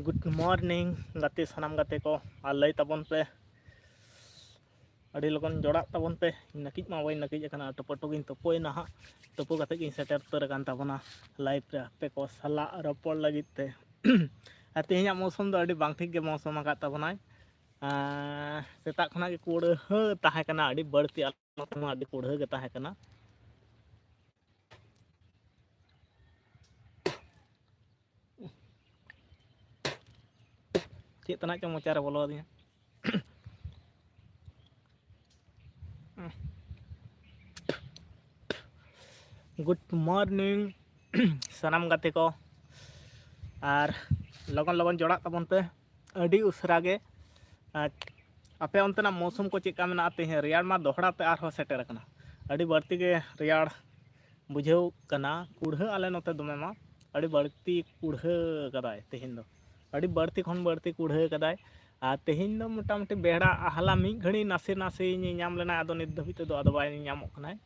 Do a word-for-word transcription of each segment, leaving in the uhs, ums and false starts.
Good morning ᱜᱟᱛᱮ, ᱥᱟᱱᱟᱢ ᱜᱟᱛᱮ ᱠᱚ, ᱟᱨ ᱞᱟᱹᱭ ᱛᱟᱵᱚᱱ ᱯᱮ, ᱟᱹᱰᱤ ᱞᱚᱜᱚᱱ ᱡᱚᱲᱟᱜ ᱛᱟᱵᱚᱱ ᱯᱮ᱾ ᱱᱟᱹᱠᱤᱡ ᱢᱟ ᱵᱟᱹᱧ ᱱᱟᱹᱠᱤᱡ ᱟᱠᱟᱱᱟ, ᱴᱚᱯᱚ ᱴᱚᱯᱚ ᱜᱤᱧ ᱛᱩᱯᱩᱭᱮᱱᱟ ᱦᱟᱸᱜ᱾ ᱛᱩᱯᱩ ᱠᱟᱛᱮ ᱜᱤᱧ ᱥᱮᱴᱮᱨ ᱩᱛᱟᱹᱨ ᱟᱠᱟᱱ ᱛᱟᱵᱚᱱᱟ live ᱨᱮ ᱟᱯᱮ ᱠᱚ ᱥᱟᱞᱟᱜ ᱨᱚᱯᱚᱲ ᱞᱟᱹᱜᱤᱫ ᱛᱮ᱾ ᱟᱨ ᱛᱮᱦᱮᱧᱟᱜ ᱢᱳᱥᱩᱢ ᱫᱚ ᱟᱹᱰᱤ ᱵᱟᱝ ᱴᱷᱤᱠ ᱜᱮ ᱢᱳᱥᱩᱢ ᱟᱠᱟᱫ ᱛᱟᱵᱚᱱᱟᱭ᱾ ᱟᱨ ᱥᱮᱛᱟᱜ ᱠᱷᱚᱱᱟᱜ ᱜᱮ ᱠᱩᱲᱦᱟᱹ ᱛᱟᱦᱮᱸ ᱠᱟᱱᱟ, ᱟᱹᱰᱤ ᱵᱟᱹᱲᱛᱤ ᱟᱞᱮ ᱱᱚᱛᱮ ᱢᱟ ᱟᱹᱰᱤ ᱠᱩᱲᱦᱟᱹ ᱜᱮ ᱛᱟᱦᱮᱸ ᱠᱟᱱᱟ᱾ ᱪᱮᱫ ᱛᱮᱱᱟᱜ ᱪᱚᱝ ᱢᱚᱪᱟᱨᱮ ᱵᱚᱞᱚ ᱟᱹᱫᱤᱧᱟ᱾ Good morning ᱥᱟᱱᱟᱢ ᱜᱟᱛᱮ ᱠᱚ, ᱟᱨ ᱞᱚᱜᱚᱱ ᱞᱚᱜᱚᱱ ᱡᱚᱲᱟᱜ ᱛᱟᱵᱚᱱ ᱯᱮ ᱟᱹᱰᱤ ᱩᱥᱟᱹᱨᱟ ᱜᱮ᱾ ᱟᱨ ᱟᱯᱮ ᱚᱱᱛᱮᱱᱟᱜ ᱢᱳᱥᱩᱢ ᱠᱚ ᱪᱮᱫ ᱞᱮᱠᱟ ᱢᱮᱱᱟᱜᱼᱟ? ᱛᱮᱦᱮᱧ ᱨᱮᱭᱟᱲ ᱢᱟ ᱫᱚᱦᱲᱟ ᱛᱮ ᱟᱨᱦᱚᱸ ᱥᱮᱴᱮᱨ ᱟᱠᱟᱱᱟ, ᱟᱹᱰᱤ ᱵᱟᱹᱲᱛᱤ ᱜᱮ ᱨᱮᱭᱟᱲ ᱵᱩᱡᱷᱟᱹᱣ ᱠᱟᱱᱟ᱾ ᱠᱩᱲᱦᱟᱹ ᱟᱞᱮ ᱱᱚᱛᱮ ᱫᱚᱢᱮ ᱢᱟ ᱟᱹᱰᱤ ᱵᱟᱹᱲᱛᱤ ᱠᱩᱲᱦᱟᱹ ᱠᱟᱫᱟᱭ ᱛᱮᱦᱮᱧ ᱫᱚ, ᱟᱹᱰᱤ ᱵᱟᱹᱲᱛᱤ ᱠᱷᱚᱱ ᱵᱟᱹᱲᱛᱤ ᱠᱩᱲᱦᱟᱹ ᱠᱟᱫᱟᱭ᱾ ᱟᱨ ᱛᱮᱦᱮᱧ ᱫᱚ ᱢᱚᱴᱟᱢᱩᱴᱤ ᱵᱮᱲᱟ ᱟᱦᱞᱟ ᱢᱤᱫ ᱜᱷᱟᱹᱲᱤ ᱱᱟᱥᱮ ᱱᱟᱥᱮ ᱧᱮᱧᱟᱢ ᱞᱮᱱᱟ, ᱟᱫᱚ ᱱᱤᱛ ᱫᱷᱟᱹᱵᱤᱡ ᱛᱮᱫᱚ ᱟᱫᱚ ᱵᱟᱭ ᱧᱮᱧᱟᱢᱚᱜ ᱠᱟᱱᱟᱭ᱾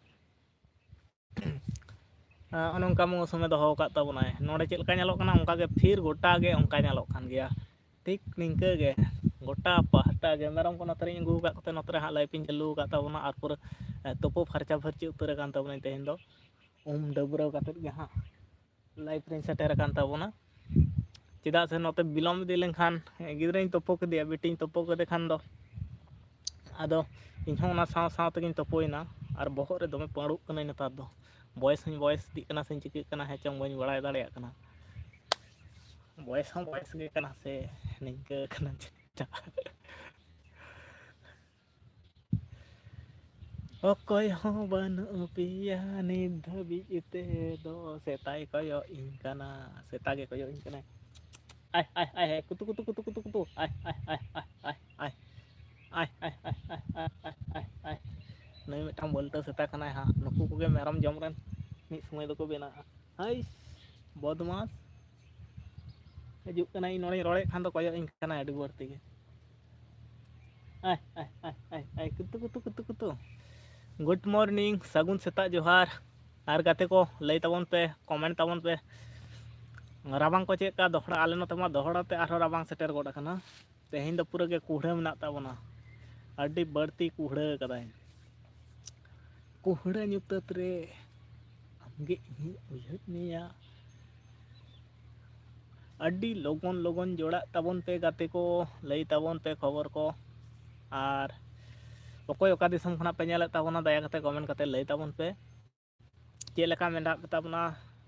ᱟᱨ ᱚᱱᱮ ᱚᱱᱠᱟ ᱢᱳᱥᱩᱢᱮ ᱫᱚᱦᱚ ᱟᱠᱟᱫ ᱛᱟᱵᱚᱱᱟᱭ᱾ ᱱᱚᱰᱮ ᱪᱮᱫ ᱞᱮᱠᱟ ᱧᱮᱞᱚᱜ ᱠᱟᱱᱟ, ᱚᱱᱠᱟ ᱜᱮ ᱛᱷᱤᱨ ᱜᱚᱴᱟ ᱜᱮ ᱚᱱᱠᱟ ᱧᱮᱞᱚᱜ ᱠᱟᱱ ᱜᱮᱭᱟ᱾ ᱴᱷᱤᱠ ᱱᱤᱝᱠᱟᱹ ᱜᱮ ᱜᱚᱴᱟ ᱯᱟᱦᱴᱟ ᱜᱮ᱾ ᱢᱮᱨᱚᱢ ᱠᱚ ᱱᱚᱛᱮ ᱨᱤᱧ ᱟᱹᱜᱩ ᱟᱠᱟᱫ ᱠᱚᱛᱮ ᱱᱚᱛᱮ ᱨᱮ ᱦᱟᱸᱜ live ᱤᱧ ᱪᱟᱹᱞᱩ ᱟᱠᱟᱫ ᱛᱟᱵᱚᱱᱟ, ᱟᱨ ᱯᱩᱨᱟᱹ, ᱮ, ᱛᱩᱯᱩ ᱯᱷᱟᱨᱪᱟ ᱯᱷᱟᱹᱨᱪᱤ ᱩᱛᱟᱹᱨ ᱟᱠᱟᱱ ᱛᱟᱵᱚᱱᱟᱹᱧ ᱛᱮᱦᱮᱧ ᱫᱚ᱾ ᱩᱢ ᱰᱟᱹᱵᱽᱨᱟᱹᱣ ᱠᱟᱛᱮᱫ ᱜᱮ ᱦᱟᱸᱜ live ᱨᱤᱧ ᱥᱮᱴᱮᱨ ᱟᱠᱟᱱ ᱛᱟᱵᱚᱱᱟ᱾ ᱪᱮᱫᱟᱜ ᱥᱮ ᱱᱚᱛᱮ ᱵᱤᱞᱚᱢ ᱤᱫᱤ ᱞᱮᱱᱠᱷᱟᱱ, ᱮ, ᱜᱤᱫᱽᱨᱟᱹᱧ ᱛᱩᱯᱩ ᱠᱮᱫᱮᱭᱟ, ᱵᱤᱴᱤᱧ ᱛᱩᱯᱩ ᱠᱮᱫᱮ ᱠᱷᱟᱱ ᱫᱚ ᱟᱫᱚ ᱤᱧᱦᱚᱸ ᱚᱱᱟ ᱥᱟᱶ ᱥᱟᱶ ᱛᱮᱜᱤᱧ ᱛᱩᱯᱩᱭᱮᱱᱟ᱾ ᱟᱨ ᱵᱚᱦᱚᱜ ᱨᱮ ᱫᱚᱢᱮ ᱯᱟᱹᱲᱩᱜ ᱠᱟᱹᱱᱟᱹᱧ ᱱᱮᱛᱟᱨ ᱫᱚ, ᱵᱚᱭᱮᱥ ᱦᱚᱸᱧ ᱵᱚᱭᱮᱥ ᱤᱫᱤᱜ ᱠᱟᱱᱟ ᱥᱮᱧ ᱪᱤᱠᱟᱹᱜ ᱠᱟᱱᱟ ᱦᱮᱸ ᱪᱚᱝ ᱵᱟᱹᱧ ᱵᱟᱲᱟᱭ ᱫᱟᱲᱮᱭᱟᱜ ᱠᱟᱱᱟ᱾ ᱵᱚᱭᱮᱥ ᱦᱚᱸ ᱵᱚᱭᱮᱥ ᱜᱮ ᱠᱟᱱᱟ ᱥᱮ ᱱᱤᱝᱠᱟᱹ ᱠᱟᱱᱟ ᱪᱮᱫ? ᱚᱠᱚᱭ ᱦᱚᱸ ᱵᱟᱹᱱᱩᱜ ᱯᱮᱭᱟ ᱱᱤᱛ ᱫᱷᱟᱹᱵᱤᱡ ᱛᱮᱫᱚ᱾ ᱥᱮᱛᱟᱭ ᱠᱚᱭᱚᱜ ᱤᱧ ᱠᱟᱱᱟ, ᱥᱮᱛᱟ ᱜᱮ ᱠᱚᱭᱚᱜ ᱤᱧ ᱠᱟᱱᱟᱭ᱾ ᱟᱭ ᱟᱭ ᱟᱭ ᱟᱭ, ᱠᱩᱛᱩ ᱠᱩᱛᱩ ᱠᱩᱛᱩ ᱠᱩᱛᱩ ᱠᱩᱛᱩ, ᱟᱭ ᱟᱭ ᱟᱭ ᱟᱭ ᱟᱭ ᱟᱭ᱾ ᱱᱩᱭ ᱢᱤᱫᱴᱟᱝ ᱵᱟᱹᱞᱴᱟᱹ ᱥᱮᱛᱟ ᱠᱟᱱᱟᱭ ᱦᱟᱸᱜ᱾ ᱱᱩᱠᱩ ᱠᱚᱜᱮ ᱢᱮᱨᱚᱢ ᱡᱚᱢ ᱨᱮᱱ ᱢᱤᱫ ᱥᱚᱢᱚᱭ ᱫᱚᱠᱚ ᱵᱮᱱᱟᱜᱼᱟ᱾ ᱦᱟᱭ ᱵᱚᱫᱢᱟᱥ᱾ ᱦᱤᱡᱩᱜ ᱠᱟᱱᱟᱭ, ᱤᱧ ᱱᱚᱰᱮᱧ ᱨᱚᱲᱮᱫ ᱠᱷᱟᱱ ᱫᱚ ᱠᱚᱭᱚᱜ ᱤᱧ ᱠᱟᱱᱟᱭ ᱟᱹᱰᱤ ᱵᱟᱹᱲᱛᱤ ᱜᱮ᱾ ᱟᱭ ᱟᱭ ᱟᱭ ᱟᱭ ᱟᱭ, ᱠᱩᱛᱩ ᱠᱩᱛᱩ ᱠᱩᱛᱩ ᱠᱩᱛᱩ᱾ Good morning, ᱥᱟᱹᱜᱩᱱ ᱥᱮᱛᱟᱜ ᱡᱚᱦᱟᱨ᱾ ᱟᱨ ᱜᱟᱛᱮ ᱠᱚ, ᱞᱟᱹᱭ ᱛᱟᱵᱚᱱ ᱯᱮ, comment ᱛᱟᱵᱚᱱ ᱯᱮ, ᱨᱟᱵᱟᱝ ᱠᱚ ᱪᱮᱫ ᱞᱮᱠᱟ ᱫᱚᱦᱲᱟ, ᱟᱞᱮ ᱱᱚᱛᱮ ᱢᱟ ᱫᱚᱦᱲᱟ ᱛᱮ ᱟᱨᱦᱚᱸ ᱨᱟᱵᱟᱝ ᱥᱮᱴᱮᱨ ᱜᱚᱫ ᱟᱠᱟᱱᱟ᱾ ᱛᱮᱦᱮᱧ ᱫᱚ ᱯᱩᱨᱟᱹ ᱜᱮ ᱠᱩᱦᱲᱟᱹ ᱢᱮᱱᱟᱜ ᱛᱟᱵᱚᱱᱟ, ᱟᱹᱰᱤ ᱵᱟᱹᱲᱛᱤ ᱠᱩᱦᱲᱟᱹ ᱠᱟᱫᱟᱭ᱾ ᱠᱩᱦᱲᱟᱹ ᱧᱩᱛᱟᱹᱛ ᱨᱮ ᱟᱢᱜᱮ ᱤᱧᱤᱧ ᱩᱭᱦᱟᱹᱨ ᱢᱮᱭᱟ᱾ ᱟᱹᱰᱤ ᱞᱚᱜᱚᱱ ᱞᱚᱜᱚᱱ ᱡᱚᱲᱟᱜ ᱛᱟᱵᱚᱱ ᱯᱮ ᱜᱟᱛᱮ ᱠᱚ, ᱞᱟᱹᱭ ᱛᱟᱵᱚᱱ ᱯᱮ ᱠᱷᱚᱵᱚᱨ ᱠᱚ᱾ ᱟᱨ ᱚᱠᱚᱭ ᱚᱠᱟ ᱫᱤᱥᱚᱢ ᱠᱷᱚᱱᱟᱜ ᱯᱮ ᱧᱮᱞᱮᱫ ᱛᱟᱵᱚᱱᱟ, ᱫᱟᱭᱟ ᱠᱟᱛᱮ ᱠᱚᱢᱮᱱᱴ ᱠᱟᱛᱮ ᱞᱟᱹᱭ ᱛᱟᱵᱚᱱ ᱯᱮ᱾ ᱪᱮᱫ ᱞᱮᱠᱟ ᱢᱮᱱᱟᱜ ᱯᱮ ᱛᱟᱵᱚᱱᱟ?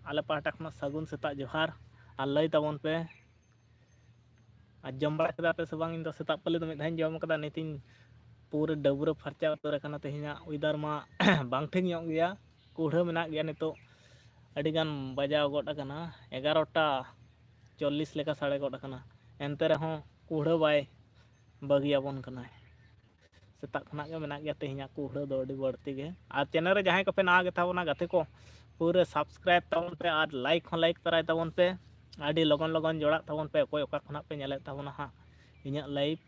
ᱟᱞᱮ ᱯᱟᱦᱴᱟ ᱠᱷᱚᱱᱟᱜ ᱥᱟᱹᱜᱩᱱ ᱥᱮᱛᱟᱜ ᱡᱚᱦᱟᱨ, ᱟᱨ ᱞᱟᱹᱭ ᱛᱟᱵᱚᱱ ᱯᱮ, ᱟᱨ ᱡᱚᱢ ᱵᱟᱲᱟ ᱠᱮᱫᱟ ᱯᱮ ᱥᱮ ᱵᱟᱝ? ᱤᱧ ᱫᱚ ᱥᱮᱛᱟᱜ ᱯᱟᱹᱞᱤ ᱫᱚ ᱢᱤᱫ ᱫᱷᱟᱣ ᱤᱧ ᱡᱚᱢ ᱠᱟᱫᱟ, ᱱᱤᱛᱤᱧ ᱯᱩᱨᱟᱹ ᱰᱟᱹᱵᱽᱨᱟᱹ ᱯᱷᱟᱨᱪᱟ ᱩᱛᱟᱹᱨ ᱟᱠᱟᱱᱟ᱾ ᱛᱮᱦᱮᱧᱟᱜ ᱚᱭᱮᱫᱟᱨ ᱢᱟ ᱵᱟᱝ ᱴᱷᱤᱠ ᱧᱚᱜ ᱜᱮᱭᱟ, ᱠᱩᱲᱦᱟᱹ ᱢᱮᱱᱟᱜ ᱜᱮᱭᱟ᱾ ᱱᱤᱛᱚᱜ ᱟᱹᱰᱤᱜᱟᱱ ᱵᱟᱡᱟᱣ ᱜᱚᱫ ᱟᱠᱟᱱᱟ, ᱮᱜᱟᱨᱚᱴᱟ ᱪᱚᱞᱞᱤᱥ ᱞᱮᱠᱟ ᱥᱟᱰᱮ ᱜᱚᱫ ᱟᱠᱟᱱᱟ, ᱮᱱᱛᱮ ᱨᱮᱦᱚᱸ ᱠᱩᱲᱦᱟᱹ ᱵᱟᱭ ᱵᱟᱹᱜᱤᱭᱟᱵᱚᱱ ᱠᱟᱱᱟᱭ᱾ ᱥᱮᱛᱟᱜ ᱠᱷᱚᱱᱟᱜ ᱜᱮ ᱢᱮᱱᱟᱜ ᱜᱮᱭᱟ ᱛᱮᱦᱮᱧᱟᱜ ᱠᱩᱦᱲᱟᱹ ᱫᱚ ᱟᱹᱰᱤ ᱵᱟᱹᱲᱛᱤ ᱜᱮ᱾ ᱟᱨ ᱪᱮᱱᱮᱞ ᱨᱮ ᱡᱟᱦᱟᱸᱭ ᱠᱚᱯᱮ ᱱᱟᱣᱟ ᱜᱮ ᱛᱟᱵᱚᱱᱟ ᱜᱟᱛᱮ ᱠᱚ, ᱯᱩᱨᱟᱹ ᱥᱟᱵᱥᱠᱨᱟᱭᱤᱵ ᱛᱟᱵᱚᱱ ᱯᱮ ᱟᱨ ᱞᱟᱭᱤᱠ ᱦᱚᱸ ᱞᱟᱭᱤᱠ ᱛᱚᱨᱟᱭ ᱛᱟᱵᱚᱱ ᱯᱮ᱾ ᱟᱹᱰᱤ ᱞᱚᱜᱚᱱ ᱞᱚᱜᱚᱱ ᱡᱚᱲᱟᱜ ᱛᱟᱵᱚᱱ ᱯᱮ, ᱚᱠᱚᱭ ᱚᱠᱟ ᱠᱷᱚᱱᱟᱜ ᱯᱮ ᱧᱮᱞᱮᱫ ᱛᱟᱵᱚᱱᱟ ᱦᱟᱸᱜ ᱤᱧᱟᱹᱜ ᱞᱟᱭᱤᱵᱷ,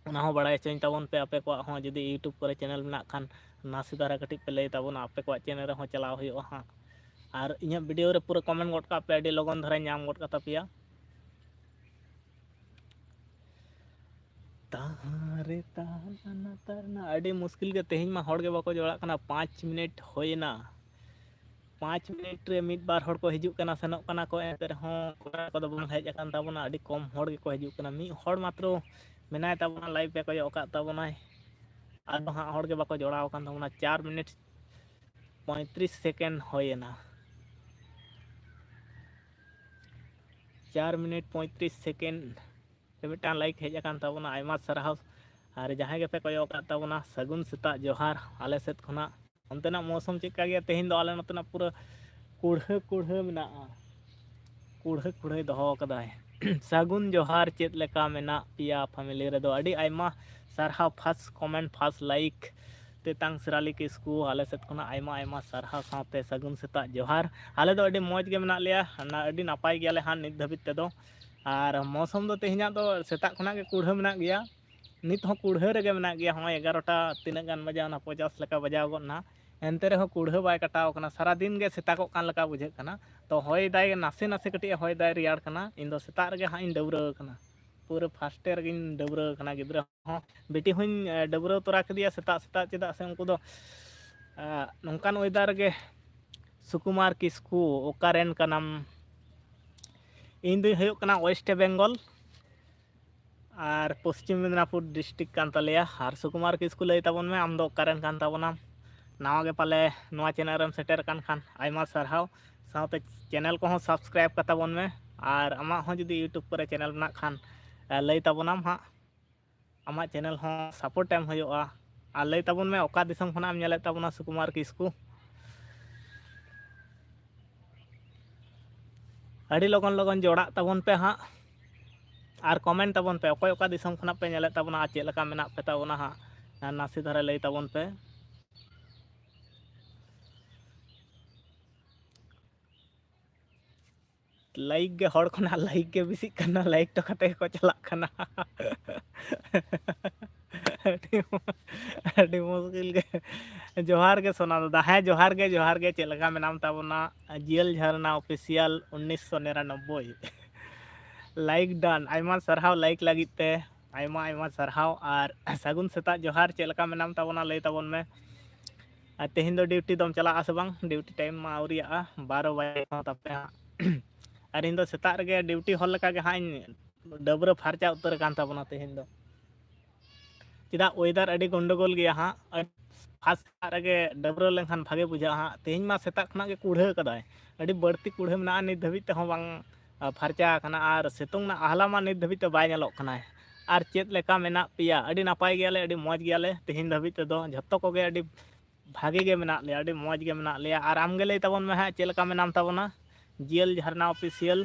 ᱚᱱᱟ ᱦᱚᱸ ᱵᱟᱲᱟᱭ ᱦᱚᱪᱚᱧ ᱛᱟᱵᱚᱱ ᱯᱮ᱾ ᱟᱯᱮ ᱠᱚᱣᱟᱜ ᱦᱚᱸ ᱡᱩᱫᱤ ᱤᱭᱩᱴᱩᱵᱽ ᱠᱚᱨᱮ ᱪᱮᱱᱮᱞ ᱢᱮᱱᱟᱜ ᱠᱷᱟᱱ, ᱱᱟᱥᱮ ᱫᱷᱟᱨᱟ ᱠᱟᱹᱴᱤᱡ ᱯᱮ ᱞᱟᱹᱭ ᱛᱟᱵᱚᱱᱟ, ᱟᱯᱮ ᱠᱚᱣᱟᱜ ᱪᱮᱱᱮᱞ ᱨᱮᱦᱚᱸ ᱪᱟᱞᱟᱣ ᱦᱩᱭᱩᱜᱼᱟ ᱦᱟᱸᱜ᱾ ᱟᱨ ᱤᱧᱟᱹᱜ ᱵᱷᱤᱰᱤᱭᱳ ᱨᱮ ᱯᱩᱨᱟᱹ ᱠᱚᱢᱮᱱᱴ ᱜᱚᱫ ᱠᱟᱜ ᱯᱮ, ᱟᱹᱰᱤ ᱞᱚᱜᱚᱱ ᱫᱷᱟᱨᱟᱧ ᱧᱟᱢ ᱜᱚᱫ ᱠᱟᱛᱟ ᱯᱮᱭᱟ᱾ ᱛᱟᱦᱟᱨᱮ ᱛᱟᱦᱟᱱᱟ ᱛᱟᱨᱱᱟ, ᱟᱹᱰᱤ ᱢᱩᱥᱠᱤᱞ ᱜᱮ᱾ ᱛᱮᱦᱮᱧ ᱢᱟ ᱦᱚᱲ ᱜᱮ ᱵᱟᱠᱚ ᱡᱚᱲᱟᱜ ᱠᱟᱱᱟ᱾ ᱯᱟᱸᱪ ᱢᱤᱱᱤᱴ ᱦᱩᱭᱮᱱᱟ, ᱯᱟᱸᱪ ᱢᱤᱱᱤᱴ ᱨᱮ ᱢᱤᱫ ᱵᱟᱨ ᱦᱚᱲ ᱠᱚ ᱦᱤᱡᱩᱜ ᱠᱟᱱᱟ, ᱥᱮᱱᱚᱜ ᱠᱟᱱᱟ ᱠᱚ, ᱮᱱᱛᱮ ᱨᱮᱦᱚᱸ ᱠᱚᱲᱟ ᱠᱚᱫᱚ ᱵᱟᱝ ᱦᱮᱡ ᱟᱠᱟᱱ ᱛᱟᱵᱚᱱᱟ᱾ ᱟᱹᱰᱤ ᱠᱚᱢ ᱦᱚᱲ ᱜᱮᱠᱚ ᱦᱤᱡᱩᱜ ᱠᱟᱱᱟ᱾ ᱢᱤᱫ ᱦᱚᱲ ᱢᱟᱛᱨᱚ ᱢᱮᱱᱟᱭ ᱛᱟᱵᱚᱱᱟ, ᱞᱟᱭᱤᱵᱷ ᱨᱮ ᱠᱚᱭᱚᱜ ᱟᱠᱟᱫ ᱛᱟᱵᱚᱱᱟᱭ, ᱟᱨ ᱫᱚ ᱦᱟᱸᱜ ᱦᱚᱲ ᱜᱮ ᱵᱟᱠᱚ ᱡᱚᱲᱟᱣ ᱟᱠᱟᱱ ᱛᱟᱵᱚᱱᱟ᱾ ᱪᱟᱨ ᱢᱤᱱᱤᱴ ᱯᱚᱸᱭᱛᱨᱤᱥ ᱥᱮᱠᱮᱱᱰ ᱦᱩᱭᱮᱱᱟ, ᱪᱟᱨ ᱢᱤᱱᱤᱴ ᱯᱚᱸᱭᱛᱨᱤᱥ ᱥᱮᱠᱮᱱᱰ ᱨᱮ ᱢᱤᱫᱴᱟᱝ ᱞᱟᱭᱤᱠ ᱦᱮᱡ ᱟᱠᱟᱱ ᱛᱟᱵᱚᱱᱟ, ᱟᱭᱢᱟ ᱥᱟᱨᱦᱟᱣ᱾ ᱟᱨ ᱡᱟᱦᱟᱸᱭ ᱜᱮᱯᱮ ᱠᱚᱭᱚᱜ ᱟᱠᱟᱫ ᱛᱟᱵᱚᱱᱟ, ᱥᱟᱹᱜᱩᱱ ᱥᱮᱛᱟᱜ ᱡᱚᱦᱟᱨ ᱟᱞᱮ ᱥᱮᱫ ᱠᱷᱚᱱᱟᱜ᱾ ᱚᱱᱛᱮᱱᱟᱜ ᱢᱳᱥᱚᱢ ᱪᱮᱫ ᱞᱮᱠᱟ ᱜᱮᱭᱟ? ᱛᱮᱦᱮᱧ ᱫᱚ ᱟᱞᱮ ᱱᱚᱛᱮᱱᱟᱜ ᱯᱩᱨᱟᱹ ᱠᱩᱲᱦᱟᱹ ᱠᱩᱲᱦᱟᱹ ᱢᱮᱱᱟᱜᱼᱟ, ᱠᱩᱲᱦᱟᱹ ᱠᱩᱲᱦᱟᱹᱭ ᱫᱚᱦᱚ ᱟᱠᱟᱫᱟᱭ᱾ ᱥᱟᱹᱜᱩᱱ ᱡᱚᱦᱟᱨ, ᱪᱮᱫ ᱞᱮᱠᱟ ᱢᱮᱱᱟᱜ ᱯᱮᱭᱟ ᱯᱷᱮᱢᱮᱞᱤ ᱨᱮᱫᱚ? ᱟᱹᱰᱤ ᱟᱭᱢᱟ ᱥᱟᱨᱦᱟᱣ, ᱯᱷᱟᱥᱴ ᱠᱚᱢᱮᱱᱴ, ᱯᱷᱟᱥᱴ ᱞᱟᱭᱤᱠ᱾ ᱛᱮᱛᱟᱝ ᱥᱮᱨᱟᱞᱤ ᱠᱤᱥᱠᱩ, ᱟᱞᱮ ᱥᱮᱫ ᱠᱷᱚᱱᱟᱜ ᱟᱭᱢᱟ ᱟᱭᱢᱟ ᱥᱟᱨᱦᱟᱣ ᱥᱟᱶᱛᱮ ᱥᱟᱹᱜᱩᱱ ᱥᱮᱛᱟᱜ ᱡᱚᱦᱟᱨ᱾ ᱟᱞᱮ ᱫᱚ ᱟᱹᱰᱤ ᱢᱚᱡᱽ ᱜᱮ ᱢᱮᱱᱟᱜ ᱞᱮᱭᱟ, ᱟᱹᱰᱤ ᱱᱟᱯᱟᱭ ᱜᱮᱭᱟᱞᱮ ᱦᱟᱸᱜ ᱱᱤᱛ ᱫᱷᱟᱹᱵᱤᱡ ᱛᱮᱫᱚ᱾ ᱟᱨ ᱢᱳᱥᱚᱢ ᱫᱚ ᱛᱮᱦᱮᱧᱟᱜ ᱫᱚ ᱥᱮᱛᱟᱜ ᱠᱷᱚᱱᱟᱜ ᱜᱮ ᱠᱩᱲᱦᱟᱹ ᱢᱮᱱᱟᱜ ᱜᱮᱭᱟ, ᱱᱤᱛ ᱦᱚᱸ ᱠᱩᱲᱦᱟᱹ ᱨᱮᱜᱮ ᱢᱮᱱᱟᱜ ᱜᱮᱭᱟ᱾ ᱦᱚᱸᱜᱼᱚᱭ ᱮᱜᱟᱨᱚᱴᱟ ᱛᱤᱱᱟᱹᱜ ᱜᱟᱱ ᱵᱟᱡᱟᱣ ᱮᱱᱟ, ᱯᱚᱪᱟᱥ ᱞᱮᱠᱟ ᱵᱟᱡᱟᱣ ᱜᱚᱫ ᱮᱱᱟ᱾ ᱮᱱᱛᱮ ᱨᱮᱦᱚᱸ ᱠᱩᱲᱦᱟᱹ ᱵᱟᱭ ᱠᱟᱴᱟᱣ ᱠᱟᱱᱟ, ᱥᱟᱨᱟᱫᱤᱱ ᱜᱮ ᱥᱮᱛᱟᱜᱚᱜ ᱠᱟᱱ ᱞᱮᱠᱟ ᱵᱩᱡᱷᱟᱹᱜ ᱠᱟᱱᱟ᱾ ᱛᱚ ᱦᱚᱭ ᱫᱟᱭ, ᱱᱟᱥᱮ ᱱᱟᱥᱮ ᱠᱟᱹᱴᱤᱡ ᱮ ᱦᱚᱭ ᱫᱟᱭ, ᱨᱮᱭᱟᱲ ᱠᱟᱱᱟ᱾ ᱤᱧ ᱫᱚ ᱥᱮᱛᱟᱜ ᱨᱮᱜᱮ ᱦᱟᱸᱜ ᱤᱧ ᱰᱟᱹᱵᱽᱨᱟᱹ ᱟᱠᱟᱱᱟ, ᱯᱩᱨᱟᱹ ᱯᱷᱟᱥᱴᱮ ᱨᱮᱜᱮᱧ ᱰᱟᱹᱵᱽᱨᱟᱹ ᱟᱠᱟᱱᱟ᱾ ᱜᱤᱫᱽᱨᱟᱹ ᱦᱚᱸ, ᱵᱤᱴᱤ ᱦᱚᱸᱧ ᱰᱟᱹᱵᱽᱨᱟᱹ ᱛᱚᱨᱟ ᱠᱮᱫᱮᱭᱟ ᱥᱮᱛᱟᱜ ᱥᱮᱛᱟᱜ, ᱪᱮᱫᱟᱜ ᱥᱮ ᱩᱱᱠᱩ ᱫᱚ ᱱᱚᱝᱠᱟᱱ ᱚᱭᱮᱫᱟᱨ ᱨᱮᱜᱮ᱾ ᱥᱩᱠᱩᱢᱟᱨ ᱠᱤᱥᱠᱩ, ᱚᱠᱟᱨᱮᱱ ᱠᱟᱱᱟᱢ? ᱤᱧ ᱫᱚᱧ ᱦᱩᱭᱩᱜ ᱠᱟᱱᱟ ᱳᱭᱮᱥᱴ ᱵᱮᱝᱜᱚᱞ ᱟᱨ ᱯᱚᱥᱪᱤᱢ ᱢᱮᱫᱽᱱᱟᱯᱩᱨ ᱰᱤᱥᱴᱨᱤᱠᱴ ᱠᱟᱱ ᱛᱟᱞᱮᱭᱟ᱾ ᱟᱨ ᱥᱩᱠᱩᱢᱟᱨ ᱠᱤᱥᱠᱩ, ᱞᱟᱹᱭ ᱛᱟᱵᱚᱱ ᱢᱮ, ᱟᱢ ᱫᱚ ᱚᱠᱟᱨᱮᱱ ᱠᱟᱱ ᱛᱟᱵᱚᱱᱟᱢ? ᱱᱟᱣᱟ ᱜᱮ ᱯᱟᱞᱮ ᱱᱚᱣᱟ ᱪᱮᱱᱮᱞ ᱨᱮᱢ ᱥᱮᱴᱮᱨ ᱟᱠᱟᱱ ᱠᱷᱟᱱ, ᱟᱭᱢᱟ ᱥᱟᱨᱦᱟᱣ᱾ ᱥᱟᱶᱛᱮ ᱪᱮᱱᱮᱞ ᱠᱚᱦᱚᱸ ᱥᱟᱵᱥᱠᱨᱟᱭᱤᱵ ᱠᱟᱛᱟ ᱵᱚᱱ ᱢᱮ᱾ ᱟᱨ ᱟᱢᱟᱜ ᱦᱚᱸ ᱡᱩᱫᱤ YouTube ᱠᱚᱨᱮ ᱪᱮᱱᱮᱞ ᱢᱮᱱᱟᱜ ᱠᱷᱟᱱ, ᱞᱟᱹᱭ ᱛᱟᱵᱚᱱᱟᱢ ᱦᱟᱸᱜ᱾ ᱟᱢᱟᱜ ᱪᱮᱱᱮᱞ ᱦᱚᱸ ᱥᱟᱯᱳᱨᱴ ᱮᱢ ᱦᱩᱭᱩᱜᱼᱟ᱾ ᱟᱨ ᱞᱟᱹᱭ ᱛᱟᱵᱚᱱ ᱢᱮ, ᱚᱠᱟ ᱫᱤᱥᱚᱢ ᱠᱷᱚᱱᱟᱜ ᱮᱢ ᱧᱮᱞᱮᱫ ᱛᱟᱵᱚᱱᱟ ᱥᱩᱠᱩᱢᱟᱨ ᱠᱤᱥᱠᱩ? ᱟᱹᱰᱤ ᱞᱚᱜᱚᱱ ᱞᱚᱜᱚᱱ ᱡᱚᱲᱟᱜ ᱛᱟᱵᱚᱱ ᱯᱮ ᱦᱟᱸᱜ, ᱟᱨ ᱠᱚᱢᱮᱱᱴ ᱛᱟᱵᱚᱱ ᱯᱮ, ᱚᱠᱚᱭ ᱚᱠᱟ ᱫᱤᱥᱚᱢ ᱠᱷᱚᱱᱟᱜ ᱯᱮ ᱧᱮᱞᱮᱫ ᱛᱟᱵᱚᱱᱟ ᱟᱨ ᱪᱮᱫ ᱞᱮᱠᱟ ᱢᱮᱱᱟᱜ ᱯᱮ ᱛᱟᱵᱚᱱᱟ ᱦᱟᱸᱜ, ᱱᱟᱥᱮ ᱫᱷᱟᱨᱟ ᱞᱟᱹᱭ ᱛᱟᱵᱚᱱ ᱯᱮ᱾ ᱞᱟᱭᱤᱠ ᱜᱮ, ᱦᱚᱲ ᱠᱷᱚᱱᱟᱜ ᱞᱟᱭᱤᱠ ᱜᱮ ᱵᱮᱥᱤᱜ ᱠᱟᱱᱟ, ᱞᱟᱭᱤᱠ ᱴᱚ ᱠᱟᱛᱮ ᱜᱮᱠᱚ ᱪᱟᱞᱟᱜ ᱠᱟᱱᱟ᱾ ᱟᱹᱰᱤ ᱢᱩ-, ᱟᱹᱰᱤ ᱢᱩᱥᱠᱤᱞ ᱜᱮ᱾ ᱡᱚᱦᱟᱨ ᱜᱮ ᱥᱳᱱᱟ ᱫᱟᱫᱟ᱾ ᱦᱮᱸ, ᱡᱚᱦᱟᱨ ᱜᱮ, ᱡᱚᱦᱟᱨ ᱜᱮ᱾ ᱪᱮᱫ ᱞᱮᱠᱟ ᱢᱮᱱᱟᱢ ᱛᱟᱵᱚᱱᱟ? ᱡᱤᱭᱟᱹᱞ ᱡᱷᱟᱨᱱᱟ ᱚᱯᱷᱤᱥᱤᱭᱟᱞ ᱩᱱᱤᱥᱥᱚ ᱱᱤᱨᱟᱱᱚᱵᱵᱳᱭ᱾ ᱞᱟᱭᱤᱠ ᱰᱟᱱ᱾ ᱟᱭᱢᱟ ᱥᱟᱨᱦᱟᱣ ᱞᱟᱭᱤᱠ ᱞᱟᱹᱜᱤᱫ ᱛᱮ᱾ ᱟᱭᱢᱟ, ᱟᱭᱢᱟ ᱥᱟᱨᱦᱟᱣ ᱟᱨ ᱥᱟᱹᱜᱩᱱ ᱥᱮᱛᱟᱜ ᱡᱚᱦᱟᱨ᱾ ᱪᱮᱫ ᱞᱮᱠᱟ ᱢᱮᱱᱟᱢ ᱛᱟᱵᱚᱱᱟ? ᱞᱟᱹᱭ ᱛᱟᱵᱚᱱ ᱢᱮ᱾ ᱟᱨ ᱛᱮᱦᱮᱧ ᱫᱚ ᱰᱤᱭᱩᱴᱤ ᱫᱚᱢ ᱪᱟᱞᱟᱜᱼᱟ ᱥᱮ ᱵᱟᱝ? ᱰᱤᱭᱩᱴᱤ ᱴᱟᱭᱤᱢ ᱢᱟ ᱟᱹᱣᱨᱤᱭᱟᱜᱼᱟ, ᱵᱟᱨᱚ ᱵᱟᱡᱮ ᱦᱚᱸ ᱛᱟᱯᱮ ᱦᱟᱸᱜ᱾ ᱟᱨ ᱤᱧ ᱫᱚ ᱥᱮᱛᱟᱜ ᱨᱮᱜᱮ ᱰᱤᱭᱩᱴᱤ ᱦᱚᱲ ᱞᱮᱠᱟ ᱜᱮ ᱦᱟᱸᱜ ᱤᱧ ᱰᱟᱹᱵᱽᱨᱟᱹ ᱯᱷᱟᱨᱪᱟ ᱩᱛᱟᱹᱨ ᱟᱠᱟᱱ ᱛᱟᱵᱚᱱᱟ ᱛᱮᱦᱮᱧ ᱫᱚ᱾ ᱪᱮᱫᱟᱜ, ᱚᱭᱮᱫᱟᱨ ᱟᱹᱰᱤ ᱜᱚᱱᱰᱚᱜᱳᱞ ᱜᱮᱭᱟ ᱦᱟᱸᱜ᱾ ᱯᱷᱟᱥᱴ ᱥᱮᱛᱟᱜ ᱨᱮᱜᱮ ᱰᱟᱹᱵᱽᱨᱟᱹ ᱞᱮᱱᱠᱷᱟᱱ ᱵᱷᱟᱜᱮ ᱵᱩᱡᱷᱟᱹᱜᱼᱟ ᱦᱟᱸᱜ᱾ ᱛᱮᱦᱮᱧ ᱢᱟ ᱥᱮᱛᱟᱜ ᱠᱷᱚᱱᱟᱜ ᱜᱮ ᱠᱩᱲᱦᱟᱹ ᱠᱟᱫᱟᱭ, ᱟᱹᱰᱤ ᱵᱟᱹᱲᱛᱤ ᱠᱩᱲᱦᱟᱹ ᱢᱮᱱᱟᱜᱼᱟ, ᱱᱤᱛ ᱫᱷᱟᱹᱵᱤᱡ ᱛᱮᱦᱚᱸ ᱵᱟᱝ, ᱟ, ᱯᱷᱟᱨᱪᱟ ᱟᱠᱟᱱᱟ᱾ ᱟᱨ ᱥᱤᱛᱩᱝ ᱨᱮᱱᱟᱜ ᱟᱦᱞᱟ ᱢᱟ ᱱᱤᱛ ᱫᱷᱟᱹᱵᱤᱡ ᱛᱮ ᱵᱟᱭ ᱧᱮᱞᱚᱜ ᱠᱟᱱᱟᱭ᱾ ᱟᱨ ᱪᱮᱫ ᱞᱮᱠᱟ ᱢᱮᱱᱟᱜ ᱯᱮᱭᱟ? ᱟᱹᱰᱤ ᱱᱟᱯᱟᱭ ᱜᱮᱭᱟᱞᱮ, ᱟᱹᱰᱤ ᱢᱚᱡᱽ ᱜᱮᱭᱟᱞᱮ᱾ ᱛᱮᱦᱮᱧ ᱫᱷᱟᱹᱵᱤᱡ ᱛᱮᱫᱚ ᱡᱷᱚᱛᱚ ᱠᱚᱜᱮ ᱟᱹᱰᱤ ᱵᱷᱟᱜᱮ ᱜᱮ ᱢᱮᱱᱟᱜ ᱞᱮᱭᱟ, ᱟᱹᱰᱤ ᱢᱚᱡᱽ ᱜᱮ ᱢᱮᱱᱟᱜ ᱞᱮᱭᱟ᱾ ᱟᱨ ᱟᱢᱜᱮ ᱞᱟᱹᱭ ᱛᱟᱵᱚᱱ ᱢᱮ ᱦᱟᱸᱜ, ᱪᱮᱫ ᱞᱮᱠᱟ ᱢᱮᱱᱟᱢ ᱛᱟᱵᱚᱱᱟ? ᱡᱤᱭᱟᱹᱞ ᱡᱷᱟᱨᱱᱟ ᱚᱯᱷᱤᱥᱤᱭᱟᱞ,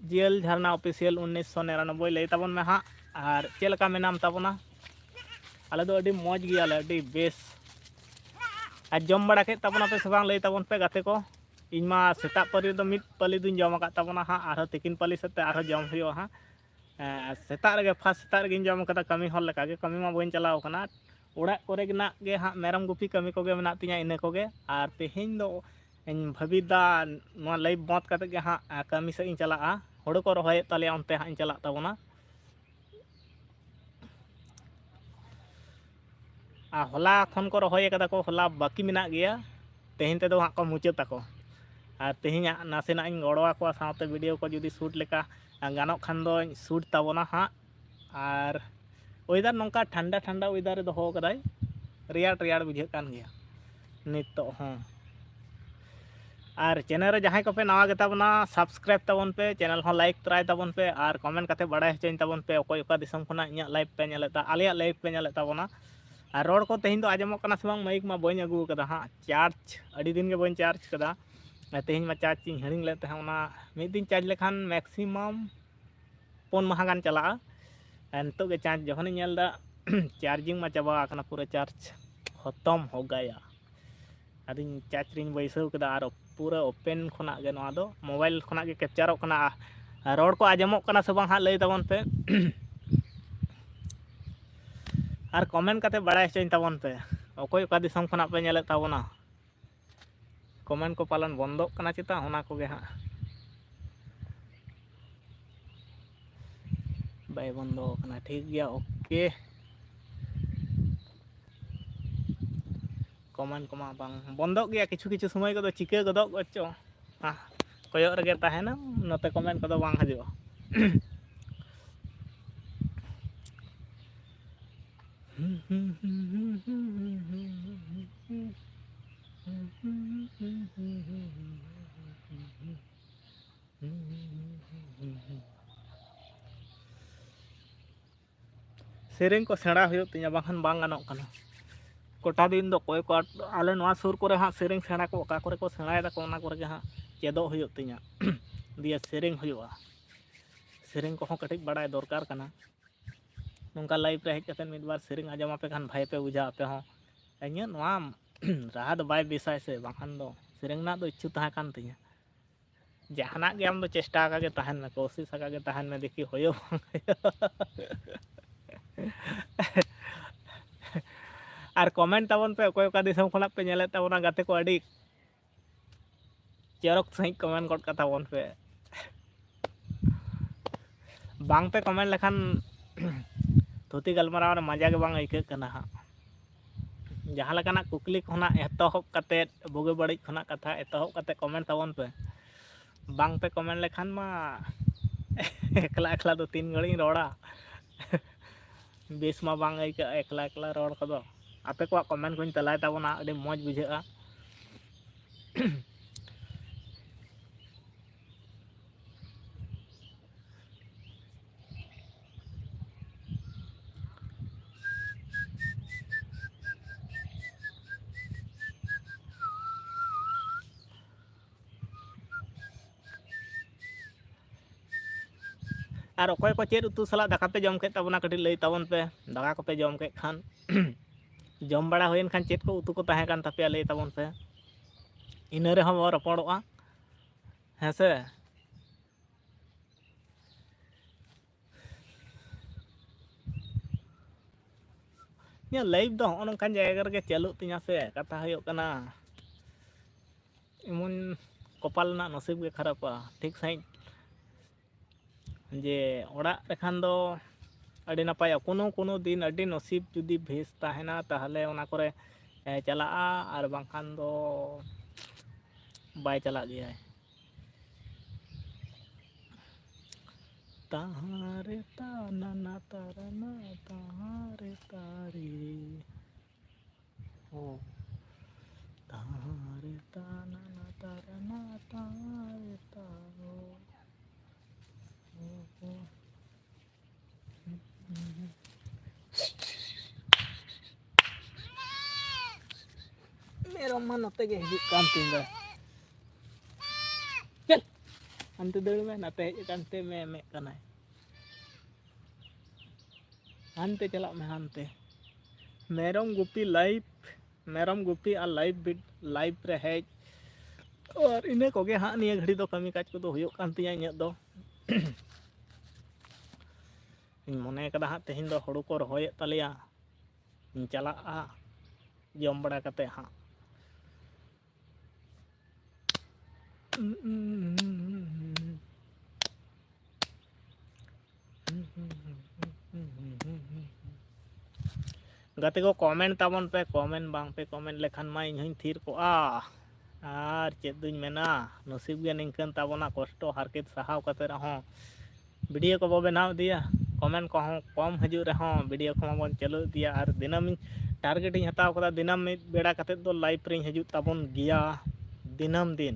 ᱡᱤᱭᱟᱹᱞ ᱡᱷᱟᱨᱱᱟ ᱚᱯᱷᱤᱥᱤᱭᱟᱞ ᱩᱱᱤᱥᱥᱚ ᱱᱤᱨᱟᱱᱚᱵᱵᱳᱭ, ᱞᱟᱹᱭ ᱛᱟᱵᱚᱱ ᱢᱮ ᱦᱟᱸᱜ᱾ ᱟᱨ ᱪᱮᱫ ᱞᱮᱠᱟ ᱢᱮᱱᱟᱢ ᱛᱟᱵᱚᱱᱟ? ᱟᱞᱮ ᱫᱚ ᱟᱹᱰᱤ ᱢᱚᱡᱽ ᱜᱮᱭᱟᱞᱮ, ᱟᱹᱰᱤ ᱵᱮᱥ᱾ ᱟᱨ ᱡᱚᱢ ᱵᱟᱲᱟ ᱠᱮᱫ ᱛᱟᱵᱚᱱᱟᱯᱮ ᱥᱮ ᱵᱟᱝ, ᱞᱟᱹᱭ ᱛᱟᱵᱚᱱ ᱯᱮ ᱜᱟᱛᱮ ᱠᱚ? ᱤᱧ ᱢᱟ ᱥᱮᱛᱟᱜ ᱯᱟᱹᱨᱤ ᱨᱮᱫᱚ ᱢᱤᱫ ᱯᱟᱹᱞᱤ ᱫᱩᱧ ᱡᱚᱢ ᱟᱠᱟᱫ ᱛᱟᱵᱚᱱᱟ ᱦᱟᱸᱜ, ᱟᱨᱦᱚᱸ ᱛᱤᱠᱤᱱ ᱯᱟᱹᱞᱤ ᱥᱮᱫ ᱛᱮ ᱟᱨᱦᱚᱸ ᱡᱚᱢ ᱦᱩᱭᱩᱜᱼᱟ ᱦᱟᱸᱜ᱾ ᱦᱮᱸ, ᱥᱮᱛᱟᱜ ᱨᱮᱜᱮ, ᱯᱷᱟᱥᱴ ᱥᱮᱛᱟᱜ ᱨᱮᱜᱮᱧ ᱡᱚᱢ ᱠᱟᱫᱟ, ᱠᱟᱹᱢᱤ ᱦᱚᱲ ᱞᱮᱠᱟᱜᱮ, ᱠᱟᱹᱢᱤ ᱢᱟ ᱵᱟᱹᱧ ᱪᱟᱞᱟᱣ ᱠᱟᱱᱟ᱾ ᱚᱲᱟᱜ ᱠᱚᱨᱮ ᱜᱮ ᱱᱟᱜ ᱜᱮ ᱦᱟᱸᱜ ᱢᱮᱨᱚᱢ ᱜᱩᱯᱤ ᱠᱟᱹᱢᱤ ᱠᱚᱜᱮ ᱢᱮᱱᱟᱜ ᱛᱤᱧᱟᱹ, ᱤᱱᱟᱹ ᱠᱚᱜᱮ᱾ ᱟᱨ ᱛᱮᱦᱮᱧ ᱫᱚ ᱤᱧ ᱵᱷᱟᱹᱵᱤᱛ ᱫᱟ ᱱᱚᱣᱟ live ᱵᱚᱸᱫᱽ ᱠᱟᱛᱮ ᱜᱮ ᱦᱟᱸᱜ ᱠᱟᱹᱢᱤ ᱥᱮᱫ ᱤᱧ ᱪᱟᱞᱟᱜᱼᱟ᱾ ᱦᱳᱲᱳ ᱠᱚ ᱨᱚᱦᱚᱭᱮᱫ ᱛᱟᱞᱮᱭᱟ, ᱚᱱᱛᱮ ᱦᱟᱸᱜ ᱤᱧ ᱪᱟᱞᱟᱜ ᱛᱟᱵᱚᱱᱟ᱾ ᱟᱨ ᱦᱚᱞᱟ ᱠᱷᱚᱱ ᱠᱚ ᱨᱚᱦᱚᱭ ᱠᱟᱫᱟ ᱠᱚ, ᱦᱚᱞᱟ ᱵᱟᱹᱠᱤ ᱢᱮᱱᱟᱜ ᱜᱮᱭᱟ, ᱛᱮᱦᱮᱧ ᱛᱮᱫᱚ ᱦᱟᱸᱜ ᱠᱚ ᱢᱩᱪᱟᱹᱫ ᱛᱟᱠᱚ᱾ ᱟᱨ ᱛᱮᱦᱮᱧᱟᱜ ᱱᱟᱥᱮᱱᱟᱜ ᱤᱧ ᱜᱚᱲᱚ ᱟᱠᱚᱣᱟ, ᱥᱟᱶᱛᱮ video ᱠᱚ ᱡᱩᱫᱤ shoot ᱞᱮᱠᱟ ᱜᱟᱱᱚᱜ ᱠᱷᱟᱱ ᱫᱚᱧ shoot ᱛᱟᱵᱚᱱᱟ ᱦᱟᱸᱜ᱾ ᱟᱨ weather ᱱᱚᱝᱠᱟ ᱴᱷᱟᱱᱰᱟ ᱴᱷᱟᱱᱰᱟ weather ᱮ ᱫᱚᱦᱚ ᱠᱟᱫᱟᱭ, ᱨᱮᱭᱟᱲ ᱨᱮᱭᱟᱲ ᱵᱩᱡᱷᱟᱹᱜ ᱠᱟᱱ ᱜᱮᱭᱟ ᱱᱤᱛᱚᱜ ᱦᱚᱸ᱾ ᱟᱨ channel ᱨᱮ ᱡᱟᱦᱟᱸᱭ ᱠᱚᱯᱮ ᱱᱟᱣᱟ ᱜᱮᱛᱟ ᱵᱚᱱᱟ, subscribe ᱛᱟᱵᱚᱱ ᱯᱮ, channel ᱦᱚᱸ like ᱛᱚᱨᱟᱭ ᱛᱟᱵᱚᱱ ᱯᱮ, ᱟᱨ comment ᱠᱟᱛᱮ ᱵᱟᱲᱟᱭ ᱦᱚᱪᱚᱧ ᱛᱟᱵᱚᱱ ᱯᱮ ᱚᱠᱚᱭ ᱚᱠᱟ ᱫᱤᱥᱚᱢ ᱠᱷᱚᱱᱟᱜ ᱤᱧᱟᱹᱜ live ᱯᱮ ᱧᱮᱞᱮᱫ ᱛᱟ-, ᱟᱞᱮᱭᱟᱜ live ᱯᱮ ᱧᱮᱞᱮᱫ ᱛᱟᱵᱚᱱᱟ᱾ ᱟᱨ ᱨᱚᱲ ᱠᱚ ᱛᱮᱦᱮᱧ ᱫᱚ ᱟᱸᱡᱚᱢᱚᱜ ᱠᱟᱱᱟ ᱥᱮ ᱵᱟᱝ? Mic ᱢᱟ ᱵᱟᱹᱧ ᱟᱹᱜᱩ ᱟᱠᱟᱫᱟ ᱦᱟᱸᱜ, charge ᱟᱹᱰᱤ ᱫᱤᱱ ᱜᱮ ᱵᱟᱹᱧ charge ᱠᱟᱫᱟ᱾ ᱟᱨ ᱛᱮᱦᱮᱧ ᱢᱟ charge ᱤᱧ ᱦᱤᱲᱤᱧ ᱞᱮᱫ ᱛᱟᱦᱮᱸᱫ, ᱚᱱᱟ ᱢᱤᱫ ᱫᱤᱱ charge ᱞᱮᱠᱷᱟᱱ maximum ᱯᱩᱱ ᱢᱟᱦᱟ ᱜᱟᱱ ᱪᱟᱞᱟᱜᱼᱟ᱾ ᱟᱨ ᱱᱤᱛᱚᱜ ᱜᱮ charge ᱡᱚᱠᱷᱚᱱᱤᱧ ᱧᱮᱞ ᱮᱫᱟ, charging ᱢᱟ ᱪᱟᱵᱟ ᱟᱠᱟᱱᱟ, ᱯᱩᱨᱟᱹ charge ᱠᱷᱚᱛᱚᱢ ᱦᱳ ᱜᱟᱭᱟ᱾ ᱟᱫᱚᱧ charge ᱨᱤᱧ ᱵᱟᱹᱭᱥᱟᱹᱣ ᱠᱮᱫᱟ ᱟᱨ ᱯᱩᱨᱟᱹ open ᱠᱷᱚᱱᱟᱜ ᱜᱮ ᱱᱚᱣᱟ ᱫᱚ mobile ᱠᱷᱚᱱᱟᱜ ᱜᱮ captureᱚᱜ ᱠᱟᱱᱟ᱾ ᱟᱨ ᱨᱚᱲ ᱠᱚ ᱟᱸᱡᱚᱢᱚᱜ ᱠᱟᱱᱟ ᱥᱮ ᱵᱟᱝ ᱦᱟᱸᱜ ᱞᱟᱹᱭ ᱛᱟᱵᱚᱱ ᱯᱮ᱾ ᱟᱨ comment ᱠᱟᱛᱮ ᱵᱟᱲᱟᱭ ᱦᱚᱪᱚᱧ ᱛᱟᱵᱚᱱ ᱯᱮ, ᱚᱠᱚᱭ ᱚᱠᱟ ᱫᱤᱥᱚᱢ ᱠᱷᱚᱱᱟᱜ ᱯᱮ ᱧᱮᱞᱮᱫ ᱛᱟᱵᱚᱱᱟ᱾ Comment ᱠᱚ ᱯᱟᱞᱮᱱ ᱵᱚᱱᱫᱚᱜ ᱠᱟᱱᱟ ᱪᱮᱛᱟ, ᱚᱱᱟ ᱠᱚᱜᱮ ᱦᱟᱸᱜ᱾ ᱵᱟᱭ ᱵᱚᱱᱫᱚ ᱠᱟᱱᱟ, ᱴᱷᱤᱠ ᱜᱮᱭᱟ, okay᱾ Comment ᱠᱚᱢᱟ ᱵᱟᱝ ᱵᱚᱱᱫᱚᱜ ᱜᱮᱭᱟ, ᱠᱤᱪᱷᱩ ᱠᱤᱪᱷᱩ ᱥᱚᱢᱚᱭ ᱠᱚᱫᱚ ᱪᱤᱠᱟᱹ ᱜᱚᱫᱚᱜ ᱪᱚ᱾ ᱦᱮᱸ, ᱠᱚᱭᱚᱜ ᱨᱮᱜᱮ ᱛᱟᱦᱮᱱᱟ, ᱱᱚᱛᱮ comment ᱠᱚᱫᱚ ᱵᱟᱝ ᱦᱤᱡᱩᱜᱼᱟ᱾ ᱥᱮᱨᱮᱧ ᱠᱚ ᱥᱮᱬᱟ ᱦᱩᱭᱩᱜ ᱛᱤᱧᱟᱹ, ᱵᱟᱝᱠᱷᱟᱱ ᱵᱟᱝ ᱜᱟᱱᱚᱜ ᱠᱟᱱᱟ᱾ ᱠᱚᱴᱟ ᱫᱤᱱ ᱫᱚ ᱚᱠᱚᱭ ᱠᱚ ᱟᱞᱮ ᱱᱚᱣᱟ ᱥᱩᱨ ᱠᱚᱨᱮ ᱦᱟᱸᱜ ᱥᱮᱨᱮᱧ ᱥᱮᱬᱟ ᱠᱚ ᱚᱠᱟ ᱠᱚᱨᱮ ᱠᱚ ᱥᱮᱬᱟᱭ ᱫᱟᱠᱚ, ᱚᱱᱟ ᱠᱚᱨᱮ ᱜᱮ ᱦᱟᱸᱜ ᱪᱮᱫᱚᱜ ᱦᱩᱭᱩᱜ ᱛᱤᱧᱟᱹ᱾ ᱫᱤᱭᱮ ᱥᱮᱨᱮᱧ ᱦᱩᱭᱩᱜᱼᱟ, ᱥᱮᱨᱮᱧ ᱠᱚᱦᱚᱸ ᱠᱟᱹᱴᱤᱡ ᱵᱟᱲᱟᱭ ᱫᱚᱨᱠᱟᱨ ᱠᱟᱱᱟ᱾ ᱱᱚᱝᱠᱟ live ᱨᱮ ᱦᱮᱡ ᱠᱟᱛᱮᱫ ᱢᱤᱫ ᱵᱟᱨ ᱥᱮᱨᱮᱧ ᱟᱸᱡᱚᱢ ᱟᱯᱮ ᱠᱷᱟᱱ ᱵᱷᱟᱹᱜᱤ ᱯᱮ ᱵᱩᱡᱷᱟᱹᱣᱟ ᱟᱯᱮ ᱦᱚᱸ᱾ ᱤᱧᱟᱹᱜ ᱱᱚᱣᱟ ᱨᱟᱦᱟ ᱫᱚ ᱵᱟᱭ ᱵᱮᱥᱟᱭ ᱥᱮ, ᱵᱟᱝᱠᱷᱟᱱ ᱫᱚ ᱥᱮᱨᱮᱧ ᱨᱮᱱᱟᱜ ᱫᱚ ᱤᱪᱪᱷᱩ ᱛᱟᱦᱮᱸ ᱠᱟᱱ ᱛᱤᱧᱟᱹ᱾ ᱡᱟᱦᱟᱱᱟᱜ ᱜᱮ ᱟᱢ ᱫᱚ ᱪᱮᱥᱴᱟ ᱟᱠᱟ ᱜᱮ ᱛᱟᱦᱮᱱ ᱢᱮ, ᱠᱳᱥᱤᱥ ᱟᱠᱟ ᱜᱮ ᱛᱟᱦᱮᱱ ᱢᱮ, ᱫᱮᱠᱷᱤ ᱦᱩᱭᱩᱜ ᱵᱟᱝ ᱦᱩᱭᱩᱜ᱾ ᱟᱨ comment ᱛᱟᱵᱚᱱ ᱯᱮ, ᱚᱠᱚᱭ ᱚᱠᱟ ᱫᱤᱥᱚᱢ ᱠᱷᱚᱱᱟᱜ ᱯᱮ ᱧᱮᱞᱮᱫ ᱛᱟᱵᱚᱱᱟ ᱜᱟᱛᱮ ᱠᱚ, ᱟᱹᱰᱤ ᱪᱚᱨᱚᱠ ᱥᱟᱺᱦᱤᱡ comment ᱜᱚᱫ ᱠᱟᱛᱟ ᱵᱚᱱ ᱯᱮ᱾ ᱵᱟᱝ ᱯᱮ comment ᱞᱮᱠᱷᱟᱱ ᱛᱷᱩᱛᱤ ᱜᱟᱞᱢᱟᱨᱟᱣ ᱨᱮ ᱢᱟᱡᱟ ᱜᱮ ᱵᱟᱝ ᱟᱹᱭᱠᱟᱹᱜ ᱠᱟᱱᱟ ᱦᱟᱸᱜ᱾ ᱡᱟᱦᱟᱸ ᱞᱮᱠᱟᱱᱟᱜ ᱠᱩᱠᱞᱤ ᱠᱷᱚᱱᱟᱜ ᱮᱛᱚᱦᱚᱵ ᱠᱟᱛᱮᱫ, ᱵᱩᱜᱤ ᱵᱟᱹᱲᱤᱡ ᱠᱷᱚᱱᱟᱜ ᱠᱟᱛᱷᱟ ᱮᱛᱚᱦᱚᱵ ᱠᱟᱛᱮᱫ comment ᱛᱟᱵᱚᱱ ᱯᱮ᱾ ᱵᱟᱝ ᱯᱮ comment ᱞᱮᱠᱷᱟᱱ ᱢᱟ ᱮᱠᱞᱟ ᱮᱠᱞᱟ ᱫᱚ ᱛᱤᱱ ᱜᱷᱟᱹᱲᱤᱡ ᱤᱧ ᱨᱚᱲᱟ᱾ ᱵᱮᱥ ᱢᱟ ᱵᱟᱝ ᱟᱹᱭᱠᱟᱹᱜᱼᱟ ᱮᱠᱞᱟ ᱮᱠᱞᱟ ᱨᱚᱲ ᱠᱚᱫᱚ᱾ ᱟᱯᱮ ᱠᱚᱣᱟᱜ comment ᱠᱚᱧ ᱛᱮᱞᱟᱭ ᱛᱟᱵᱚᱱᱟ, ᱟᱹᱰᱤ ᱢᱚᱡᱽ ᱵᱩᱡᱷᱟᱹᱜᱼᱟ᱾ ᱟᱨ ᱚᱠᱚᱭ ᱠᱚ ᱪᱮᱫ ᱩᱛᱩ ᱥᱟᱞᱟᱜ ᱫᱟᱠᱟ ᱯᱮ ᱡᱚᱢ ᱠᱮᱫ ᱛᱟᱵᱚᱱᱟ, ᱠᱟᱹᱴᱤᱡ ᱞᱟᱹᱭ ᱛᱟᱵᱚᱱ ᱯᱮ᱾ ᱫᱟᱠᱟ ᱠᱚᱯᱮ ᱡᱚᱢ ᱠᱮᱫ ᱠᱷᱟᱱ, ᱡᱚᱢ ᱵᱟᱲᱟ ᱦᱩᱭᱮᱱ ᱠᱷᱟᱱ ᱪᱮᱫ ᱠᱚ ᱩᱛᱩ ᱠᱚ ᱛᱟᱦᱮᱸ ᱠᱟᱱ ᱛᱟᱯᱮᱭᱟ, ᱞᱟᱹᱭ ᱛᱟᱵᱚᱱ ᱯᱮ᱾ ᱤᱱᱟᱹ ᱨᱮᱦᱚᱸ ᱵᱚᱱ ᱨᱚᱯᱚᱲᱚᱜᱼᱟ, ᱦᱮᱸ ᱥᱮ? ᱤᱧᱟᱹᱜ live ᱫᱚ ᱦᱚᱸᱜᱼᱚ ᱱᱚᱝᱠᱟᱱ ᱡᱟᱭᱜᱟ ᱨᱮᱜᱮ ᱪᱟᱹᱞᱩᱜ ᱛᱤᱧᱟ ᱥᱮ, ᱠᱟᱛᱷᱟ ᱦᱩᱭᱩᱜ ᱠᱟᱱᱟ, ᱮᱢᱚᱱ ᱠᱚᱯᱟᱞ ᱨᱮᱱᱟᱜ ᱱᱚᱥᱤᱵ ᱜᱮ ᱠᱷᱟᱨᱟᱯᱟ, ᱴᱷᱤᱠ ᱥᱟᱺᱦᱤᱡ ᱡᱮ ᱚᱲᱟᱜ ᱨᱮᱠᱷᱟᱱ ᱫᱚ ᱟᱹᱰᱤ ᱱᱟᱯᱟᱭᱟ᱾ ᱠᱳᱱᱳ ᱠᱳᱱᱳ ᱫᱤᱱ ᱟᱹᱰᱤ ᱱᱚᱥᱤᱵ ᱡᱩᱫᱤ ᱵᱮᱥ ᱛᱟᱦᱮᱱᱟ, ᱛᱟᱦᱚᱞᱮ ᱚᱱᱟ ᱠᱚᱨᱮ, ᱮ, ᱪᱟᱞᱟᱜᱼᱟ, ᱟᱨ ᱵᱟᱝᱠᱷᱟᱱ ᱫᱚ ᱵᱟᱭ ᱪᱟᱞᱟᱜ ᱜᱮᱭᱟᱭ᱾ ᱛᱟᱦᱟᱸ ᱨᱮ ᱛᱟ ᱱᱟ ᱱᱟ ᱛᱟ ᱨᱟ ᱱᱟ, ᱛᱟᱦᱟᱸ ᱨᱮ ᱛᱟ ᱨᱮ᱾ ᱦᱚᱸ᱾ ᱛᱟᱦᱟᱸ ᱨᱮ ᱛᱟ ᱱᱟ ᱱᱟ ᱛᱟ ᱨᱟ ᱱᱟ, ᱛᱟᱦᱟᱸ ᱨᱮ ᱛᱟ ᱦᱚᱸ᱾ ᱦᱚᱸ, ᱦᱚᱸ᱾ ᱢᱮᱨᱚᱢ ᱢᱟ ᱱᱚᱛᱮ ᱜᱮ ᱦᱤᱡᱩᱜ ᱠᱟᱱ ᱛᱤᱧ ᱫᱚ᱾ ᱪᱟᱞ, ᱦᱟᱱᱛᱮ ᱫᱟᱹᱲ ᱢᱮ, ᱱᱟᱛᱮ ᱦᱮᱡ ᱟᱠᱟᱱ ᱛᱮ ᱢᱮ ᱮᱢᱮᱫ ᱠᱟᱱᱟᱭ᱾ ᱦᱟᱱᱛᱮ ᱪᱟᱞᱟᱜ ᱢᱮ, ᱦᱟᱱᱛᱮ᱾ ᱢᱮᱨᱚᱢ ᱜᱩᱯᱤ live, ᱢᱮᱨᱚᱢ ᱜᱩᱯᱤ ᱟᱨ live ᱵᱤᱰ-, live ᱨᱮ ᱦᱮᱡ᱾ ᱟᱨ ᱤᱱᱟᱹ ᱠᱚᱜᱮ ᱦᱟᱸᱜ ᱱᱤᱭᱟᱹ ᱜᱷᱟᱹᱲᱤ ᱫᱚ ᱠᱟᱹᱢᱤ ᱠᱟᱡᱽ ᱠᱚᱫᱚ ᱦᱩᱭᱩᱜ ᱠᱟᱱ ᱛᱤᱧᱟᱹ ᱤᱧᱟᱹᱜ ᱫᱚ᱾ ᱤᱧ ᱢᱚᱱᱮ ᱠᱟᱫᱟ ᱦᱟᱸᱜ ᱛᱮᱦᱮᱧ ᱫᱚ ᱦᱩᱲᱩ ᱠᱚ ᱨᱚᱦᱚᱭᱮᱫ ᱛᱟᱞᱮᱭᱟ, ᱤᱧ ᱪᱟᱞᱟᱜᱼᱟ᱾ ᱡᱚᱢ ᱵᱟᱲᱟ ᱠᱟᱛᱮ ᱦᱟᱸᱜ᱾ ᱜᱟᱛᱮ ᱠᱚ, comment ᱛᱟᱵᱚᱱ ᱯᱮ᱾ Comment ᱵᱟᱝ ᱯᱮ comment ᱞᱮᱠᱷᱟᱱ ᱢᱟ ᱤᱧ ᱦᱚᱸᱧ ᱛᱷᱤᱨ ᱠᱚᱜᱼᱟ᱾ ᱟᱨ ᱪᱮᱫ ᱫᱩᱧ ᱢᱮᱱᱟ, ᱱᱚᱥᱤᱵ ᱜᱮ ᱱᱤᱝᱠᱟᱹᱱ ᱛᱟᱵᱚᱱᱟ, ᱠᱚᱥᱴᱚ ᱦᱟᱨᱠᱮᱛ ᱥᱟᱦᱟᱣ ᱠᱟᱛᱮ ᱨᱮᱦᱚᱸ video ᱠᱚ ᱵᱚ ᱵᱮᱱᱟᱣ ᱤᱫᱤᱭᱟ᱾ Comment ᱠᱚᱦᱚᱸ ᱠᱚᱢ ᱦᱤᱡᱩᱜ ᱨᱮᱦᱚᱸ video ᱠᱚᱢᱟ ᱵᱚᱱ ᱪᱟᱹᱞᱩ ᱤᱫᱤᱭᱟ᱾ ᱟᱨ ᱫᱤᱱᱟᱹᱢ ᱤᱧ target ᱤᱧ ᱦᱟᱛᱟᱣ ᱠᱟᱫᱟ, ᱫᱤᱱᱟᱹᱢ ᱢᱤᱫ ᱵᱮᱲᱟ ᱠᱟᱛᱮᱫ ᱫᱚ live ᱨᱤᱧ ᱦᱤᱡᱩᱜ ᱛᱟᱵᱚᱱ ᱜᱮᱭᱟ, ᱫᱤᱱᱟᱹᱢ ᱫᱤᱱ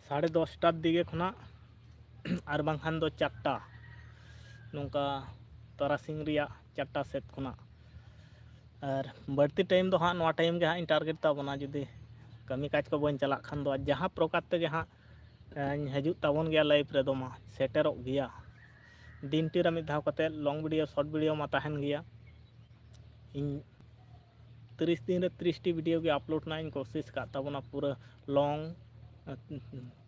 ᱥᱟᱲᱮ ᱫᱚᱥᱴᱟ ᱫᱤᱜᱮ ᱠᱷᱚᱱᱟᱜ ᱟᱨ ᱵᱟᱝᱠᱷᱟᱱ ᱫᱚ ᱪᱟᱨᱴᱟ, ᱱᱚᱝᱠᱟ ᱛᱟᱨᱟᱥᱤᱧ ᱨᱮᱭᱟᱜ ᱪᱟᱨᱴᱟ ᱥᱮᱫ ᱠᱷᱚᱱᱟᱜ᱾ ᱟᱨ ᱵᱟᱹᱲᱛᱤ time ᱫᱚ ᱦᱟᱸᱜ ᱱᱚᱣᱟ time ᱜᱮ ᱦᱟᱸᱜ ᱤᱧ target ᱛᱟᱵᱚᱱᱟ, ᱡᱩᱫᱤ ᱠᱟᱹᱢᱤ ᱠᱟᱡᱽ ᱠᱚ ᱵᱟᱹᱧ ᱪᱟᱞᱟᱜ ᱠᱷᱟᱱ ᱫᱚ᱾ ᱟᱨ ᱡᱟᱦᱟᱸ ᱯᱨᱚᱠᱟᱨ ᱛᱮᱜᱮ ᱦᱟᱸᱜ ᱤᱧ ᱦᱤᱡᱩᱜ ᱛᱟᱵᱚᱱ ᱜᱮᱭᱟ live ᱨᱮᱫᱚ ᱢᱟ, ᱥᱮᱴᱮᱨᱚᱜ ᱜᱮᱭᱟ᱾ ᱫᱤᱱᱴᱤ ᱨᱮ ᱢᱤᱫ ᱫᱷᱟᱣ ᱠᱟᱛᱮ long video, short video ᱢᱟ ᱛᱟᱦᱮᱱ ᱜᱮᱭᱟ᱾ ᱤᱧ ᱛᱤᱨᱤᱥ ᱫᱤᱱ ᱨᱮ ᱛᱤᱨᱤᱥ ᱴᱤ video ᱜᱮ upload ᱨᱮᱱᱟᱜ ᱤᱧ ᱠᱳᱥᱤᱥ ᱟᱠᱟᱫ ᱛᱟᱵᱚᱱᱟ, ᱯᱩᱨᱟᱹ long,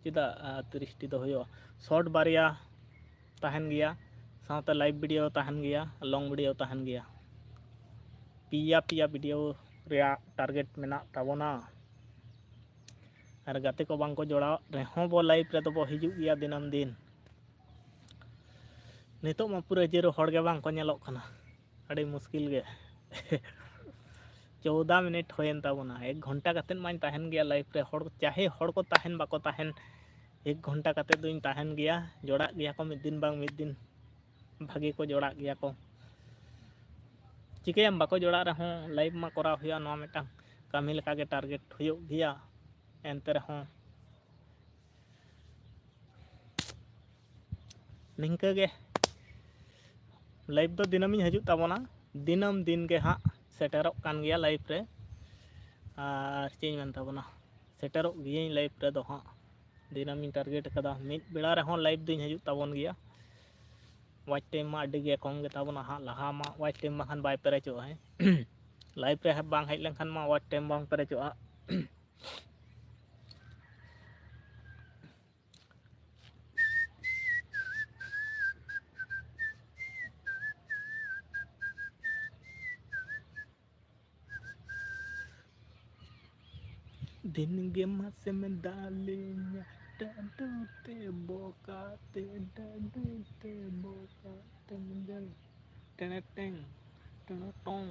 ᱪᱮᱫᱟᱜ, ᱟᱨ ᱛᱤᱨᱤᱥ ᱴᱤ ᱫᱚ ᱦᱩᱭᱩᱜᱼᱟ, short ᱵᱟᱨᱭᱟ ᱛᱟᱦᱮᱱ ᱜᱮᱭᱟ, ᱥᱟᱶᱛᱮ live video ᱛᱟᱦᱮᱱ ᱜᱮᱭᱟ, long video ᱛᱟᱦᱮᱱ ᱜᱮᱭᱟ᱾ ᱯᱮᱭᱟ ᱯᱮᱭᱟ video ᱨᱮᱭᱟᱜ target ᱢᱮᱱᱟᱜ ᱛᱟᱵᱚᱱᱟ᱾ ᱟᱨ ᱜᱟᱛᱮ ᱠᱚ ᱵᱟᱝ ᱠᱚ ᱡᱚᱲᱟᱣ ᱨᱮᱦᱚᱸ ᱵᱚ live ᱨᱮᱫᱚ ᱵᱚ ᱦᱤᱡᱩᱜ ᱜᱮᱭᱟ ᱫᱤᱱᱟᱹᱢ ᱫᱤᱱ᱾ ᱱᱤᱛᱚᱜ ᱢᱟ ᱯᱩᱨᱟᱹ zero, ᱦᱚᱲ ᱜᱮ ᱵᱟᱝ ᱠᱚ ᱧᱮᱞᱚᱜ ᱠᱟᱱᱟ, ᱟᱹᱰᱤ ᱢᱩᱥᱠᱤᱞ ᱜᱮ᱾ ᱪᱳᱣᱫᱟ ᱢᱤᱱᱤᱴ ᱦᱩᱭᱮᱱ ᱛᱟᱵᱚᱱᱟ, ᱮᱠ ᱜᱷᱚᱱᱴᱟ ᱠᱟᱛᱮᱫ ᱢᱟᱧ ᱛᱟᱦᱮᱱ ᱜᱮᱭᱟ live ᱨᱮ, ᱦᱚᱲ ᱪᱟᱦᱮ ᱦᱚᱲ ᱠᱚ ᱛᱟᱦᱮᱱ ᱵᱟᱠᱚ ᱛᱟᱦᱮᱱ, ᱮᱠ ᱜᱷᱚᱱᱴᱟ ᱠᱟᱛᱮᱫ ᱫᱚᱧ ᱛᱟᱦᱮᱱ ᱜᱮᱭᱟ᱾ ᱡᱚᱲᱟᱜ ᱜᱮᱭᱟ ᱠᱚ ᱢᱤᱫ ᱫᱤᱱ ᱵᱟᱝ ᱢᱤᱫ ᱫᱤᱱ, ᱵᱷᱟᱜᱮ ᱠᱚ ᱡᱚᱲᱟᱜ ᱜᱮᱭᱟ ᱠᱚ᱾ ᱪᱤᱠᱟᱹᱭᱟᱢ, ᱵᱟᱠᱚ ᱡᱚᱲᱟᱜ ᱨᱮᱦᱚᱸ live ᱢᱟ ᱠᱚᱨᱟᱣ ᱦᱩᱭᱩᱜᱼᱟ, ᱱᱚᱣᱟ ᱢᱤᱫᱴᱟᱝ ᱠᱟᱹᱢᱤ ᱞᱮᱠᱟᱜᱮ target ᱦᱩᱭᱩᱜ ᱜᱮᱭᱟ᱾ ᱮᱱᱛᱮ ᱨᱮᱦᱚᱸ ᱱᱤᱝᱠᱟᱹ ᱜᱮ live ᱫᱚ ᱫᱤᱱᱟᱹᱢᱤᱧ ᱦᱤᱡᱩᱜ ᱛᱟᱵᱚᱱᱟ, ᱫᱤᱱᱟᱹᱢ ᱫᱤᱱ ᱜᱮ ᱦᱟᱸᱜ ᱥᱮᱴᱮᱨᱚᱜ ᱠᱟᱱ ᱜᱮᱭᱟ live ᱨᱮ᱾ ᱟᱨ ᱪᱮᱫ ᱤᱧ ᱢᱮᱱ ᱛᱟᱵᱚᱱᱟ, ᱥᱮᱴᱮᱨᱚᱜ ᱜᱤᱭᱟᱹᱧ live ᱨᱮᱫᱚ ᱦᱟᱸᱜ, ᱫᱤᱱᱟᱹᱢᱤᱧ target ᱟᱠᱟᱫᱟ, ᱢᱤᱫ ᱵᱮᱲᱟ ᱨᱮᱦᱚᱸ live ᱫᱩᱧ ᱦᱤᱡᱩᱜ ᱛᱟᱵᱚᱱ ᱜᱮᱭᱟ᱾ Watch time ᱢᱟ ᱟᱹᱰᱤ ᱜᱮ ᱠᱚᱢ ᱜᱮᱛᱟ ᱵᱚᱱᱟ ᱦᱟᱸᱜ, ᱞᱟᱦᱟ ᱢᱟ watch time ᱵᱟᱝᱠᱷᱟᱱ ᱵᱟᱭ ᱯᱮᱨᱮᱡᱚᱜᱼᱟ, ᱦᱮᱸ᱾ Live ᱨᱮ ᱦᱟᱸᱜ ᱵᱟᱝ ᱦᱮᱡ ᱞᱮᱱᱠᱷᱟᱱ ᱢᱟ watch time ᱵᱟᱝ ᱯᱮᱨᱮᱡᱚᱜᱼᱟ᱾ ᱫᱤᱱ ᱜᱮ ᱢᱟᱥᱮᱢ ᱫᱟᱞᱤᱧᱟ, ᱰᱟᱸᱰᱚᱢ ᱛᱮ ᱵᱚᱠᱟᱛᱮ, ᱰᱟᱸᱰᱚᱢ ᱛᱮ ᱵᱚᱠᱟᱛᱮ, ᱢᱮᱱᱫᱟᱹᱧ, ᱴᱮᱬᱮ ᱴᱮᱝ, ᱴᱮᱬᱮ ᱴᱚᱝ,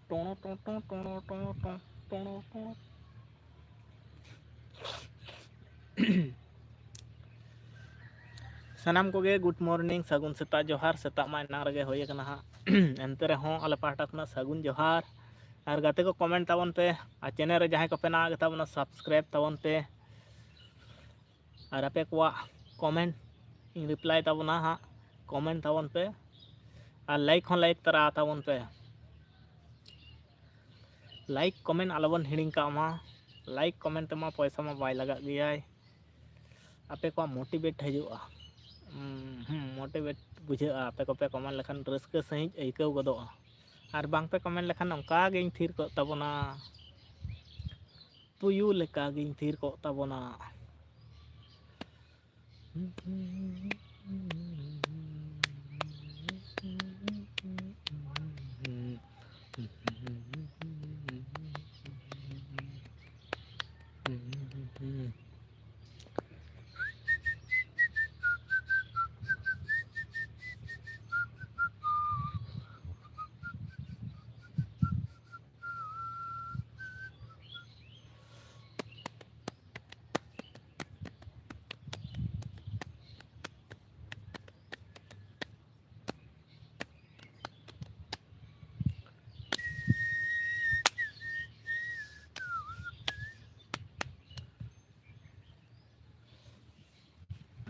ᱴᱚᱬᱚ ᱴᱚ ᱴᱚ, ᱴᱚᱬᱚ ᱴᱚ ᱴᱚ, ᱴᱚᱬᱚ ᱴᱚ᱾ ᱥᱟᱱᱟᱢ ᱠᱚᱜᱮ good morning, ᱥᱟᱹᱜᱩᱱ ᱥᱮᱛᱟᱜ ᱡᱚᱦᱟᱨ᱾ ᱥᱮᱛᱟᱜ ᱢᱟ ᱮᱱᱟᱝ ᱨᱮᱜᱮ ᱦᱩᱭ ᱟᱠᱟᱱᱟ ᱦᱟᱸᱜ᱾ ᱮᱱᱛᱮ ᱨᱮᱦᱚᱸ ᱟᱞᱮ ᱯᱟᱦᱴᱟ ᱠᱷᱚᱱᱟᱜ ᱥᱟᱹᱜᱩᱱ ᱡᱚᱦᱟᱨ᱾ ᱟᱨ ᱜᱟᱛᱮ ᱠᱚ, comment ᱛᱟᱵᱚᱱ ᱯᱮ, ᱟᱨ channel ᱨᱮ ᱡᱟᱦᱟᱸᱭ ᱠᱚᱯᱮ ᱱᱟᱣᱟ ᱜᱮᱛᱟ ᱵᱚᱱᱟ, subscribe ᱛᱟᱵᱚᱱ ᱯᱮ᱾ ᱟᱨ ᱟᱯᱮ ᱠᱚᱣᱟᱜ comment ᱤᱧ reply ᱛᱟᱵᱚᱱᱟ ᱦᱟᱸᱜ, comment ᱛᱟᱵᱚᱱ ᱯᱮ᱾ ᱟᱨ like ᱦᱚᱸ like ᱛᱟᱨᱟ ᱛᱟᱵᱚᱱ ᱯᱮ᱾ Like comment ᱟᱞᱚᱵᱚᱱ ᱦᱤᱲᱤᱧ ᱠᱟᱜ ᱢᱟ᱾ Like comment ᱛᱮᱢᱟ ᱯᱚᱭᱥᱟ ᱢᱟ ᱵᱟᱭ ᱞᱟᱜᱟᱜ ᱜᱮᱭᱟᱭ᱾ ᱟᱯᱮ ᱠᱚᱣᱟᱜ motivate ᱦᱤᱡᱩᱜᱼᱟ᱾ ᱦᱩᱸ, ᱦᱩᱸ, motivate ᱵᱩᱡᱷᱟᱹᱜᱼᱟ᱾ ᱟᱯᱮ ᱠᱚᱯᱮ comment ᱞᱮᱠᱷᱟᱱ ᱨᱟᱹᱥᱠᱟᱹ ᱥᱟᱺᱦᱤᱡ ᱟᱹᱭᱠᱟᱹᱣ ᱜᱚᱫᱚᱜᱼᱟ᱾ ᱟᱨ ᱵᱟᱝ ᱯᱮ comment ᱞᱮᱠᱷᱟᱱ ᱚᱱᱠᱟ ᱜᱤᱧ ᱛᱷᱤᱨ ᱠᱚᱜ ᱛᱟᱵᱚᱱᱟ᱾ ᱛᱩᱭᱩ ᱞᱮᱠᱟ ᱜᱤᱧ ᱛᱷᱤᱨ ᱠᱚᱜ ᱛᱟᱵᱚᱱᱟ᱾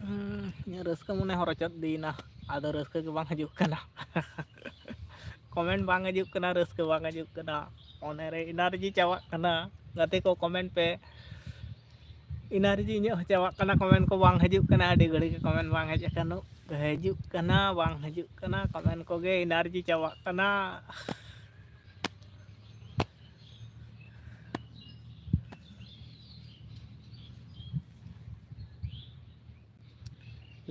ᱦᱩᱸ, ᱤᱧᱟᱹᱜ ᱨᱟᱹᱥᱠᱟᱹ ᱢᱚᱱᱮ ᱦᱚᱸ ᱨᱚᱪᱚᱫ ᱤᱫᱤᱭᱮᱱᱟ, ᱟᱫᱚ ᱨᱟᱹᱥᱠᱟᱹ ᱜᱮ ᱵᱟᱝ ᱦᱤᱡᱩᱜ ᱠᱟᱱᱟ᱾ Comment ᱵᱟᱝ ᱦᱤᱡᱩᱜ ᱠᱟᱱᱟ, ᱨᱟᱹᱥᱠᱟᱹ ᱵᱟᱝ ᱦᱤᱡᱩᱜ ᱠᱟᱱᱟ, ᱢᱚᱱᱮᱨᱮ energy ᱪᱟᱵᱟᱜ ᱠᱟᱱᱟ᱾ ᱜᱟᱛᱮ ᱠᱚ, comment ᱯᱮ, energy ᱤᱧᱟᱹᱜ ᱦᱚᱸ ᱪᱟᱵᱟᱜ ᱠᱟᱱᱟ, comment ᱠᱚ ᱵᱟᱝ ᱦᱤᱡᱩᱜ ᱠᱟᱱᱟ, ᱟᱹᱰᱤ ᱜᱷᱟᱹᱲᱤᱡ ᱜᱮ comment ᱵᱟᱝ ᱦᱮᱡ ᱟᱠᱟᱱᱟ, ᱦᱤᱡᱩᱜ ᱠᱟᱱᱟ, ᱵᱟᱝ ᱦᱤᱡᱩᱜ ᱠᱟᱱᱟ, comment ᱠᱚᱜᱮ energy ᱪᱟᱵᱟᱜ ᱠᱟᱱᱟ᱾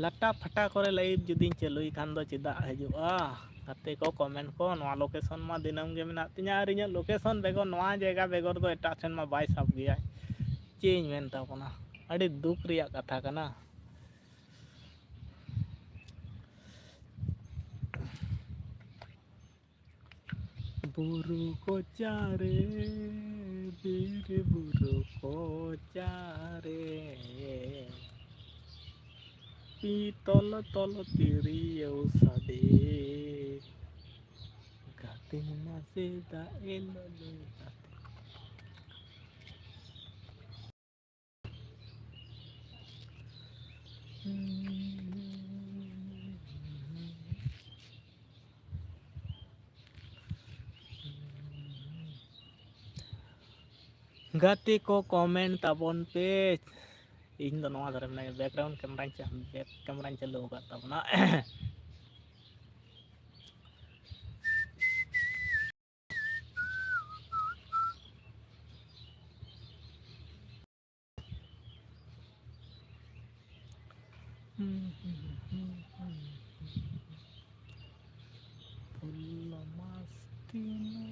ᱞᱟᱴᱟ ᱯᱷᱟᱴᱟ ᱠᱚᱨᱮ live ᱡᱩᱫᱤᱧ ᱪᱟᱹᱞᱩᱭ ᱠᱷᱟᱱ ᱫᱚ ᱪᱮᱫᱟᱜ ᱦᱤᱡᱩᱜᱼᱟ? ᱜᱟᱛᱮ ᱠᱚ, ᱠᱚᱢᱮᱱᱴ ᱠᱚ, ᱱᱚᱣᱟ ᱞᱳᱠᱮᱥᱚᱱ ᱢᱟ ᱫᱤᱱᱟᱹᱢ ᱜᱮ ᱢᱮᱱᱟᱜ ᱛᱤᱧᱟᱹ, ᱟᱨ ᱤᱧᱟᱹᱜ ᱞᱳᱠᱮᱥᱚᱱ ᱵᱮᱜᱚᱨ, ᱱᱚᱣᱟ ᱡᱟᱭᱜᱟ ᱵᱮᱜᱚᱨ ᱫᱚ ᱮᱴᱟᱜ ᱴᱷᱮᱱ ᱢᱟ ᱵᱟᱭ ᱥᱟᱵ ᱜᱮᱭᱟ᱾ ᱪᱮᱫ ᱤᱧ ᱢᱮᱱ ᱛᱟᱵᱚᱱᱟ, ᱟᱹᱰᱤ ᱫᱩᱠ ᱨᱮᱭᱟᱜ ᱠᱟᱛᱷᱟ ᱠᱟᱱᱟ᱾ ᱵᱩᱨᱩ ᱠᱚᱪᱟᱨᱮ, ᱵᱤᱨ ᱵᱩᱨᱩ ᱠᱚᱪᱟᱨᱮ, ᱯᱤ ᱛᱚᱞ ᱛᱚᱞ ᱛᱤᱨᱭᱳ ᱥᱟᱰᱮ, ᱜᱟᱛᱮ ᱢᱟᱥᱮ ᱫᱟᱜ ᱮ ᱞᱚᱞᱚᱭ ᱜᱟᱛᱮ᱾ ᱜᱟᱛᱮ ᱠᱚ, ᱠᱚᱢᱮᱱᱴ ᱛᱟᱵᱚᱱ ᱯᱮ᱾ ᱤᱧ ᱫᱚ ᱱᱚᱣᱟ ᱫᱷᱟᱨᱮ ᱢᱮᱱᱟᱧᱟ, ᱵᱮᱠᱜᱨᱟᱣᱩᱱᱰ ᱠᱮᱢᱮᱨᱟᱧ ᱪᱟ-, ᱵᱮᱠ ᱠᱮᱢᱮᱨᱟᱧ ᱪᱟᱹᱞᱩ ᱟᱠᱟᱫ ᱛᱟᱵᱚᱱᱟ᱾ ᱯᱷᱩᱞᱞᱚ ᱢᱟᱥᱛᱤᱱᱤ᱾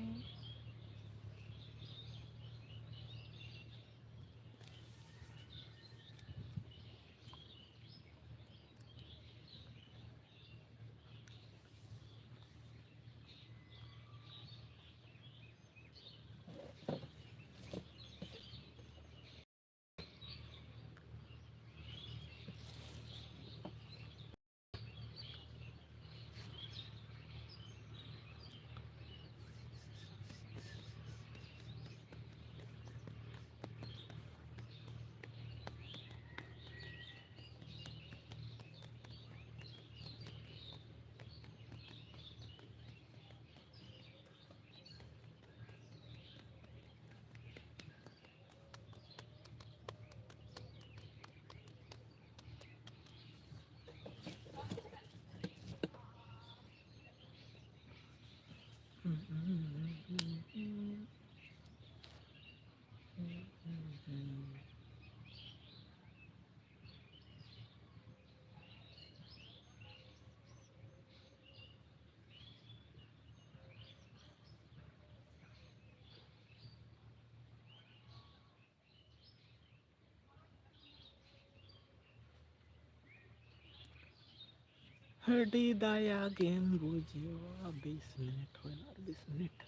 ᱟᱹᱰᱤ ᱫᱟᱭᱟ ᱜᱮᱢ ᱵᱩᱡᱷᱟᱹᱣᱟ᱾ ᱵᱤᱥ ᱢᱤᱱᱤᱴ ᱦᱩᱭᱱᱟ, ᱟᱨ ᱵᱤᱥ ᱢᱤᱱᱤᱴ᱾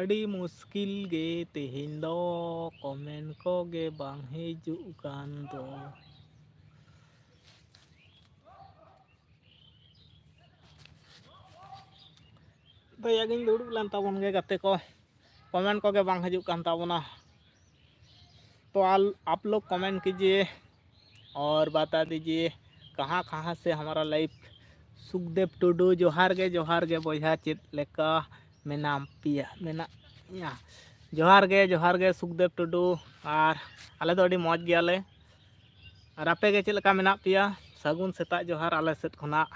ᱟᱹᱰᱤ ᱢᱩᱥᱠᱤᱞ ᱜᱮ ᱛᱮᱦᱮᱧ ᱫᱚ, ᱠᱚᱢᱮᱱᱴ ᱠᱚᱜᱮ ᱵᱟᱝ ᱦᱤᱡᱩᱜ ᱠᱟᱱ ᱫᱚ᱾ ᱫᱚᱭᱟ ᱜᱤᱧ ᱫᱩᱲᱩᱵ ᱞᱮᱱ ᱛᱟᱵᱚᱱ ᱜᱮ ᱜᱟᱛᱮ ᱠᱚ, ᱠᱚᱢᱮᱱᱴ ᱠᱚᱜᱮ ᱵᱟᱝ ᱦᱤᱡᱩᱜ ᱠᱟᱱ ᱛᱟᱵᱚᱱᱟ᱾ तो आल-, आप लोग कमेंट कीजिए और बता दीजिए कहाँ कहाँ से हमारा लाइव। ᱥᱩᱠᱫᱮᱵ ᱴᱩᱰᱩ, ᱡᱚᱦᱟᱨ ᱜᱮ, ᱡᱚᱦᱟᱨ ᱜᱮ ᱵᱚᱭᱦᱟ, ᱪᱮᱫ ᱞᱮᱠᱟ ᱢᱮᱱᱟᱢ ᱯᱮᱭᱟ, ᱢᱮᱱᱟᱜ ᱢᱮᱭᱟ? ᱡᱚᱦᱟᱨ ᱜᱮ, ᱡᱚᱦᱟᱨ ᱜᱮ ᱥᱩᱠᱫᱮᱵ ᱴᱩᱰᱩ᱾ ᱟᱨ ᱟᱞᱮ ᱫᱚ ᱟᱹᱰᱤ ᱢᱚᱡᱽ ᱜᱮᱭᱟᱞᱮ᱾ ᱟᱨ ᱟᱯᱮ ᱜᱮ ᱪᱮᱫ ᱞᱮᱠᱟ ᱢᱮᱱᱟᱜ ᱯᱮᱭᱟ? ᱥᱟᱹᱜᱩᱱ ᱥᱮᱛᱟᱜ ᱡᱚᱦᱟᱨ ᱟᱞᱮ ᱥᱮᱫ ᱠᱷᱚᱱᱟᱜ,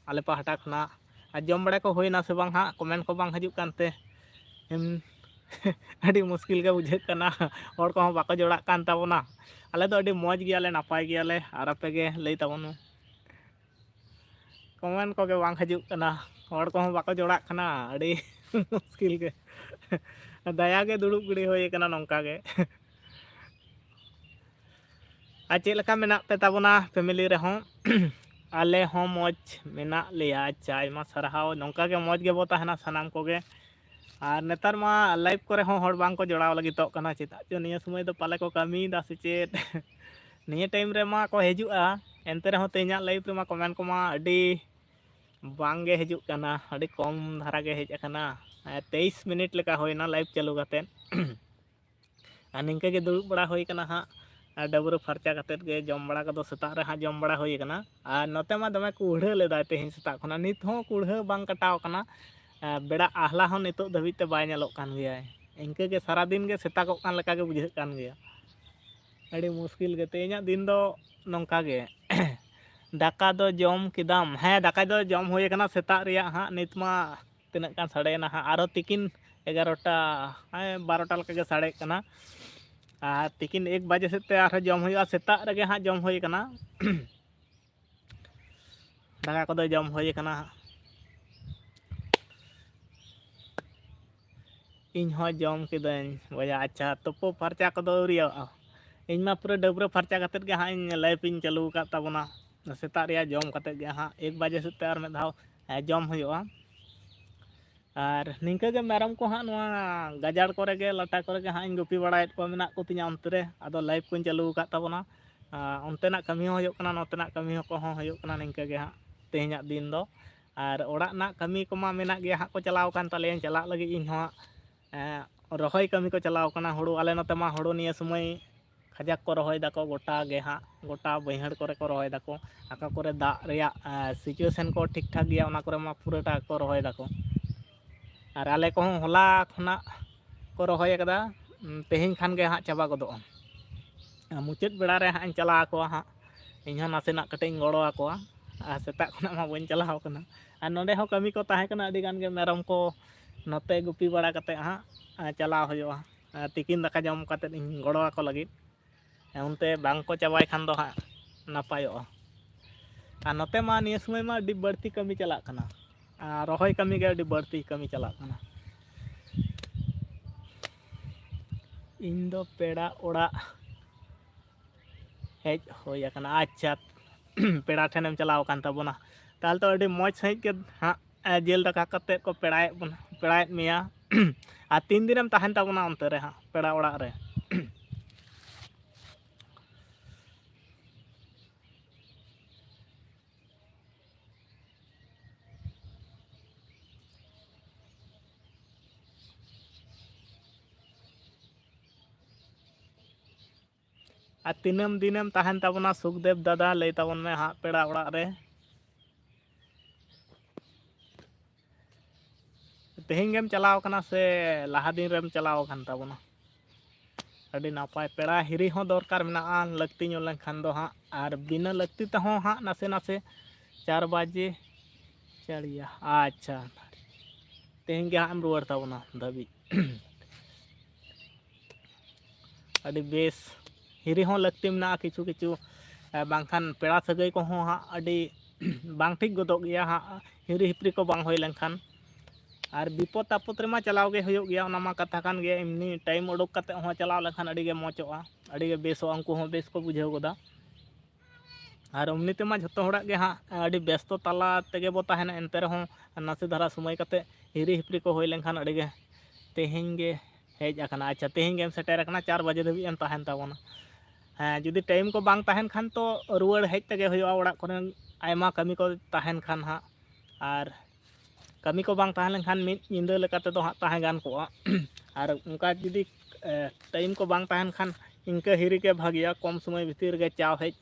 ᱟᱞᱮ ᱯᱟᱦᱴᱟ ᱠᱷᱚᱱᱟᱜ᱾ ᱟᱨ ᱡᱚᱢ ᱵᱟᱲᱟ ᱠᱚ ᱦᱩᱭᱱᱟ ᱥᱮ ᱵᱟᱝ ᱦᱟᱸᱜ? ᱠᱚᱢᱮᱱᱴ ᱠᱚ ᱵᱟᱝ ᱦᱤᱡᱩᱜ ᱠᱟᱱᱛᱮ ᱮᱢ, ᱟᱹᱰᱤ ᱢᱩᱥᱠᱤᱞ ᱜᱮ ᱵᱩᱡᱷᱟᱹᱜ ᱠᱟᱱᱟ᱾ ᱦᱚᱲ ᱠᱚᱦᱚᱸ ᱵᱟᱠᱚ ᱡᱚᱲᱟᱜ ᱠᱟᱱ ᱛᱟᱵᱚᱱᱟ᱾ ᱟᱞᱮ ᱫᱚ ᱟᱹᱰᱤ ᱢᱚᱡᱽ ᱜᱮᱭᱟᱞᱮ, ᱱᱟᱯᱟᱭ ᱜᱮᱭᱟᱞᱮ᱾ ᱟᱨ ᱟᱯᱮ ᱜᱮ ᱞᱟᱹᱭ ᱛᱟᱵᱚᱱ ᱢᱮ᱾ ᱠᱚᱢᱮᱱᱴ ᱠᱚᱜᱮ ᱵᱟᱝ ᱦᱤᱡᱩᱜ ᱠᱟᱱᱟ, ᱦᱚᱲ ᱠᱚᱦᱚᱸ ᱵᱟᱠᱚ ᱡᱚᱲᱟᱜ ᱠᱟᱱᱟ, ᱟᱹᱰᱤ ᱢᱩᱥᱠᱤᱞ ᱜᱮ᱾ ᱫᱟᱭᱟ ᱜᱮ ᱫᱩᱲᱩᱵ ᱜᱤᱰᱤ ᱦᱩᱭ ᱠᱟᱱᱟ ᱱᱚᱝᱠᱟ ᱜᱮ᱾ ᱟᱨ ᱪᱮᱫ ᱞᱮᱠᱟ ᱢᱮᱱᱟᱜ ᱯᱮ ᱛᱟᱵᱚᱱᱟ ᱯᱷᱮᱢᱮᱞᱤ ᱨᱮᱦᱚᱸ? ᱟᱞᱮ ᱦᱚᱸ ᱢᱚᱡᱽ ᱢᱮᱱᱟᱜ ᱞᱮᱭᱟ᱾ ᱟᱪᱪᱷᱟ, ᱟᱭᱢᱟ ᱥᱟᱨᱦᱟᱣ᱾ ᱱᱚᱝᱠᱟ ᱜᱮ ᱢᱚᱡᱽ ᱜᱮᱵᱚ ᱛᱟᱦᱮᱱᱟ ᱥᱟᱱᱟᱢ ᱠᱚᱜᱮ᱾ ᱟᱨ ᱱᱮᱛᱟᱨ ᱢᱟ ᱞᱟᱭᱤᱵᱷ ᱠᱚᱨᱮ ᱦᱚᱸ ᱦᱚᱲ ᱵᱟᱝ ᱠᱚ ᱡᱚᱲᱟᱣ ᱞᱟᱹᱜᱤᱫᱚᱜ ᱠᱟᱱᱟ, ᱪᱮᱫᱟᱜ ᱪᱚ ᱱᱤᱭᱟᱹ ᱥᱚᱢᱚᱭ ᱫᱚ ᱯᱟᱞᱮ ᱠᱚ ᱠᱟᱹᱢᱤᱭᱮᱫᱟ ᱥᱮ ᱪᱮᱫ? ᱱᱤᱭᱟᱹ ᱴᱟᱭᱤᱢ ᱨᱮᱢᱟ ᱠᱚ ᱦᱤᱡᱩᱜᱼᱟ, ᱮᱱᱛᱮ ᱨᱮᱦᱚᱸ ᱛᱮᱦᱮᱧᱟᱜ ᱞᱟᱭᱤᱵᱷ ᱨᱮᱢᱟ ᱠᱚᱢᱮᱱᱴ ᱠᱚᱢᱟ ᱟᱹᱰᱤ ᱵᱟᱝ ᱜᱮ ᱦᱤᱡᱩᱜ ᱠᱟᱱᱟ, ᱟᱹᱰᱤ ᱠᱚᱢ ᱫᱷᱟᱨᱟ ᱜᱮ ᱦᱮᱡ ᱟᱠᱟᱱᱟ᱾ ᱛᱮᱭᱤᱥ ᱢᱤᱱᱤᱴ ᱞᱮᱠᱟ ᱦᱩᱭᱱᱟ ᱞᱟᱭᱤᱵᱷ ᱪᱟᱹᱞᱩ ᱠᱟᱛᱮᱫ᱾ ᱟᱨ ᱱᱤᱝᱠᱟᱹ ᱜᱮ ᱫᱩᱲᱩᱵ ᱵᱟᱲᱟ ᱦᱩᱭ ᱠᱟᱱᱟ ᱦᱟᱸᱜ᱾ ᱟᱨ ᱰᱟᱹᱵᱽᱨᱟᱹ ᱯᱷᱟᱨᱪᱟ ᱠᱟᱛᱮᱫ ᱜᱮ ᱡᱚᱢ ᱵᱟᱲᱟ ᱠᱚᱫᱚ ᱥᱮᱛᱟᱜ ᱨᱮ ᱦᱟᱸᱜ ᱡᱚᱢ ᱵᱟᱲᱟ ᱦᱩᱭ ᱠᱟᱱᱟ᱾ ᱟᱨ ᱱᱚᱛᱮ ᱢᱟ ᱫᱚᱢᱮ ᱠᱩᱲᱦᱟᱹ ᱞᱮᱫᱟᱭ ᱛᱮᱦᱮᱧ ᱥᱮᱛᱟᱜ ᱠᱷᱚᱱᱟᱜ, ᱱᱤᱛ ᱦᱚᱸ ᱠᱩᱲᱦᱟᱹ ᱵᱟᱝ ᱠᱟᱴᱟᱣ ᱠᱟᱱᱟ᱾ ᱟᱨ ᱵᱮᱲᱟ ᱟᱦᱞᱟ ᱦᱚᱸ ᱱᱤᱛᱚᱜ ᱫᱷᱟᱹᱵᱤᱡ ᱛᱮ ᱵᱟᱭ ᱧᱮᱞᱚᱜ ᱠᱟᱱ ᱜᱮᱭᱟᱭ᱾ ᱤᱱᱠᱟᱹ ᱜᱮ ᱥᱟᱨᱟᱫᱤᱱ ᱜᱮ ᱥᱮᱛᱟᱜᱚᱜ ᱠᱟᱱ ᱞᱮᱠᱟ ᱜᱮ ᱵᱩᱡᱷᱟᱹᱜ ᱠᱟᱱ ᱜᱮᱭᱟ᱾ ᱟᱹᱰᱤ ᱢᱩᱥᱠᱤᱞ ᱜᱮ ᱛᱮᱦᱮᱧᱟᱜ ᱫᱤᱱ ᱫᱚ ᱱᱚᱝᱠᱟ ᱜᱮ᱾ ᱫᱟᱠᱟ ᱫᱚ ᱡᱚᱢ ᱠᱮᱫᱟᱢ? ᱦᱮᱸ, ᱫᱟᱠᱟ ᱫᱚ ᱡᱚᱢ ᱦᱩᱭ ᱟᱠᱟᱱᱟ ᱥᱮᱛᱟᱜ ᱨᱮᱭᱟᱜ ᱦᱟᱸᱜ᱾ ᱱᱤᱛ ᱢᱟ ᱛᱤᱱᱟᱹᱜ ᱜᱟᱱ ᱥᱟᱰᱮᱭᱮᱱᱟ ᱦᱟᱸᱜ, ᱟᱨᱚ ᱛᱤᱠᱤᱱ ᱮᱜᱟᱨᱚᱴᱟ, ᱦᱮᱸ, ᱵᱟᱨᱚᱴᱟ ᱞᱮᱠᱟ ᱜᱮ ᱥᱟᱰᱮᱜ ᱠᱟᱱᱟ᱾ ᱟᱨ ᱛᱤᱠᱤᱱ ᱮᱠ ᱵᱟᱡᱮ ᱥᱮᱫ ᱛᱮ ᱟᱨᱦᱚᱸ ᱡᱚᱢ ᱦᱩᱭᱩᱜᱼᱟ᱾ ᱥᱮᱛᱟᱜ ᱨᱮᱜᱮ ᱦᱟᱸᱜ ᱡᱚᱢ ᱦᱩᱭ ᱠᱟᱱᱟ᱾ ᱫᱟᱠᱟ ᱠᱚᱫᱚ ᱡᱚᱢ ᱦᱩᱭ ᱠᱟᱱᱟ ᱦᱟᱸᱜ᱾ ᱤᱧ ᱦᱚᱸ ᱡᱚᱢ ᱠᱤᱫᱟᱹᱧ ᱵᱚᱭᱦᱟ᱾ ᱟᱪᱪᱷᱟ, ᱛᱩᱯᱩ ᱯᱷᱟᱨᱪᱟ ᱠᱚᱫᱚ ᱟᱹᱣᱨᱤᱭᱟᱜᱼᱟ? ᱤᱧ ᱢᱟ ᱯᱩᱨᱟᱹ ᱰᱟᱹᱵᱽᱨᱟᱹ ᱯᱷᱟᱨᱪᱟ ᱠᱟᱛᱮᱫ ᱜᱮ ᱦᱟᱸᱜ ᱤᱧ ᱞᱟᱭᱤᱵᱷ ᱤᱧ ᱪᱟᱹᱞᱩ ᱟᱠᱟᱫ ᱛᱟᱵᱚᱱᱟ᱾ ᱥᱮᱛᱟᱜ ᱨᱮᱭᱟᱜ ᱡᱚᱢ ᱠᱟᱛᱮᱫ ᱜᱮ ᱦᱟᱸᱜ ᱮᱠ ᱵᱟᱡᱮ ᱥᱮᱫ ᱛᱮ ᱟᱨ ᱢᱤᱫ ᱫᱷᱟᱣ, ᱮ, ᱡᱚᱢ ᱦᱩᱭᱩᱜᱼᱟ᱾ ᱟᱨ ᱱᱤᱝᱠᱟᱹ ᱜᱮ ᱢᱮᱨᱚᱢ ᱠᱚ ᱦᱟᱸᱜ ᱱᱚᱣᱟ ᱜᱟᱡᱟᱲ ᱠᱚᱨᱮ ᱜᱮ, ᱞᱟᱴᱟ ᱠᱚᱨᱮ ᱜᱮ ᱦᱟᱸᱜ ᱤᱧ ᱜᱩᱯᱤ ᱵᱟᱲᱟᱭᱮᱫ ᱠᱚᱣᱟ, ᱢᱮᱱᱟᱜ ᱠᱚ ᱛᱤᱧᱟ ᱚᱱᱛᱮ ᱨᱮ᱾ ᱟᱫᱚ ᱞᱟᱭᱤᱵᱷ ᱠᱚᱧ ᱪᱟᱹᱞᱩ ᱟᱠᱟᱫ ᱛᱟᱵᱚᱱᱟ᱾ ᱟᱨ ᱚᱱᱛᱮᱱᱟᱜ ᱠᱟᱹᱢᱤ ᱦᱚᱸ ᱦᱩᱭᱩᱜ ᱠᱟᱱᱟ, ᱱᱚᱛᱮᱱᱟᱜ ᱠᱟᱹᱢᱤ ᱦᱚᱸ ᱠᱚᱦᱚᱸ ᱦᱩᱭᱩᱜ ᱠᱟᱱᱟ ᱱᱤᱝᱠᱟᱹ ᱜᱮ ᱦᱟᱸᱜ ᱛᱮᱦᱮᱧᱟᱜ ᱫᱤᱱ ᱫᱚ᱾ ᱟᱨ ᱚᱲᱟᱜ ᱨᱮᱱᱟᱜ ᱠᱟᱹᱢᱤ ᱠᱚᱢᱟ ᱢᱮᱱᱟᱜ ᱜᱮᱭᱟ ᱦᱟᱸᱜ, ᱠᱚ ᱪᱟᱞᱟᱣ ᱟᱠᱟᱱ ᱛᱟᱞᱮᱭᱟ᱾ ᱪᱟᱞᱟᱜ ᱞᱟᱹᱜᱤᱫ ᱤᱧ ᱦᱚᱸ ᱦᱟᱸᱜ, ᱮᱸ, ᱨᱚᱦᱚᱭ ᱠᱟᱹᱢᱤ ᱠᱚ ᱪᱟᱞᱟᱣ ᱟᱠᱟᱱᱟ᱾ ᱦᱩᱲᱩ ᱟᱞᱮ ᱱᱚᱛᱮ ᱢᱟ ᱦᱩᱲᱩ ᱱᱤᱭᱟᱹ ᱥᱚᱢᱚᱭ ᱠᱟᱡᱟᱠ ᱠᱚ ᱨᱚᱦᱚᱭ ᱫᱟᱠᱚ ᱜᱚᱴᱟ ᱜᱮ ᱦᱟᱸᱜ, ᱜᱚᱴᱟ ᱵᱟᱹᱭᱦᱟᱹᱲ ᱠᱚᱨᱮ ᱠᱚ ᱨᱚᱦᱚᱭ ᱫᱟᱠᱚ᱾ ᱚᱠᱟ ᱠᱚᱨᱮ ᱫᱟᱜ ᱨᱮᱭᱟᱜ, ᱮᱸ, ᱥᱤᱪᱩᱭᱮᱥᱚᱱ ᱠᱚ ᱴᱷᱤᱠ ᱴᱷᱟᱠ ᱜᱮᱭᱟ, ᱚᱱᱟ ᱠᱚᱨᱮ ᱢᱟ ᱯᱩᱨᱟᱹᱴᱟ ᱠᱚ ᱨᱚᱦᱚᱭ ᱫᱟᱠᱚ᱾ ᱟᱨ ᱟᱞᱮ ᱠᱚᱦᱚᱸ ᱦᱚᱞᱟ ᱠᱷᱚᱱᱟᱜ ᱠᱚ ᱨᱚᱦᱚᱭ ᱟᱠᱟᱫᱟ᱾ ᱩᱸ, ᱛᱮᱦᱮᱧ ᱠᱷᱟᱱ ᱜᱮ ᱦᱟᱸᱜ ᱪᱟᱵᱟ ᱜᱚᱫᱚᱜᱼᱟ᱾ ᱟᱨ ᱢᱩᱪᱟᱹᱫ ᱵᱮᱲᱟ ᱨᱮ ᱦᱟᱸᱜ ᱤᱧ ᱪᱟᱞᱟᱣ ᱟᱠᱚᱣᱟ ᱦᱟᱸᱜ᱾ ᱤᱧ ᱦᱚᱸ ᱱᱟᱥᱮᱱᱟᱜ ᱠᱟᱹᱴᱤᱡ ᱤᱧ ᱜᱚᱲᱚ ᱟᱠᱚᱣᱟ᱾ ᱟᱨ ᱥᱮᱛᱟᱜ ᱠᱷᱚᱱᱟᱜ ᱢᱟ ᱵᱟᱹᱧ ᱪᱟᱞᱟᱣ ᱟᱠᱟᱱᱟ᱾ ᱟᱨ ᱱᱚᱸᱰᱮ ᱦᱚᱸ ᱠᱟᱹᱢᱤ ᱠᱚ ᱛᱟᱦᱮᱸ ᱠᱟᱱᱟ ᱟᱹᱰᱤ ᱜᱟᱱ ᱜᱮ, ᱢᱮᱨᱚᱢ ᱠᱚ ᱱᱚᱛᱮ ᱜᱩᱯᱤ ᱵᱟᱲᱟ ᱠᱟᱛᱮᱫ ᱦᱟᱸᱜ, ᱟᱨ ᱪᱟᱞᱟᱣ ᱦᱩᱭᱩᱜᱼᱟ᱾ ᱟᱨ ᱛᱤᱠᱤᱱ ᱫᱟᱠᱟ ᱡᱚᱢ ᱠᱟᱛᱮᱫ ᱤᱧ ᱜᱚᱲᱚ ᱟᱠᱚ ᱞᱟᱹᱜᱤᱫ᱾ ᱚᱱᱛᱮ ᱵᱟᱝ ᱠᱚ ᱪᱟᱵᱟᱭ ᱠᱷᱟᱱ ᱫᱚ ᱦᱟᱸᱜ ᱱᱟᱯᱟᱭᱚᱜᱼᱟ᱾ ᱟᱨ ᱱᱚᱛᱮ ᱢᱟ ᱱᱤᱭᱟᱹ ᱥᱚᱢᱚᱭ ᱢᱟ ᱟᱹᱰᱤ ᱵᱟᱹᱲᱛᱤ ᱠᱟᱹᱢᱤ ᱪᱟᱞᱟᱜ ᱠᱟᱱᱟ᱾ ᱟᱨ ᱨᱚᱦᱚᱭ ᱠᱟᱹᱢᱤ ᱜᱮ ᱟᱹᱰᱤ ᱵᱟᱹᱲᱛᱤ ᱠᱟᱹᱢᱤ ᱪᱟᱞᱟᱜ ᱠᱟᱱᱟ᱾ ᱤᱧ ᱫᱚ ᱯᱮᱲᱟ ᱚᱲᱟᱜ ᱦᱮᱡ ᱦᱩᱭ ᱟᱠᱟᱱᱟ᱾ ᱟᱪᱪᱷᱟ, ᱯᱮᱲᱟ ᱴᱷᱮᱱᱮᱢ ᱪᱟᱞᱟᱣ ᱟᱠᱟᱱ ᱛᱟᱵᱚᱱᱟ, ᱛᱟᱦᱚᱞᱮ ᱛᱚ ᱟᱹᱰᱤ ᱢᱚᱡᱽ ᱥᱟᱺᱦᱤᱡ ᱜᱮ ᱦᱟᱸᱜ, ᱮ, ᱡᱤᱞ ᱫᱟᱠᱟ ᱠᱟᱛᱮᱫ ᱠᱚ ᱯᱮᱲᱟᱭᱮᱫ ᱵᱚᱱᱟ, ᱯᱮᱲᱟᱭᱮᱫ ᱢᱮᱭᱟ᱾ ᱟᱨ ᱛᱤᱱ ᱫᱤᱱᱮᱢ ᱛᱟᱦᱮᱱ ᱛᱟᱵᱚᱱᱟ ᱚᱱᱛᱮ ᱨᱮ ᱦᱟᱸᱜ, ᱯᱮᱲᱟ ᱚᱲᱟᱜ ᱨᱮ? ᱟᱨ ᱛᱤᱱᱟᱹᱢ ᱫᱤᱱᱮᱢ ᱛᱟᱦᱮᱱ ᱛᱟᱵᱚᱱᱟ ᱥᱩᱠᱫᱮᱵ ᱫᱟᱫᱟ, ᱞᱟᱹᱭ ᱛᱟᱵᱚᱱ ᱢᱮ ᱦᱟᱸᱜ ᱯᱮᱲᱟ ᱚᱲᱟᱜ ᱨᱮ? ᱛᱮᱦᱮᱧ ᱜᱮᱢ ᱪᱟᱞᱟᱣ ᱠᱟᱱᱟ ᱥᱮ ᱞᱟᱦᱟ ᱫᱤᱱ ᱨᱮᱢ ᱪᱟᱞᱟᱣ ᱟᱠᱟᱱ ᱛᱟᱵᱚᱱᱟ? ᱟᱹᱰᱤ ᱱᱟᱯᱟᱭ, ᱯᱮᱲᱟ ᱦᱤᱨᱤ ᱦᱚᱸ ᱫᱚᱨᱠᱟᱨ ᱢᱮᱱᱟᱜᱼᱟ, ᱞᱟᱹᱠᱛᱤ ᱧᱚᱜ ᱞᱮᱱᱠᱷᱟᱱ ᱫᱚ ᱦᱟᱸᱜ, ᱟᱨ ᱵᱤᱱᱟᱹ ᱞᱟᱹᱠᱛᱤ ᱛᱮᱦᱚᱸ ᱦᱟᱸᱜ ᱱᱟᱥᱮ ᱱᱟᱥᱮ ᱪᱟᱨ ᱵᱟᱡᱮ ᱪᱟᱲᱤᱭᱟ᱾ ᱟᱪᱪᱷᱟ, ᱛᱮᱦᱮᱧ ᱜᱮ ᱦᱟᱸᱜ ᱮᱢ ᱨᱩᱣᱟᱹᱲ ᱛᱟᱵᱚᱱᱟ ᱫᱷᱟᱹᱵᱤᱡ᱾ ᱟᱹᱰᱤ ᱵᱮᱥ, ᱦᱤᱨᱤ ᱦᱚᱸ ᱞᱟᱹᱠᱛᱤ ᱢᱮᱱᱟᱜᱼᱟ ᱠᱤᱪᱷᱩ ᱠᱤᱪᱷᱩ, ᱮ, ᱵᱟᱝᱠᱷᱟᱱ ᱯᱮᱲᱟ ᱥᱟᱹᱜᱟᱹᱭ ᱠᱚᱦᱚᱸ ᱦᱟᱸᱜ ᱟᱹᱰᱤ ᱵᱟᱝ ᱴᱷᱤᱠ ᱜᱚᱫᱚᱜ ᱜᱮᱭᱟ ᱦᱟᱸᱜ᱾ ᱦᱤᱨᱤ ᱦᱤᱯᱨᱤ ᱠᱚ ᱵᱟᱝ ᱦᱩᱭ ᱞᱮᱱᱠᱷᱟᱱ, ᱟᱨ ᱵᱤᱯᱚᱫ ᱟᱯᱚᱫ ᱨᱮᱢᱟ ᱪᱟᱞᱟᱣ ᱜᱮ ᱦᱩᱭᱩᱜ ᱜᱮᱭᱟ, ᱚᱱᱟ ᱢᱟ ᱠᱟᱛᱷᱟ ᱠᱟᱱ ᱜᱮᱭᱟ᱾ ᱮᱢᱱᱤ ᱴᱟᱭᱤᱢ ᱩᱰᱩᱠ ᱠᱟᱛᱮ ᱦᱚᱸ ᱪᱟᱞᱟᱣ ᱞᱮᱱᱠᱷᱟᱱ ᱟᱹᱰᱤ ᱜᱮ ᱢᱚᱡᱚᱜᱼᱟ, ᱟᱹᱰᱤ ᱜᱮ ᱵᱮᱥᱚᱜᱼᱟ, ᱩᱱᱠᱩ ᱦᱚᱸ ᱵᱮᱥ ᱠᱚ ᱵᱩᱡᱷᱟᱹᱣ ᱜᱚᱫᱟ᱾ ᱟᱨ ᱮᱢᱱᱤ ᱛᱮᱢᱟ ᱡᱷᱚᱛᱚ ᱦᱚᱲᱟᱜ ᱜᱮ ᱦᱟᱸᱜ ᱟᱹᱰᱤ ᱵᱮᱥᱛᱚ ᱛᱟᱞᱟ ᱛᱮᱜᱮ ᱵᱚ ᱛᱟᱦᱮᱱᱟ, ᱮᱱᱛᱮ ᱨᱮᱦᱚᱸ ᱱᱟᱥᱮ ᱫᱷᱟᱨᱟ ᱥᱚᱢᱚᱭ ᱠᱟᱛᱮ ᱦᱤᱨᱤ ᱦᱤᱯᱨᱤ ᱠᱚ ᱦᱩᱭ ᱞᱮᱱᱠᱷᱟᱱ ᱟᱹᱰᱤ ᱜᱮ, ᱛᱮᱦᱮᱧ ᱜᱮ ᱦᱮᱡ ᱟᱠᱟᱱᱟ᱾ ᱟᱪᱪᱷᱟ, ᱛᱮᱦᱮᱧ ᱜᱮᱢ ᱥᱮᱴᱮᱨ ᱟᱠᱟᱱᱟ, ᱪᱟᱨ ᱵᱟᱡᱮ ᱫᱷᱟᱹᱵᱤᱡ ᱮᱢ ᱛᱟᱦᱮᱱ ᱛᱟᱵᱚᱱᱟ᱾ ᱦᱮᱸ, ᱡᱩᱫᱤ ᱴᱟᱭᱤᱢ ᱠᱚ ᱵᱟᱝ ᱛᱟᱦᱮᱱ ᱠᱷᱟᱱ ᱛᱚ ᱨᱩᱣᱟᱹᱲ ᱦᱮᱡ ᱛᱮᱜᱮ ᱦᱩᱭᱩᱜᱼᱟ, ᱚᱲᱟᱜ ᱠᱚᱨᱮᱱ ᱟᱭᱢᱟ ᱠᱟᱹᱢᱤ ᱠᱚ ᱛᱟᱦᱮᱱ ᱠᱷᱟᱱ ᱦᱟᱸᱜ᱾ ᱟᱨ ᱠᱟᱹᱢᱤ ᱠᱚ ᱵᱟᱝ ᱛᱟᱦᱮᱸ ᱞᱮᱱᱠᱷᱟᱱ ᱢᱤᱫ ᱧᱤᱫᱟᱹ ᱞᱮᱠᱟ ᱛᱮᱫᱚ ᱦᱟᱸᱜ ᱛᱟᱦᱮᱸ ᱜᱟᱱ ᱠᱚᱜᱼᱟ᱾ ᱟᱨ ᱚᱱᱠᱟ ᱡᱩᱫᱤ, ᱮ, ᱴᱟᱭᱤᱢ ᱠᱚ ᱵᱟᱝ ᱛᱟᱦᱮᱱ ᱠᱷᱟᱱ ᱤᱱᱠᱟᱹ ᱦᱤᱨᱤ ᱜᱮ ᱵᱷᱟᱹᱜᱤᱭᱟ, ᱠᱚᱢ ᱥᱚᱢᱚᱭ ᱵᱷᱤᱛᱤᱨ ᱨᱮᱜᱮ ᱪᱟᱣ ᱦᱮᱡ᱾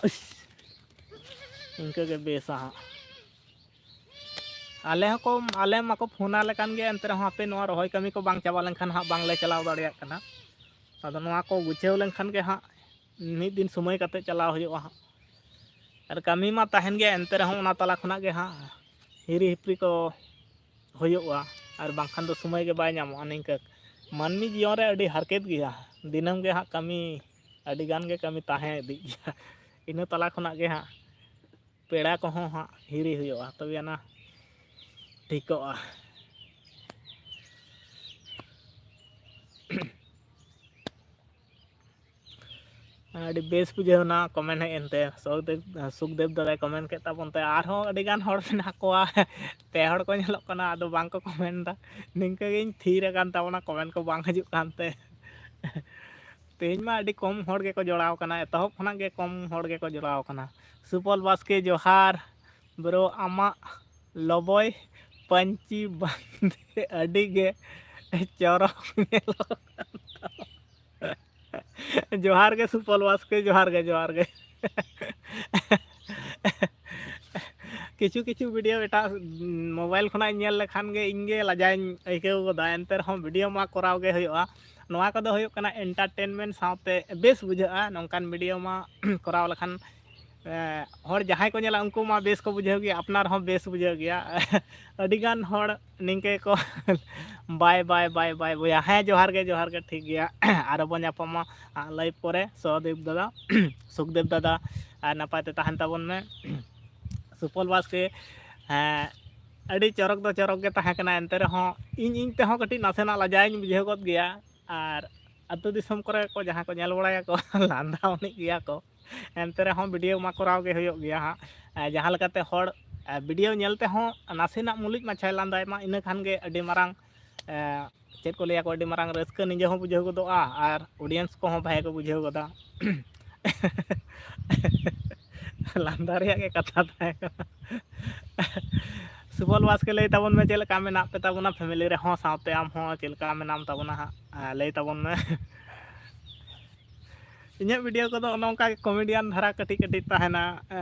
ᱤᱥ, ᱤᱱᱠᱟᱹ ᱜᱮ ᱵᱮᱥᱟ ᱦᱟᱸᱜ᱾ ᱟᱞᱮ ᱦᱚᱸᱠᱚ, ᱟᱞᱮ ᱢᱟᱠᱚ ᱯᱷᱳᱱ ᱟᱞᱮ ᱠᱟᱱ ᱜᱮᱭᱟ, ᱮᱱᱛᱮ ᱨᱮᱦᱚᱸ ᱦᱟᱯᱮ ᱱᱚᱣᱟ ᱨᱚᱦᱚᱭ ᱠᱟᱹᱢᱤ ᱠᱚ ᱵᱟᱝ ᱪᱟᱵᱟ ᱞᱮᱱᱠᱷᱟᱱ ᱦᱟᱸᱜ ᱵᱟᱝᱞᱮ ᱪᱟᱞᱟᱣ ᱫᱟᱲᱮᱭᱟᱜ ᱠᱟᱱᱟ᱾ ᱟᱫᱚ ᱱᱚᱣᱟ ᱠᱚ ᱜᱩᱪᱷᱟᱹᱣ ᱞᱮᱱᱠᱷᱟᱱ ᱜᱮ ᱦᱟᱸᱜ ᱢᱤᱫ ᱫᱤᱱ ᱥᱚᱢᱚᱭ ᱠᱟᱛᱮ ᱪᱟᱞᱟᱣ ᱦᱩᱭᱩᱜᱼᱟ ᱦᱟᱸᱜ᱾ ᱟᱨ ᱠᱟᱹᱢᱤ ᱢᱟ ᱛᱟᱦᱮᱱ ᱜᱮᱭᱟ, ᱮᱱᱛᱮ ᱨᱮᱦᱚᱸ ᱚᱱᱟ ᱛᱟᱞᱟ ᱠᱷᱚᱱᱟᱜ ᱜᱮ ᱦᱟᱸᱜ ᱦᱤᱨᱤ ᱦᱤᱯᱤᱨᱤ ᱠᱚ ᱦᱩᱭᱩᱜᱼᱟ, ᱟᱨ ᱵᱟᱝᱠᱷᱟᱱ ᱫᱚ ᱥᱚᱢᱚᱭ ᱜᱮ ᱵᱟᱭ ᱧᱟᱢᱚᱜᱼᱟ᱾ ᱱᱤᱝᱠᱟᱹ ᱢᱟᱹᱱᱢᱤ ᱡᱤᱭᱚᱱ ᱨᱮ ᱟᱹᱰᱤ ᱦᱟᱨᱠᱮᱛ ᱜᱮᱭᱟ, ᱫᱤᱱᱟᱹᱢ ᱜᱮ ᱦᱟᱸᱜ ᱠᱟᱹᱢᱤ ᱟᱹᱰᱤ ᱜᱟᱱ ᱜᱮ ᱠᱟᱹᱢᱤ ᱛᱟᱦᱮᱸ ᱤᱫᱤᱜ ᱜᱮᱭᱟ᱾ ᱤᱱᱟᱹ ᱛᱟᱞᱟ ᱠᱷᱚᱱᱟᱜ ᱜᱮ ᱦᱟᱸᱜ ᱯᱮᱲᱟ ᱠᱚᱦᱚᱸ ᱦᱟᱸᱜ ᱦᱤᱨᱤ ᱦᱩᱭᱩᱜᱼᱟ, ᱛᱚᱵᱮ ᱟᱱᱟ ᱴᱷᱤᱠᱚᱜᱼᱟ᱾ ᱟᱹᱰᱤ ᱵᱮᱥ ᱵᱩᱡᱷᱟᱹᱣ ᱮᱱᱟ comment ᱦᱮᱡ ᱮᱱᱛᱮ᱾ ᱥᱩᱠᱫᱮᱵ, ᱥᱩᱠᱫᱮᱵ ᱫᱟᱫᱟᱭ comment ᱠᱮᱫ ᱛᱟᱵᱚᱱ ᱛᱮ, ᱟᱨᱦᱚᱸ ᱟᱹᱰᱤ ᱜᱟᱱ ᱦᱚᱲ ᱢᱮᱱᱟᱜ ᱠᱚᱣᱟ, ᱯᱮ ᱦᱚᱲ ᱠᱚ ᱧᱮᱞᱚᱜ ᱠᱟᱱᱟ, ᱟᱫᱚ ᱵᱟᱝ ᱠᱚ comment ᱮᱫᱟ᱾ ᱱᱤᱝᱠᱟᱹ ᱜᱤᱧ ᱛᱷᱤᱨ ᱟᱠᱟᱱ ᱛᱟᱵᱚᱱᱟ, comment ᱠᱚ ᱵᱟᱝ ᱦᱤᱡᱩᱜ ᱠᱟᱱᱛᱮ᱾ ᱛᱮᱦᱮᱧ ᱢᱟ ᱟᱹᱰᱤ ᱠᱚᱢ ᱦᱚᱲ ᱜᱮᱠᱚ ᱡᱚᱲᱟᱣ ᱠᱟᱱᱟ, ᱮᱛᱚᱦᱚᱵ ᱠᱷᱚᱱᱟᱜ ᱜᱮ ᱠᱚᱢ ᱦᱚᱲ ᱜᱮᱠᱚ ᱡᱚᱲᱟᱣ ᱠᱟᱱᱟ᱾ ᱥᱩᱯᱚᱞ ᱵᱟᱥᱠᱮ, ᱡᱚᱦᱟᱨ bro, ᱟᱢᱟᱜ ᱞᱚᱵᱚᱭ ᱯᱟᱹᱧᱪᱤ ᱵᱟᱸᱫᱮ ᱟᱹᱰᱤ ᱜᱮ ᱪᱚᱨᱚᱠ ᱧᱮᱞᱚᱜ ᱠᱟᱱ ᱛᱟᱢᱟ᱾ ᱡᱚᱦᱟᱨ ᱜᱮ ᱥᱩᱯᱚᱞ ᱵᱟᱥᱠᱮ, ᱡᱚᱦᱟᱨ ᱜᱮ, ᱡᱚᱦᱟᱨ ᱜᱮ᱾ ᱠᱤᱪᱷᱩ ᱠᱤᱪᱷᱩ video ᱮᱴᱟᱜ mobile ᱠᱷᱚᱱᱟᱜ ᱤᱧ ᱧᱮᱞ ᱞᱮᱠᱷᱟᱱ ᱜᱮ ᱤᱧ ᱜᱮ ᱞᱟᱡᱟᱣᱤᱧ ᱟᱹᱭᱠᱟᱹᱣ ᱜᱚᱫᱟ, ᱮᱱᱛᱮ ᱨᱮᱦᱚᱸ video ᱢᱟ ᱠᱚᱨᱟᱣ ᱜᱮ ᱦᱩᱭᱩᱜᱼᱟ᱾ ᱱᱚᱣᱟ ᱠᱚᱫᱚ ᱦᱩᱭᱩᱜ ᱠᱟᱱᱟ entertainment ᱥᱟᱶᱛᱮ ᱵᱮᱥ ᱵᱩᱡᱷᱟᱹᱜᱼᱟ ᱱᱚᱝᱠᱟᱱ video ᱢᱟ ᱠᱚᱨᱟᱣ ᱞᱮᱠᱷᱟᱱ᱾ ᱮ, ᱦᱚᱲ ᱡᱟᱦᱟᱸᱭ ᱠᱚ ᱧᱮᱞᱟ ᱩᱱᱠᱩ ᱢᱟ ᱵᱮᱥ ᱠᱚ ᱵᱩᱡᱷᱟᱹᱣ ᱜᱮᱭᱟ, ᱟᱯᱱᱟᱨ ᱦᱚᱸ ᱵᱮᱥ ᱵᱩᱡᱷᱟᱹᱣ ᱜᱮᱭᱟ᱾ ᱟᱹᱰᱤᱜᱟᱱ ᱦᱚᱲ ᱱᱤᱝᱠᱟᱹ ᱠᱚ bye bye bye bye ᱵᱚᱭᱦᱟ᱾ ᱦᱮᱸ, ᱡᱚᱦᱟᱨ ᱜᱮ, ᱡᱚᱦᱟᱨ ᱜᱮ, ᱴᱷᱤᱠ ᱜᱮᱭᱟ᱾ ᱟᱨᱚ ᱵᱚᱱ ᱧᱟᱯᱟᱢᱟ ᱦᱟᱸᱜ live ᱯᱚᱨᱮ᱾ ᱥᱚᱦᱚᱫᱮᱵ ᱫᱟᱫᱟ, ᱥᱩᱠᱫᱮᱵ ᱫᱟᱫᱟ, ᱟᱨ ᱱᱟᱯᱟᱭ ᱛᱮ ᱛᱟᱦᱮᱱ ᱛᱟᱵᱚᱱ ᱢᱮ᱾ ᱥᱩᱯᱚᱞ ᱵᱟᱥᱠᱮ, ᱦᱮᱸ, ᱟᱹᱰᱤ ᱪᱚᱨᱚᱠ ᱫᱚ ᱪᱚᱨᱚᱠ ᱜᱮ ᱛᱟᱦᱮᱸ ᱠᱟᱱᱟ, ᱮᱱᱛᱮ ᱨᱮᱦᱚᱸ ᱤᱧ, ᱤᱧ ᱛᱮᱦᱚᱸ ᱠᱟᱹᱴᱤᱡ ᱱᱟᱥᱮᱱᱟᱜ ᱞᱟᱡᱟᱣ ᱤᱧ ᱵᱩᱡᱷᱟᱹᱣ ᱜᱚᱫ ᱜᱮᱭᱟ᱾ ᱟᱨ ᱟᱹᱛᱩ ᱫᱤᱥᱚᱢ ᱠᱚᱨᱮ ᱠᱚ ᱡᱟᱦᱟᱸ ᱠᱚ ᱧᱮᱞ ᱵᱟᱲᱟᱭᱟᱠᱚ ᱞᱟᱸᱫᱟ ᱟᱹᱱᱤᱡ ᱜᱮᱭᱟ ᱠᱚ, ᱮᱱᱛᱮ ᱨᱮᱦᱚᱸ video ᱢᱟ ᱠᱚᱨᱟᱣ ᱜᱮ ᱦᱩᱭᱩᱜ ᱜᱮᱭᱟ ᱦᱟᱸᱜ᱾ ᱮ, ᱡᱟᱦᱟᱸ ᱞᱮᱠᱟᱛᱮ ᱦᱚᱲ, ᱮ, video ᱧᱮᱞ ᱛᱮᱦᱚᱸ ᱱᱟᱥᱮᱱᱟᱜ ᱢᱩᱞᱩᱡ ᱢᱟᱪᱷᱟᱭ ᱞᱟᱸᱫᱟᱭ ᱢᱟ, ᱤᱱᱟᱹ ᱠᱷᱟᱱ ᱜᱮ ᱟᱹᱰᱤ ᱢᱟᱨᱟᱝ, ᱮ, ᱪᱮᱫ ᱠᱚ ᱞᱟᱹᱭᱟ ᱠᱚ, ᱟᱹᱰᱤ ᱢᱟᱨᱟᱝ ᱨᱟᱹᱥᱠᱟᱹ ᱱᱤᱡᱮ ᱦᱚᱸ ᱵᱩᱡᱷᱟᱹᱣ ᱜᱚᱫᱚᱜᱼᱟ ᱟᱨ audience ᱠᱚᱦᱚᱸ ᱵᱷᱟᱜᱮ ᱠᱚ ᱵᱩᱡᱷᱟᱹᱣ ᱜᱚᱫᱟ᱾ ᱞᱟᱸᱫᱟ ᱨᱮᱭᱟᱜ ᱜᱮ ᱠᱟᱛᱷᱟ ᱛᱟᱦᱮᱸ ᱠᱟᱱᱟ᱾ ᱥᱩᱵᱚᱞ ᱵᱟᱥᱠᱮ, ᱞᱟᱹᱭ ᱛᱟᱵᱚᱱ ᱢᱮ ᱪᱮᱫ ᱞᱮᱠᱟ ᱢᱮᱱᱟᱜ ᱯᱮ ᱛᱟᱵᱚᱱᱟ family ᱨᱮᱦᱚᱸ, ᱥᱟᱶᱛᱮ ᱟᱢ ᱦᱚᱸ ᱪᱮᱫ ᱞᱮᱠᱟ ᱢᱮᱱᱟᱢ ᱛᱟᱵᱚᱱᱟ ᱦᱟᱸᱜ, ᱟ, ᱞᱟᱹᱭ ᱛᱟᱵᱚᱱ ᱢᱮ᱾ ᱤᱧᱟᱹᱜ video ᱠᱚᱫᱚ ᱚᱱᱮ ᱚᱱᱠᱟ ᱜᱮ comedian ᱫᱷᱟᱨᱟ ᱠᱟᱹᱴᱤᱡ ᱠᱟᱹᱴᱤᱡ ᱛᱟᱦᱮᱱᱟ᱾ ᱟ,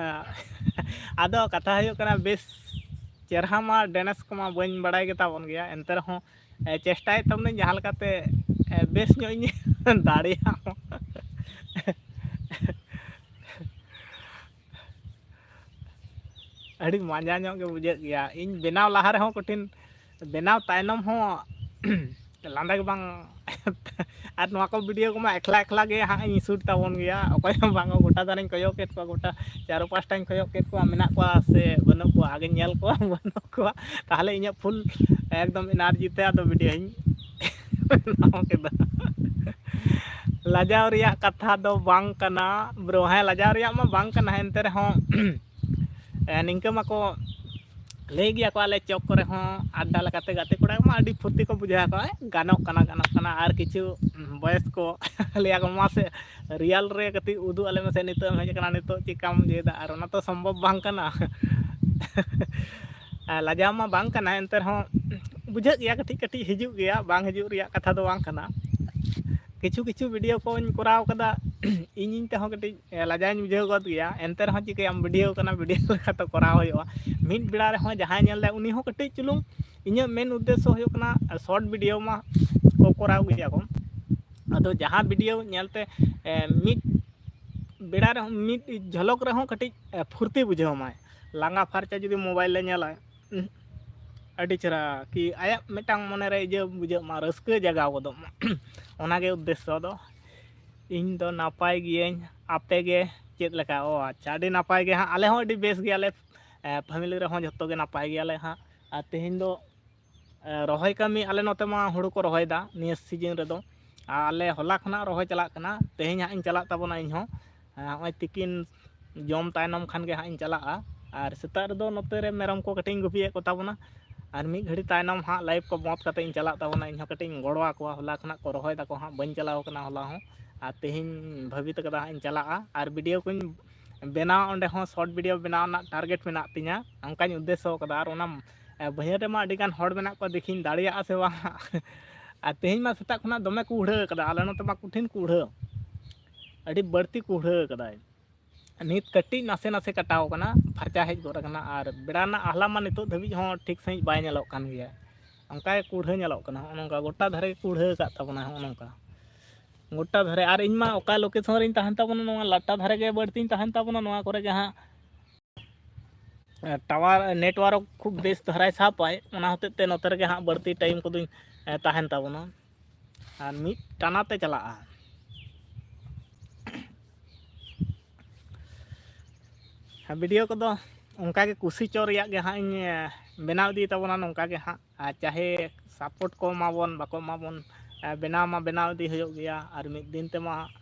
ᱟᱫᱚ ᱠᱟᱛᱷᱟ ᱦᱩᱭᱩᱜ ᱠᱟᱱᱟ, ᱵᱮᱥ ᱪᱮᱨᱦᱟ ᱢᱟ ᱰᱮᱱᱮᱥ ᱠᱚᱢᱟ ᱵᱟᱹᱧ ᱵᱟᱲᱟᱭ ᱜᱮᱛᱟ ᱵᱚᱱ ᱜᱮᱭᱟ, ᱮᱱᱛᱮ ᱨᱮᱦᱚᱸ ᱮ, ᱪᱮᱥᱴᱟᱭᱮᱫ ᱛᱟᱵᱚᱱᱟᱹᱧ ᱡᱟᱦᱟᱸ ᱞᱮᱠᱟᱛᱮ ᱮ, ᱵᱮᱥ ᱧᱚᱜ ᱤᱧ ᱫᱟᱲᱮᱭᱟᱜ ᱢᱟ᱾ ᱟᱹᱰᱤ ᱢᱟᱡᱟ ᱧᱚᱜ ᱜᱮ ᱵᱩᱡᱷᱟᱹᱜ ᱜᱮᱭᱟ᱾ ᱤᱧ ᱵᱮᱱᱟᱣ ᱞᱟᱦᱟ ᱨᱮᱦᱚᱸ ᱠᱚᱴᱷᱤᱱ, ᱵᱮᱱᱟᱣ ᱛᱟᱭᱱᱚᱢ ᱦᱚᱸ ᱞᱟᱸᱫᱟ ᱜᱮ ᱵᱟᱝ᱾ ᱟᱨ ᱱᱚᱣᱟ ᱠᱚ ᱵᱷᱤᱰᱤᱭᱳ ᱠᱚᱢᱟ ᱮᱠᱞᱟ ᱮᱠᱞᱟ ᱜᱮ ᱦᱟᱸᱜ ᱤᱧ ᱥᱩᱴ ᱛᱟᱵᱚᱱ ᱜᱮᱭᱟ, ᱚᱠᱚᱭ ᱦᱚᱸ ᱵᱟᱝ᱾ ᱜᱚᱴᱟ ᱫᱷᱟᱨᱮᱧ ᱠᱚᱭᱚᱜ ᱠᱮᱫ ᱠᱚᱣᱟ, ᱜᱚᱴᱟ ᱪᱟᱨᱚ ᱯᱟᱥᱴᱟᱧ ᱠᱚᱭᱚᱜ ᱠᱮᱫ ᱠᱚᱣᱟ, ᱢᱮᱱᱟᱜ ᱠᱚᱣᱟ ᱥᱮ ᱵᱟᱹᱱᱩᱜ ᱠᱚᱣᱟ, ᱟᱜᱮᱧ ᱧᱮᱞ ᱠᱚᱣᱟ ᱵᱟᱹᱱᱩᱜ ᱠᱚᱣᱟ, ᱛᱟᱦᱚᱞᱮ ᱤᱧᱟᱹᱜ ᱯᱷᱩᱞ ᱮᱠᱫᱚᱢ ᱮᱱᱟᱨᱡᱤ ᱛᱮ ᱟᱫᱚ ᱵᱷᱤᱰᱤᱭᱳᱧ ᱵᱮᱱᱟᱣ ᱠᱮᱫᱟ᱾ ᱞᱟᱡᱟᱣ ᱨᱮᱭᱟᱜ ᱠᱟᱛᱷᱟ ᱫᱚ ᱵᱟᱝ ᱠᱟᱱᱟ ᱵᱨᱳ, ᱦᱮᱸ, ᱞᱟᱡᱟᱣ ᱨᱮᱭᱟᱜ ᱢᱟ ᱵᱟᱝ ᱠᱟᱱᱟ, ᱮᱱᱛᱮ ᱨᱮᱦᱚᱸ ᱮ, ᱱᱤᱝᱠᱟᱹ ᱢᱟᱠᱚ ᱞᱟᱹᱭ ᱜᱮᱭᱟ ᱠᱚ, ᱟᱞᱮ ᱪᱚᱠ ᱠᱚᱨᱮ ᱦᱚᱸ ᱟᱰᱰᱟ ᱞᱮᱠᱟᱛᱮ ᱜᱟᱛᱮ ᱠᱚᱲᱟ ᱠᱚᱢᱟ ᱟᱹᱰᱤ ᱯᱷᱩᱨᱛᱤ ᱠᱚ ᱵᱩᱡᱷᱟᱹᱣ ᱟᱠᱚ, "ᱮ, ᱜᱟᱱᱚᱜ ᱠᱟᱱᱟ, ᱜᱟᱱᱚᱜ ᱠᱟᱱᱟ", ᱟᱨ ᱠᱤᱪᱷᱩ ᱵᱚᱭᱮᱥ ᱠᱚ ᱞᱟᱹᱭᱟ ᱠᱚ, "ᱢᱟᱥᱮ ᱨᱤᱭᱟᱞ ᱨᱮ ᱠᱟᱹᱴᱤᱡ ᱩᱫᱩᱜ ᱟᱞᱮ ᱢᱮᱥᱮ, ᱱᱤᱛᱚᱜ ᱮᱢ ᱦᱮᱡ ᱟᱠᱟᱱᱟ, ᱱᱤᱛᱚᱜ ᱪᱮᱫ ᱠᱟᱢ ᱤᱭᱟᱹᱭᱮᱫᱟ?" ᱟᱨ ᱚᱱᱟ ᱛᱚ ᱥᱚᱢᱵᱷᱚᱵ ᱵᱟᱝ ᱠᱟᱱᱟ᱾ ᱟᱨ ᱞᱟᱡᱟᱣ ᱢᱟ ᱵᱟᱝ ᱠᱟᱱᱟ, ᱮᱱᱛᱮ ᱨᱮᱦᱚᱸ ᱵᱩᱡᱷᱟᱹᱜ ᱜᱮᱭᱟ, ᱠᱟᱹᱴᱤᱡ ᱠᱟᱹᱴᱤᱡ ᱦᱤᱡᱩᱜ ᱜᱮᱭᱟ, ᱵᱟᱝ ᱦᱤᱡᱩᱜ ᱨᱮᱭᱟᱜ ᱠᱟᱛᱷᱟ ᱫᱚ ᱵᱟᱝ ᱠᱟᱱᱟ᱾ ᱠᱤᱪᱷᱩ ᱠᱤᱪᱷᱩ ᱵᱷᱤᱰᱤᱭᱳ ᱠᱚᱧ ᱠᱚᱨᱟᱣ ᱠᱟᱫᱟ, ᱤᱧ ᱤᱧ ᱛᱮᱦᱚᱸ ᱠᱟᱹᱴᱤᱡ ᱮ, ᱞᱟᱡᱟᱣᱤᱧ ᱵᱩᱡᱷᱟᱹᱣ ᱜᱚᱫ ᱜᱮᱭᱟ, ᱮᱱᱛᱮ ᱨᱮᱦᱚᱸ ᱪᱤᱠᱟᱹᱭᱟᱢ, ᱵᱷᱤᱰᱤᱭᱳ ᱠᱟᱱᱟ, ᱵᱷᱤᱰᱤᱭᱳ ᱞᱮᱠᱟ ᱛᱚ ᱠᱚᱨᱟᱣ ᱦᱩᱭᱩᱜᱼᱟ᱾ ᱢᱤᱫ ᱵᱮᱲᱟ ᱨᱮᱦᱚᱸ ᱡᱟᱦᱟᱸᱭ ᱧᱮᱞ ᱫᱟᱭ, ᱩᱱᱤ ᱦᱚᱸ ᱠᱟᱹᱴᱤᱡ ᱪᱩᱞᱩᱝ, ᱤᱧᱟᱹᱜ ᱢᱮᱱ ᱩᱫᱽᱫᱮᱥᱥᱚ ᱦᱩᱭᱩᱜ ᱠᱟᱱᱟ, ᱥᱚᱨᱴ ᱵᱷᱤᱰᱤᱭᱳ ᱢᱟ ᱠᱚ ᱠᱚᱨᱟᱣ ᱜᱮᱭᱟ ᱠᱚ, ᱟᱫᱚ ᱡᱟᱦᱟᱸ ᱵᱷᱤᱰᱤᱭᱳ ᱧᱮᱞᱛᱮ ᱮ, ᱢᱤᱫ ᱵᱮᱲᱟ ᱨᱮᱦᱚᱸ, ᱢᱤᱫ ᱡᱷᱚᱞᱚᱠ ᱨᱮᱦᱚᱸ ᱠᱟᱹᱴᱤᱡ ᱮ, ᱯᱷᱩᱨᱛᱤ ᱵᱩᱡᱷᱟᱹᱣ ᱢᱟᱭ, ᱞᱟᱸᱜᱟ ᱯᱷᱟᱨᱪᱟ ᱡᱩᱫᱤ ᱢᱳᱵᱟᱭᱤᱞ ᱨᱮ ᱧᱮᱞᱟᱭ, ᱩᱸᱦ, ᱟᱹᱰᱤ ᱪᱮᱦᱨᱟ ᱠᱤ ᱟᱭᱟᱜ ᱢᱤᱫᱴᱟᱝ ᱢᱚᱱᱮᱨᱮ ᱤᱭᱟᱹ ᱵᱩᱡᱷᱟᱹᱜ ᱢᱟ, ᱨᱟᱹᱥᱠᱟᱹ ᱡᱟᱜᱟᱣ ᱜᱚᱫᱚᱜ ᱢᱟ᱾ ᱚᱱᱟᱜᱮ ᱩᱫᱽᱫᱮᱥᱥᱚ ᱫᱚ᱾ ᱤᱧ ᱫᱚ ᱱᱟᱯᱟᱭ ᱜᱤᱭᱟᱹᱧ, ᱟᱯᱮ ᱜᱮ ᱪᱮᱫ ᱞᱮᱠᱟ? ᱚ ᱟᱪᱪᱷᱟ, ᱟᱹᱰᱤ ᱱᱟᱯᱟᱭ ᱜᱮ ᱦᱟᱸᱜ, ᱟᱞᱮ ᱦᱚᱸ ᱟᱹᱰᱤ ᱵᱮᱥ ᱜᱮᱭᱟᱞᱮ, ᱮ, ᱯᱷᱮᱢᱤᱞᱤ ᱨᱮᱦᱚᱸ ᱡᱷᱚᱛᱚ ᱜᱮ ᱱᱟᱯᱟᱭ ᱜᱮᱭᱟᱞᱮ ᱦᱟᱸᱜ᱾ ᱟᱨ ᱛᱮᱦᱮᱧ ᱫᱚ ᱮ, ᱨᱚᱦᱚᱭ ᱠᱟᱹᱢᱤ ᱟᱞᱮ ᱱᱚᱛᱮ ᱢᱟ ᱦᱩᱲᱩ ᱠᱚ ᱨᱚᱦᱚᱭᱮᱫᱟ ᱱᱤᱭᱟᱹ ᱥᱤᱡᱤᱱ ᱨᱮᱫᱚ᱾ ᱟᱨ ᱟᱞᱮ ᱦᱚᱞᱟ ᱠᱷᱚᱱᱟᱜ ᱨᱚᱦᱚᱭ ᱪᱟᱞᱟᱜ ᱠᱟᱱᱟ, ᱛᱮᱦᱮᱧ ᱦᱟᱸᱜ ᱤᱧ ᱪᱟᱞᱟᱜ ᱛᱟᱵᱚᱱᱟ ᱤᱧ ᱦᱚᱸ᱾ ᱮ, ᱱᱚᱜᱼᱚᱭ ᱛᱤᱠᱤᱱ ᱡᱚᱢ ᱛᱟᱭᱱᱚᱢ ᱠᱷᱟᱱ ᱜᱮ ᱦᱟᱸᱜ ᱤᱧ ᱪᱟᱞᱟᱜᱼᱟ᱾ ᱟᱨ ᱥᱮᱛᱟᱜ ᱨᱮᱫᱚ ᱱᱚᱛᱮ ᱨᱮ ᱢᱮᱨᱚᱢ ᱠᱚ ᱠᱟᱹᱴᱤᱡ ᱤᱧ ᱜᱩᱯᱤᱭᱮᱫ ᱠᱚ ᱛᱟᱵᱚᱱᱟ᱾ ᱟᱨ ᱢᱤᱫ ᱜᱷᱟᱹᱲᱤ ᱛᱟᱭᱱᱚᱢ ᱦᱟᱸᱜ ᱞᱟᱭᱤᱵᱷ ᱠᱚ ᱵᱚᱸᱫᱽ ᱠᱟᱛᱮ ᱤᱧ ᱪᱟᱞᱟᱜ ᱛᱟᱵᱚᱱᱟ, ᱤᱧ ᱦᱚᱸ ᱠᱟᱹᱴᱤᱡ ᱤᱧ ᱜᱚᱲᱚ ᱟᱠᱚᱣᱟ᱾ ᱦᱚᱞᱟ ᱠᱷᱚᱱᱟᱜ ᱠᱚ ᱨᱚᱦᱚᱭ ᱫᱟᱠᱚ ᱦᱟᱸᱜ, ᱵᱟᱹᱧ ᱪᱟᱞᱟᱣ ᱠᱟᱱᱟ ᱦᱚᱞᱟ ᱦᱚᱸ᱾ ᱟᱨ ᱛᱮᱦᱮᱧ ᱵᱷᱟᱹᱵᱤᱛ ᱠᱟᱫᱟ ᱦᱟᱸᱜ ᱤᱧ ᱪᱟᱞᱟᱜᱼᱟ᱾ ᱟᱨ ᱵᱷᱤᱰᱤᱭᱳ ᱠᱚᱧ ᱵᱮᱱᱟᱣᱟ, ᱚᱸᱰᱮ ᱦᱚᱸ ᱥᱚᱨᱴ ᱵᱷᱤᱰᱤᱭᱳ ᱵᱮᱱᱟᱣ ᱨᱮᱱᱟᱜ ᱴᱟᱨᱜᱮᱴ ᱢᱮᱱᱟᱜ ᱛᱤᱧᱟᱹ, ᱚᱱᱠᱟᱧ ᱩᱫᱽᱫᱮᱥᱥᱚ ᱠᱟᱫᱟ᱾ ᱟᱨ ᱚᱱᱟ ᱮ, ᱵᱟᱹᱭᱦᱟᱹᱲ ᱨᱮᱢᱟ ᱟᱹᱰᱤ ᱜᱟᱱ ᱦᱚᱲ ᱢᱮᱱᱟᱜ ᱠᱚᱣᱟ, ᱫᱮᱠᱷᱤᱧ ᱫᱟᱲᱮᱭᱟᱜᱼᱟ ᱥᱮ ᱵᱟᱝ᱾ ᱟᱨ ᱛᱮᱦᱮᱧ ᱢᱟ ᱥᱮᱛᱟᱜ ᱠᱷᱚᱱᱟᱜ ᱫᱚᱢᱮ ᱠᱩᱦᱲᱟᱹ ᱠᱟᱫᱟ, ᱟᱞᱮ ᱱᱚᱛᱮ ᱢᱟ ᱠᱚᱴᱷᱤᱱ ᱠᱩᱦᱲᱟᱹ, ᱟᱹᱰᱤ ᱵᱟᱹᱲᱛᱤ ᱠᱩᱦᱲᱟᱹ ᱠᱟᱫᱟᱭ᱾ ᱱᱤᱛ ᱠᱟᱹᱴᱤᱡ ᱱᱟᱥᱮ ᱱᱟᱥᱮ ᱠᱟᱴᱟᱣ ᱟᱠᱟᱱᱟ, ᱯᱷᱟᱨᱪᱟ ᱦᱮᱡ ᱜᱚᱫ ᱟᱠᱟᱱᱟ᱾ ᱟᱨ ᱵᱮᱲᱟ ᱨᱮᱱᱟᱜ ᱟᱦᱞᱟ ᱢᱟ ᱱᱤᱛᱚᱜ ᱫᱷᱟᱹᱵᱤᱡ ᱦᱚᱸ ᱴᱷᱤᱠ ᱥᱟᱺᱦᱤᱡ ᱵᱟᱭ ᱧᱮᱞᱚᱜ ᱠᱟᱱ ᱜᱮᱭᱟ, ᱚᱱᱠᱟ ᱜᱮ ᱠᱩᱲᱦᱟᱹ ᱧᱮᱞᱚᱜ ᱠᱟᱱᱟ᱾ ᱦᱚᱸᱜᱼᱚ ᱱᱚᱝᱠᱟ ᱜᱚᱴᱟ ᱫᱷᱟᱨᱮ ᱜᱮ ᱠᱩᱲᱦᱟᱹ ᱟᱠᱟᱫ ᱛᱟᱵᱚᱱᱟ, ᱦᱚᱸᱜᱼᱚ ᱱᱚᱝᱠᱟ ᱜᱚᱴᱟ ᱫᱷᱟᱨᱮ᱾ ᱟᱨ ᱤᱧ ᱢᱟ ᱚᱠᱟ ᱞᱳᱠᱮᱥᱚᱱ ᱨᱤᱧ ᱛᱟᱦᱮᱱ ᱛᱟᱵᱚᱱᱟ, ᱱᱚᱣᱟ ᱞᱟᱴᱟ ᱫᱷᱟᱨᱮ ᱜᱮ ᱵᱟᱹᱲᱛᱤᱧ ᱛᱟᱦᱮᱱ ᱛᱟᱵᱚᱱᱟ, ᱱᱚᱣᱟ ᱠᱚᱨᱮ ᱜᱮ ᱦᱟᱸᱜ ᱴᱟᱣᱟᱨ ᱱᱮᱴᱣᱟᱨᱠ ᱠᱷᱩᱵ ᱵᱮᱥ ᱫᱷᱟᱨᱟᱭ ᱥᱟᱵᱟᱭ, ᱚᱱᱟ ᱦᱚᱛᱮᱡ ᱛᱮ ᱱᱚᱛᱮ ᱨᱮᱜᱮ ᱦᱟᱸᱜ ᱵᱟᱹᱲᱛᱤ ᱴᱟᱭᱤᱢ ᱠᱚᱫᱚᱧ ᱛᱟᱦᱮᱱ ᱛᱟᱵᱚᱱᱟ᱾ ᱟᱨ ᱢᱤᱫ ᱴᱟᱱᱟ ᱛᱮ ᱪᱟᱞᱟᱜᱼᱟ᱾ ᱵᱷᱤᱰᱤᱭᱳ ᱠᱚᱫᱚ ᱚᱱᱠᱟᱜᱮ ᱠᱩᱥᱤ ᱪᱚ ᱨᱮᱭᱟᱜ ᱜᱮ ᱦᱟᱸᱜ ᱤᱧ ᱵᱮᱱᱟᱣ ᱤᱫᱤᱭ ᱛᱟᱵᱚᱱᱟ ᱱᱚᱝᱠᱟ ᱜᱮ ᱦᱟᱸᱜ᱾ ᱟᱨ ᱪᱟᱦᱮ ᱥᱟᱯᱳᱨᱴ ᱠᱚ ᱮᱢᱟᱵᱚᱱ ᱵᱟᱠᱚ ᱮᱢᱟᱵᱚᱱ, ᱵᱮᱱᱟᱣ ᱢᱟ ᱵᱮᱱᱟᱣ ᱤᱫᱤ ᱦᱩᱭᱩᱜ ᱜᱮᱭᱟ᱾ ᱟᱨ ᱢᱤᱫ ᱫᱤᱱ ᱛᱮᱢᱟ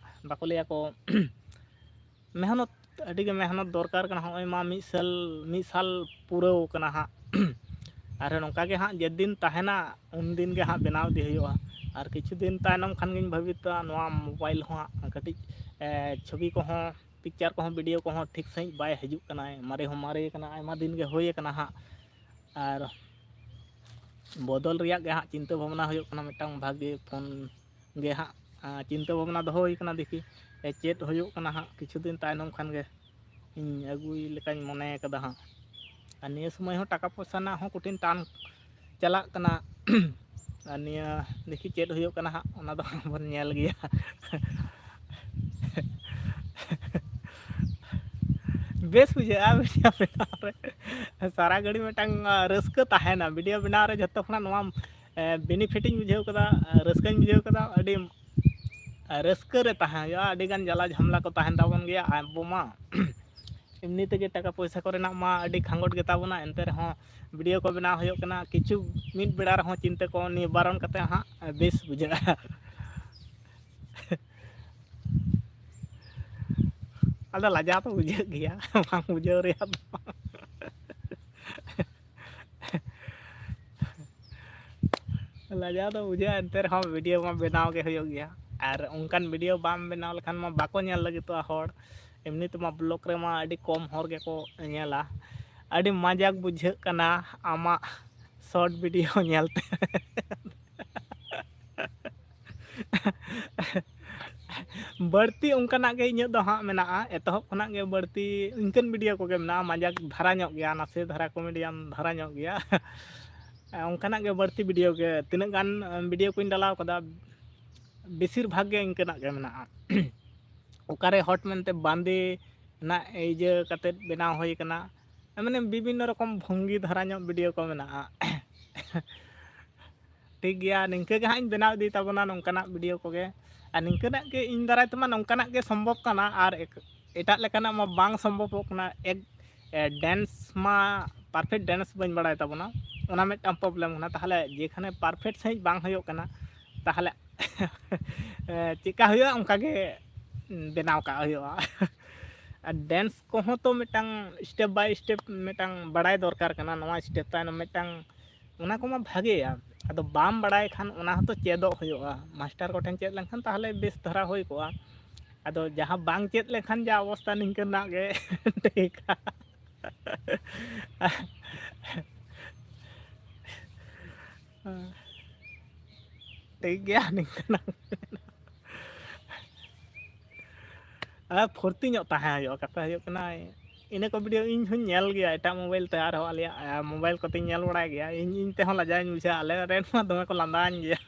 ᱵᱟᱠᱚ ᱞᱟᱹᱭᱟ ᱠᱚ ᱢᱮᱦᱱᱚᱛ, ᱟᱹᱰᱤ ᱜᱮ ᱢᱮᱦᱱᱚᱛ ᱫᱚᱨᱠᱟᱨ ᱠᱟᱱᱟ᱾ ᱦᱚᱸᱜᱼᱚᱭ ᱢᱟ ᱢᱤᱫ ᱥᱟᱞ, ᱢᱤᱫ ᱥᱟᱞ ᱯᱩᱨᱟᱹᱣ ᱠᱟᱱᱟ ᱦᱟᱸᱜ᱾ ᱟᱨ ᱱᱚᱝᱠᱟ ᱜᱮ ᱦᱟᱸᱜ ᱡᱮᱫᱤᱱ ᱛᱟᱦᱮᱱᱟ, ᱩᱱ ᱫᱤᱱ ᱜᱮ ᱦᱟᱸᱜ ᱵᱮᱱᱟᱣ ᱤᱫᱤ ᱦᱩᱭᱩᱜᱼᱟ᱾ ᱟᱨ ᱠᱤᱪᱷᱩ ᱫᱤᱱ ᱛᱟᱭᱱᱚᱢ ᱠᱷᱟᱱ ᱜᱤᱧ ᱵᱷᱟᱹᱵᱤᱛᱟ ᱱᱚᱣᱟ ᱢᱳᱵᱟᱭᱤᱞ ᱦᱚᱸ ᱦᱟᱸᱜ ᱠᱟᱹᱴᱤᱡ, ᱮ, ᱪᱷᱚᱵᱤ ᱠᱚᱦᱚᱸ, ᱯᱤᱠᱪᱟᱨ ᱠᱚᱦᱚᱸ, ᱵᱷᱤᱰᱤᱭᱳ ᱠᱚᱦᱚᱸ ᱴᱷᱤᱠ ᱥᱟᱺᱦᱤᱡ ᱵᱟᱭ ᱦᱤᱡᱩᱜ ᱠᱟᱱᱟ᱾ ᱢᱟᱨᱮ ᱦᱚᱸ ᱢᱟᱨᱮ ᱠᱟᱱᱟ, ᱟᱭᱢᱟ ᱫᱤᱱ ᱜᱮ ᱦᱩᱭ ᱠᱟᱱᱟ ᱦᱟᱸᱜ᱾ ᱟᱨ ᱵᱚᱫᱚᱞ ᱨᱮᱭᱟᱜ ᱜᱮ ᱦᱟᱸᱜ ᱪᱤᱱᱛᱟᱹ ᱵᱷᱟᱵᱽᱱᱟ ᱦᱩᱭᱩᱜ ᱠᱟᱱᱟ, ᱢᱤᱫᱴᱟᱝ ᱵᱷᱟᱜᱮ ᱯᱷᱳᱱ ᱜᱮ ᱦᱟᱸᱜ, ᱟᱸ, ᱪᱤᱱᱛᱟᱹ ᱵᱷᱟᱵᱽᱱᱟ ᱫᱚᱦᱚ ᱦᱩᱭ ᱠᱟᱱᱟ᱾ ᱫᱮᱠᱷᱤ, ᱮ, ᱪᱮᱫ ᱦᱩᱭᱩᱜ ᱠᱟᱱᱟ ᱦᱟᱸᱜ, ᱠᱤᱪᱷᱩ ᱫᱤᱱ ᱛᱟᱭᱱᱚᱢ ᱠᱷᱟᱱ ᱜᱮ ᱤᱧ ᱟᱹᱜᱩᱭ ᱞᱮᱠᱟᱧ ᱢᱚᱱᱮ ᱠᱟᱫᱟ ᱦᱟᱸᱜ᱾ ᱟᱨ ᱱᱤᱭᱟᱹ ᱥᱚᱢᱚᱭ ᱦᱚᱸ ᱴᱟᱠᱟ ᱯᱚᱭᱥᱟ ᱨᱮᱱᱟᱜ ᱦᱚᱸ ᱠᱚᱴᱷᱤᱱ ᱴᱟᱱ ᱪᱟᱞᱟᱜ ᱠᱟᱱᱟ᱾ ᱟᱨ ᱱᱤᱭᱟᱹ ᱫᱮᱠᱷᱤ ᱪᱮᱫ ᱦᱩᱭᱩᱜ ᱠᱟᱱᱟ ᱦᱟᱸᱜ, ᱚᱱᱟ ᱫᱚ ᱵᱚᱱ ᱧᱮᱞ ᱜᱮᱭᱟ᱾ ᱵᱮᱥ ᱵᱩᱡᱷᱟᱹᱜᱼᱟ ᱵᱷᱤᱰᱤᱭᱳ ᱵᱮᱱᱟᱣ ᱨᱮ, ᱥᱟᱨᱟ ᱜᱷᱟᱹᱲᱤ ᱢᱤᱫᱴᱟᱝ, ᱟᱸ, ᱨᱟᱹᱥᱠᱟᱹ ᱛᱟᱦᱮᱱᱟ ᱵᱷᱤᱰᱤᱭᱳ ᱵᱮᱱᱟᱣ ᱨᱮ᱾ ᱡᱷᱚᱛᱚ ᱠᱷᱚᱱᱟᱜ ᱱᱚᱣᱟ, ᱮ, ᱵᱮᱱᱤᱯᱷᱤᱴ ᱤᱧ ᱵᱩᱡᱷᱟᱹᱣ ᱠᱟᱫᱟ, ᱨᱟᱹᱥᱠᱟᱹᱧ ᱵᱩᱡᱷᱟᱹᱣ ᱠᱟᱫᱟ᱾ ᱟᱹᱰᱤ ᱨᱟᱹᱥᱠᱟᱹ ᱨᱮ ᱛᱟᱦᱮᱸ ᱦᱩᱭᱩᱜᱼᱟ᱾ ᱟᱹᱰᱤᱜᱟᱱ ᱡᱟᱞᱟ ᱡᱷᱟᱢᱞᱟ ᱠᱚ ᱛᱟᱦᱮᱱ ᱛᱟᱵᱚᱱ ᱜᱮᱭᱟ ᱟᱵᱚ ᱢᱟ᱾ ᱮᱢᱱᱤ ᱛᱮᱜᱮ ᱴᱟᱠᱟ ᱯᱚᱭᱥᱟ ᱠᱚᱨᱮᱱᱟᱜ ᱢᱟ ᱟᱹᱰᱤ ᱠᱷᱟᱸᱜᱚᱴ ᱜᱮᱛᱟ ᱵᱚᱱᱟ, ᱮᱱᱛᱮ ᱨᱮᱦᱚᱸ ᱵᱷᱤᱰᱤᱭᱳ ᱠᱚ ᱵᱮᱱᱟᱣ ᱦᱩᱭᱩᱜ ᱠᱟᱱᱟ᱾ ᱠᱤᱪᱷᱩ ᱢᱤᱫ ᱵᱮᱲᱟ ᱨᱮᱦᱚᱸ ᱪᱤᱱᱛᱟᱹ ᱠᱚ ᱱᱤᱵᱟᱨᱚᱱ ᱠᱟᱛᱮ ᱦᱟᱸᱜ ᱵᱮᱥ ᱵᱩᱡᱷᱟᱹᱜᱼᱟ᱾ ᱟᱫᱚ ᱞᱟᱡᱟᱣ ᱫᱚ ᱵᱩᱡᱷᱟᱹᱜ ᱜᱮᱭᱟ, ᱵᱟᱝ ᱵᱩᱡᱷᱟᱹᱣ ᱨᱮᱭᱟᱜ ᱫᱚ ᱵᱟᱝ᱾ ᱞᱟᱡᱟᱣ ᱫᱚ ᱵᱩᱡᱷᱟᱹᱜᱼᱟ, ᱮᱱᱛᱮ ᱨᱮᱦᱚᱸ ᱵᱷᱤᱰᱤᱭᱳ ᱢᱟ ᱵᱮᱱᱟᱣ ᱜᱮ ᱦᱩᱭᱩᱜ ᱜᱮᱭᱟ᱾ ᱟᱨ ᱚᱱᱠᱟᱱ ᱵᱷᱤᱰᱤᱭᱳ ᱵᱟᱢ ᱵᱮᱱᱟᱣ ᱞᱮᱠᱷᱟᱱ ᱢᱟ ᱵᱟᱠᱚ ᱧᱮᱞ ᱞᱟᱹᱜᱤᱫᱚᱜᱼᱟ ᱦᱚᱲ᱾ ᱮᱢᱱᱤ ᱛᱮᱢᱟ ᱵᱞᱚᱜᱽ ᱨᱮᱢᱟ ᱟᱹᱰᱤ ᱠᱚᱢ ᱦᱚᱲ ᱜᱮᱠᱚ ᱧᱮᱞᱟ᱾ ᱟᱹᱰᱤ ᱢᱟᱡᱟᱠ ᱵᱩᱡᱷᱟᱹᱜ ᱠᱟᱱᱟ ᱟᱢᱟᱜ ᱥᱚᱨᱴ ᱵᱷᱤᱰᱤᱭᱳ ᱧᱮᱞᱛᱮ᱾ ᱵᱟᱹᱲᱛᱤ ᱚᱱᱠᱟᱱᱟᱜ ᱜᱮ ᱤᱧᱟᱹᱜ ᱫᱚ ᱦᱟᱸᱜ ᱢᱮᱱᱟᱜᱼᱟ, ᱮᱛᱚᱦᱚᱵ ᱠᱷᱚᱱᱟᱜ ᱜᱮ ᱵᱟᱹᱲᱛᱤ ᱤᱱᱠᱟᱹᱱ ᱵᱷᱤᱰᱤᱭᱳ ᱠᱚᱜᱮ ᱢᱮᱱᱟᱜᱼᱟ, ᱢᱟᱡᱟᱠ ᱫᱷᱟᱨᱟ ᱧᱚᱜ ᱜᱮᱭᱟ, ᱱᱟᱥᱮ ᱫᱷᱟᱨᱟ ᱠᱚᱢᱮᱰᱤᱭᱟᱱ ᱫᱷᱟᱨᱟ ᱧᱚᱜ ᱜᱮᱭᱟ᱾ ᱚᱱᱠᱟᱱᱟᱜ ᱜᱮ ᱵᱟᱹᱲᱛᱤ ᱵᱷᱤᱰᱤᱭᱳ ᱜᱮ, ᱛᱤᱱᱟᱹᱜ ᱜᱟᱱ ᱵᱷᱤᱰᱤᱭᱳ ᱠᱚᱧ ᱰᱟᱞᱟᱣ ᱠᱟᱫᱟ, ᱵᱮᱥᱤᱨ ᱵᱷᱟᱜᱽ ᱜᱮ ᱤᱱᱠᱟᱹᱱᱟᱜ ᱜᱮ ᱢᱮᱱᱟᱜᱼᱟ᱾ ᱚᱠᱟᱨᱮ ᱦᱚᱴ ᱢᱮᱱᱛᱮ ᱵᱟᱸᱫᱮ ᱨᱮᱱᱟᱜ ᱤᱭᱟᱹ ᱠᱟᱛᱮᱫ ᱵᱮᱱᱟᱣ ᱦᱩᱭ ᱠᱟᱱᱟ, ᱢᱟᱱᱮ ᱵᱤᱵᱷᱤᱱᱱᱚ ᱨᱚᱠᱚᱢ ᱵᱷᱚᱝᱜᱤ ᱫᱷᱟᱨᱟ ᱧᱚᱜ ᱵᱷᱤᱰᱤᱭᱳ ᱠᱚ ᱢᱮᱱᱟᱜᱼᱟ᱾ ᱴᱷᱤᱠ ᱜᱮᱭᱟ, ᱱᱤᱝᱠᱟᱹ ᱜᱮ ᱦᱟᱸᱜ ᱤᱧ ᱵᱮᱱᱟᱣ ᱤᱫᱤ ᱛᱟᱵᱚᱱᱟ ᱱᱚᱝᱠᱟᱱᱟᱜ ᱵᱷᱤᱰᱤᱭᱳ ᱠᱚᱜᱮ᱾ ᱟᱨ ᱱᱤᱝᱠᱟᱹᱱᱟᱜ ᱜᱮ ᱤᱧ ᱫᱟᱨᱟᱭ ᱛᱮᱢᱟ ᱱᱚᱝᱠᱟᱱᱟᱜ ᱜᱮ ᱥᱚᱢᱵᱷᱚᱵ ᱠᱟᱱᱟ, ᱟᱨ ᱮᱴᱟᱜ ᱞᱮᱠᱟᱱᱟᱜ ᱢᱟ ᱵᱟᱝ ᱥᱚᱢᱵᱷᱚᱵᱚᱜ ᱠᱟᱱᱟ᱾ ᱮᱠ ᱰᱮᱱᱥ ᱢᱟ ᱯᱟᱨᱯᱷᱮᱠᱴ ᱰᱮᱱᱥ ᱵᱟᱹᱧ ᱵᱟᱲᱟᱭ ᱛᱟᱵᱚᱱᱟ, ᱚᱱᱟ ᱢᱤᱫᱴᱟᱝ ᱯᱨᱚᱵᱞᱮᱢ ᱠᱟᱱᱟ᱾ ᱛᱟᱦᱚᱞᱮ ᱡᱮᱠᱷᱟᱱᱮ ᱯᱟᱨᱯᱷᱮᱠᱴ ᱥᱟᱺᱦᱤᱡ ᱵᱟᱝ ᱦᱩᱭᱩᱜ ᱠᱟᱱᱟ, ᱛᱟᱦᱚᱞᱮ ᱪᱮᱫᱠᱟ ᱦᱩᱭᱩᱜᱼᱟ, ᱚᱱᱠᱟ ᱜᱮ ᱵᱮᱱᱟᱣ ᱠᱟᱜ ᱦᱩᱭᱩᱜᱼᱟ᱾ ᱟᱨ ᱰᱮᱱᱥ ᱠᱚᱦᱚᱸ ᱛᱚ ᱢᱤᱫᱴᱟᱝ step by step ᱢᱤᱫᱴᱟᱝ ᱵᱟᱲᱟᱭ ᱫᱚᱨᱠᱟᱨ ᱠᱟᱱᱟ, ᱱᱚᱣᱟ step ᱛᱟᱭᱱᱚᱢ ᱢᱤᱫᱴᱟᱝ, ᱚᱱᱟ ᱠᱚᱢᱟ ᱵᱷᱟᱜᱮᱭᱟ᱾ ᱟᱫᱚ ᱵᱟᱢ ᱵᱟᱲᱟᱭ ᱠᱷᱟᱱ ᱚᱱᱟ ᱦᱚᱸᱛᱚ ᱪᱮᱫᱚᱜ ᱦᱩᱭᱩᱜᱼᱟ, ᱢᱟᱥᱴᱟᱨ ᱠᱚᱴᱷᱮᱱ ᱪᱮᱫ ᱞᱮᱱᱠᱷᱟᱱ ᱛᱟᱦᱚᱞᱮ ᱵᱮᱥ ᱫᱷᱟᱨᱟ ᱦᱩᱭ ᱠᱚᱜᱼᱟ᱾ ᱟᱫᱚ ᱡᱟᱦᱟᱸ ᱵᱟᱝ ᱪᱮᱫ ᱞᱮᱠᱷᱟᱱ ᱡᱟ ᱚᱵᱚᱥᱛᱟ, ᱱᱤᱝᱠᱟᱹᱱᱟᱜ ᱜᱮ ᱴᱷᱤᱠᱟ᱾ ᱴᱷᱤᱠ ᱜᱮᱭᱟ, ᱱᱤᱝᱠᱟᱹᱱᱟᱜ᱾ ᱟᱨ ᱯᱷᱩᱨᱛᱤ ᱧᱚᱜ ᱛᱟᱦᱮᱸ ᱦᱩᱭᱩᱜᱼᱟ᱾ ᱠᱟᱛᱷᱟ ᱦᱩᱭᱩᱜ ᱠᱟᱱᱟ, ᱤᱱᱟᱹ ᱠᱚ ᱵᱷᱤᱰᱤᱭᱳ ᱤᱧ ᱦᱚᱸᱧ ᱧᱮᱞ ᱜᱮᱭᱟ, ᱮᱴᱟᱜ ᱢᱳᱵᱟᱭᱤᱞ ᱛᱮ, ᱟᱨᱦᱚᱸ ᱟᱞᱮᱭᱟᱜ ᱢᱳᱵᱟᱭᱤᱞ ᱠᱚᱛᱮᱧ ᱧᱮᱞ ᱵᱟᱲᱟᱭ ᱜᱮᱭᱟ᱾ ᱤᱧ, ᱤᱧ ᱛᱮᱦᱚᱸ ᱞᱟᱡᱟᱣᱤᱧ ᱵᱩᱡᱷᱟᱹᱣᱟ, ᱟᱞᱮ ᱨᱮᱱ ᱢᱟ ᱫᱚᱢᱮ ᱠᱚ ᱞᱟᱸᱫᱟᱣᱟᱹᱧ ᱜᱮᱭᱟ᱾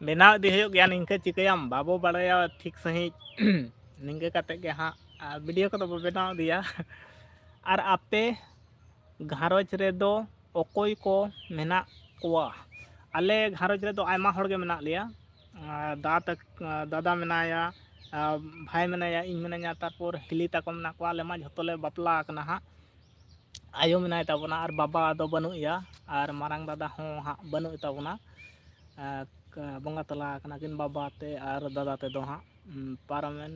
ᱵᱮᱱᱟᱣ ᱤᱫᱤ ᱦᱩᱭᱩᱜ ᱜᱮᱭᱟ, ᱱᱤᱝᱠᱟᱹ ᱪᱤᱠᱟᱹᱭᱟᱢ, ᱵᱟᱵᱚ ᱵᱟᱲᱟᱭᱟ ᱴᱷᱤᱠ ᱥᱟᱺᱦᱤᱡ᱾ ᱱᱤᱝᱠᱟᱹ ᱠᱟᱛᱮᱫ ᱜᱮ ᱦᱟᱸᱜ ᱵᱷᱤᱰᱤᱭᱳ ᱠᱚᱫᱚ ᱵᱚ ᱵᱮᱱᱟᱣ ᱤᱫᱤᱭᱟ᱾ ᱟᱨ ᱟᱯᱮ ᱜᱷᱟᱨᱚᱸᱡᱽ ᱨᱮᱫᱚ ᱚᱠᱚᱭ ᱠᱚ ᱢᱮᱱᱟᱜ ᱠᱚᱣᱟ? ᱟᱞᱮ ᱜᱷᱟᱨᱚᱸᱡᱽ ᱨᱮᱫᱚ ᱟᱭᱢᱟ ᱦᱚᱲ ᱜᱮ ᱢᱮᱱᱟᱜ ᱞᱮᱭᱟ᱾ ᱟᱨ ᱫᱟᱫᱟ ᱛᱟᱠ-, ᱫᱟᱫᱟ ᱢᱮᱱᱟᱭᱟ, ᱟᱨ ᱵᱷᱟᱭ ᱢᱮᱱᱟᱭᱟ, ᱤᱧ ᱢᱮᱱᱟᱹᱧᱟ, ᱛᱟᱨᱯᱚᱨ ᱦᱤᱞᱤ ᱛᱟᱠᱚ ᱢᱮᱱᱟᱜ ᱠᱚᱣᱟ᱾ ᱟᱞᱮ ᱢᱟ ᱡᱷᱚᱛᱚ ᱞᱮ ᱵᱟᱯᱞᱟ ᱟᱠᱟᱱᱟ ᱦᱟᱸᱜ᱾ ᱟᱭᱳ ᱢᱮᱱᱟᱭ ᱛᱟᱵᱚᱱᱟ ᱟᱨ ᱵᱟᱵᱟ ᱫᱚ ᱵᱟᱹᱱᱩᱜ ᱮᱭᱟ, ᱟᱨ ᱢᱟᱨᱟᱝ ᱫᱟᱫᱟ ᱦᱚᱸ ᱦᱟᱸᱜ ᱵᱟᱹᱱᱩᱜ ᱛᱟᱵᱚᱱᱟ᱾ ᱟᱨ ᱵᱚᱸᱜᱟ ᱛᱟᱞᱟ ᱟᱠᱟᱱᱟ ᱠᱤᱱ ᱵᱟᱵᱟ ᱛᱮ ᱟᱨ ᱫᱟᱫᱟ ᱛᱮᱫᱚ ᱦᱟᱸᱜ᱾ ᱩᱢ, ᱯᱟᱨᱚᱢᱮᱱ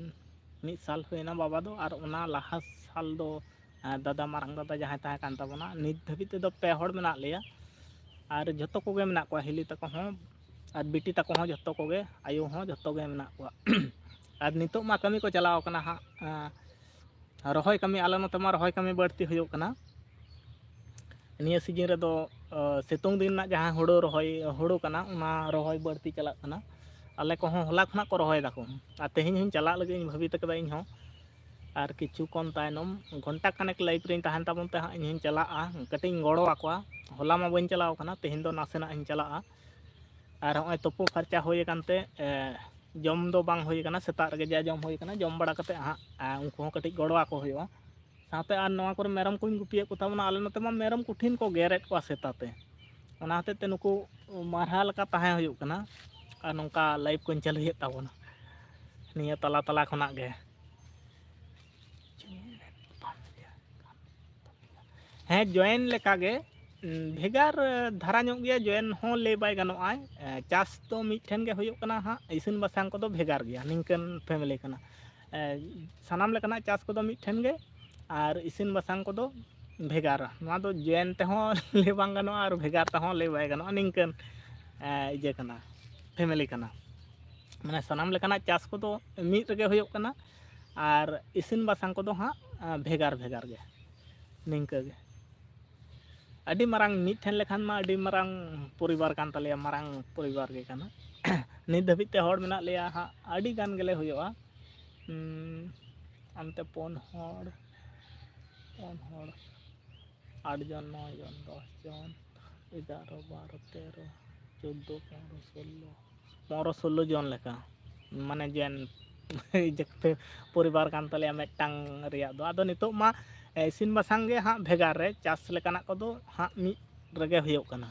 ᱢᱤᱫ ᱥᱟᱞ ᱦᱩᱭᱱᱟ ᱵᱟᱵᱟ ᱫᱚ, ᱟᱨ ᱚᱱᱟ ᱞᱟᱦᱟ ᱥᱟᱞ ᱫᱚ, ᱟᱨ ᱫᱟᱫᱟ, ᱢᱟᱨᱟᱝ ᱫᱟᱫᱟ ᱡᱟᱦᱟᱸᱭ ᱛᱟᱦᱮᱸ ᱠᱟᱱ ᱛᱟᱵᱚᱱᱟ, ᱱᱤᱛ ᱫᱷᱟᱹᱵᱤᱡ ᱛᱮᱫᱚ ᱯᱮ ᱦᱚᱲ ᱢᱮᱱᱟᱜ ᱞᱮᱭᱟ᱾ ᱟᱨ ᱡᱷᱚᱛᱚ ᱠᱚᱜᱮ ᱢᱮᱱᱟᱜ ᱠᱚᱣᱟ, ᱦᱤᱞᱤ ᱛᱟᱠᱚ ᱦᱚᱸ ᱟᱨ ᱵᱤᱴᱤ ᱛᱟᱠᱚ ᱦᱚᱸ, ᱡᱷᱚᱛᱚ ᱠᱚᱜᱮ, ᱟᱭᱳ ᱦᱚᱸ, ᱡᱷᱚᱛᱚ ᱜᱮ ᱢᱮᱱᱟᱜ ᱠᱚᱣᱟ᱾ ᱟᱨ ᱱᱤᱛᱚᱜ ᱢᱟ ᱠᱟᱹᱢᱤ ᱠᱚ ᱪᱟᱞᱟᱣ ᱠᱟᱱᱟ ᱦᱟᱸᱜ, ᱟᱸ, ᱨᱚᱦᱚᱭ ᱠᱟᱹᱢᱤ, ᱟᱞᱮ ᱱᱚᱛᱮ ᱢᱟ ᱨᱚᱦᱚᱭ ᱠᱟᱹᱢᱤ ᱵᱟᱹᱲᱛᱤ ᱦᱩᱭᱩᱜ ᱠᱟᱱᱟ᱾ ᱱᱤᱭᱟᱹ ᱥᱤᱡᱤᱱ ᱨᱮᱫᱚ ᱥᱤᱛᱩᱝ ᱫᱤᱱ ᱨᱮᱱᱟᱜ ᱡᱟᱦᱟᱸ ᱦᱩᱲᱩ ᱨᱚᱦᱚᱭ, ᱦᱩᱲᱩ ᱠᱟᱱᱟ, ᱚᱱᱟ ᱨᱚᱦᱚᱭ ᱵᱟᱹᱲᱛᱤ ᱪᱟᱞᱟᱜ ᱠᱟᱱᱟ᱾ ᱟᱞᱮ ᱠᱚᱦᱚᱸ ᱦᱚᱞᱟ ᱠᱷᱚᱱᱟᱜ ᱠᱚ ᱨᱚᱦᱚᱭ ᱫᱟᱠᱚ᱾ ᱟᱨ ᱛᱮᱦᱮᱧ ᱦᱚᱸᱧ ᱪᱟᱞᱟᱜ ᱞᱟᱹᱜᱤᱫ ᱤᱧ ᱵᱷᱟᱹᱵᱤᱛ ᱟᱠᱟᱫᱟ ᱤᱧ ᱦᱚᱸ᱾ ᱟᱨ ᱠᱤᱪᱷᱩ ᱠᱷᱚᱱ ᱛᱟᱭᱱᱚᱢ ᱜᱷᱚᱱᱴᱟ ᱠᱷᱟᱱᱮᱠ live ᱨᱮᱧ ᱛᱟᱦᱮᱱ ᱛᱟᱵᱚᱱ ᱛᱮ ᱦᱟᱸᱜ ᱤᱧ ᱦᱚᱸᱧ ᱪᱟᱞᱟᱜᱼᱟ, ᱠᱟᱹᱴᱤᱡ ᱤᱧ ᱜᱚᱲᱚ ᱟᱠᱚᱣᱟ᱾ ᱦᱚᱞᱟ ᱢᱟ ᱵᱟᱹᱧ ᱪᱟᱞᱟᱣ ᱠᱟᱱᱟ, ᱛᱮᱦᱮᱧ ᱫᱚ ᱱᱟᱥᱮᱱᱟᱜ ᱤᱧ ᱪᱟᱞᱟᱜᱼᱟ᱾ ᱟᱨ ᱦᱚᱸᱜᱼᱚᱭ ᱛᱩᱯᱩ ᱯᱷᱟᱨᱪᱟ ᱦᱩᱭ ᱟᱠᱟᱱ ᱛᱮ, ᱮ, ᱡᱚᱢ ᱫᱚ ᱵᱟᱝ ᱦᱩᱭ ᱟᱠᱟᱱᱟ, ᱥᱮᱛᱟᱜ ᱨᱮᱜᱮ ᱡᱟ ᱡᱚᱢ ᱦᱩᱭ ᱟᱠᱟᱱᱟ, ᱡᱚᱢ ᱵᱟᱲᱟ ᱠᱟᱛᱮ ᱦᱟᱸᱜ, ᱮ, ᱩᱱᱠᱩ ᱦᱚᱸ ᱠᱟᱹᱴᱤᱡ ᱜᱚᱲᱚ ᱟᱠᱚ ᱦᱩᱭᱩᱜᱼᱟ᱾ ᱥᱟᱶᱛᱮ ᱟᱨ ᱱᱚᱣᱟ ᱠᱚᱨᱮ ᱢᱮᱨᱚᱢ ᱠᱚᱧ ᱜᱩᱯᱤᱭᱮᱫ ᱠᱚ ᱛᱟᱵᱚᱱᱟ᱾ ᱟᱞᱮ ᱱᱚᱛᱮ ᱢᱟ ᱢᱮᱨᱚᱢ ᱠᱚᱴᱷᱤᱱ ᱠᱚ ᱜᱮᱨᱮᱫ ᱠᱚᱣᱟ ᱥᱮᱛᱟ ᱛᱮ, ᱚᱱᱟ ᱦᱚᱛᱮᱡ ᱛᱮ ᱱᱩᱠᱩ ᱢᱟᱨᱦᱟ ᱞᱮᱠᱟ ᱛᱟᱦᱮᱸ ᱦᱩᱭᱩᱜ ᱠᱟᱱᱟ᱾ ᱟᱨ ᱱᱚᱝᱠᱟ live ᱠᱚᱧ ᱪᱟᱹᱞᱩᱭᱮᱫ ᱛᱟᱵᱚᱱᱟ ᱱᱤᱭᱟᱹ ᱛᱟᱞᱟ ᱛᱟᱞᱟ ᱠᱷᱚᱱᱟᱜ ᱜᱮ᱾ ᱦᱮᱸ, join ᱞᱮᱠᱟᱜᱮ, ᱩᱸ, ᱵᱷᱮᱜᱟᱨ, ᱮ, ᱫᱷᱟᱨᱟ ᱧᱚᱜ ᱜᱮᱭᱟ᱾ Join ᱦᱚᱸ ᱞᱟᱹᱭ ᱵᱟᱭ ᱜᱟᱱᱚᱜᱼᱟ᱾ ᱮ, ᱪᱟᱥ ᱫᱚ ᱢᱤᱫ ᱴᱷᱮᱱ ᱜᱮ ᱦᱩᱭᱩᱜ ᱠᱟᱱᱟ ᱦᱟᱸᱜ, ᱤᱥᱤᱱ ᱵᱟᱥᱟᱝ ᱠᱚᱫᱚ ᱵᱷᱮᱜᱟᱨ ᱜᱮᱭᱟ, ᱱᱤᱝᱠᱟᱹᱱ family ᱠᱟᱱᱟ᱾ ᱮ, ᱥᱟᱱᱟᱢ ᱞᱮᱠᱟᱱᱟᱜ ᱪᱟᱥ ᱠᱚᱫᱚ ᱢᱤᱫ ᱴᱷᱮᱱ ᱜᱮ, ᱟᱨ ᱤᱥᱤᱱ ᱵᱟᱥᱟᱝ ᱠᱚᱫᱚ ᱵᱷᱮᱜᱟᱨᱟ᱾ ᱱᱚᱣᱟ ᱫᱚ join ᱛᱮᱦᱚᱸ ᱞᱟᱹᱭ ᱵᱟᱝ ᱜᱟᱱᱚᱜᱼᱟ ᱟᱨ ᱵᱷᱮᱜᱟᱨ ᱛᱮᱦᱚᱸ ᱞᱟᱹᱭ ᱵᱟᱭ ᱜᱟᱱᱚᱜᱼᱟ, ᱱᱤᱝᱠᱟᱹᱱ, ᱮ, ᱤᱭᱟᱹ ᱠᱟᱱᱟ, family ᱠᱟᱱᱟ᱾ ᱢᱟᱱᱮ ᱥᱟᱱᱟᱢ ᱞᱮᱠᱟᱱᱟᱜ ᱪᱟᱥ ᱠᱚᱫᱚ ᱢᱤᱫ ᱨᱮᱜᱮ ᱦᱩᱭᱩᱜ ᱠᱟᱱᱟ, ᱟᱨ ᱤᱥᱤᱱ ᱵᱟᱥᱟᱝ ᱠᱚᱫᱚ ᱦᱟᱸᱜ, ᱮ, ᱵᱷᱮᱜᱟᱨ ᱵᱷᱮᱜᱟᱨ ᱜᱮ᱾ ᱱᱤᱝᱠᱟᱹ ᱜᱮ᱾ ᱟᱹᱰᱤ ᱢᱟᱨᱟᱝ, ᱢᱤᱫ ᱴᱷᱮᱱ ᱞᱮᱠᱷᱟᱱ ᱢᱟ ᱟᱹᱰᱤ ᱢᱟᱨᱟᱝ ᱯᱚᱨᱤᱵᱟᱨ ᱠᱟᱱ ᱛᱟᱞᱮᱭᱟ, ᱢᱟᱨᱟᱝ ᱯᱚᱨᱤᱵᱟᱨ ᱜᱮ ᱠᱟᱱᱟ᱾ ᱱᱤᱛ ᱫᱷᱟᱹᱵᱤᱡ ᱛᱮ ᱦᱚᱲ ᱢᱮᱱᱟᱜ ᱞᱮᱭᱟ ᱦᱟᱸᱜ, ᱟᱹᱰᱤ ᱜᱟᱱ ᱜᱮᱞᱮ ᱦᱩᱭᱩᱜᱼᱟ᱾ ᱩᱸ, ᱚᱱᱛᱮ ᱯᱩᱱ ᱦᱚᱲ, ᱯᱩᱱ ᱦᱚᱲ, ᱟᱴ ᱡᱚᱱ, ᱱᱚᱭ ᱡᱚᱱ, ᱫᱚᱥ ᱡᱚᱱ, ᱮᱜᱟᱨᱚ, ᱵᱟᱨᱚ, ᱛᱮᱨᱚ, ᱪᱳᱫᱫᱳ, ᱯᱚᱱᱨᱚ, ᱥᱳᱞᱞᱳ, ᱯᱚᱱᱨᱚ ᱥᱳᱞᱞᱳ ᱡᱚᱱ ᱞᱮᱠᱟ, ᱢᱟᱱᱮ ᱡᱮᱱ ᱯᱚᱨᱤᱵᱟᱨ ᱠᱟᱱ ᱛᱟᱞᱮᱭᱟ ᱢᱤᱫᱴᱟᱝ ᱨᱮᱭᱟᱜ ᱫᱚ᱾ ᱟᱫᱚ ᱱᱤᱛᱚᱜ ᱢᱟ, ᱮ, ᱤᱥᱤᱱ ᱵᱟᱥᱟᱝ ᱜᱮ ᱦᱟᱸᱜ ᱵᱷᱮᱜᱟᱨ ᱨᱮ, ᱪᱟᱥ ᱞᱮᱠᱟᱱᱟᱜ ᱠᱚᱫᱚ ᱦᱟᱸᱜ ᱢᱤᱫ ᱨᱮᱜᱮ ᱦᱩᱭᱩᱜ ᱠᱟᱱᱟ᱾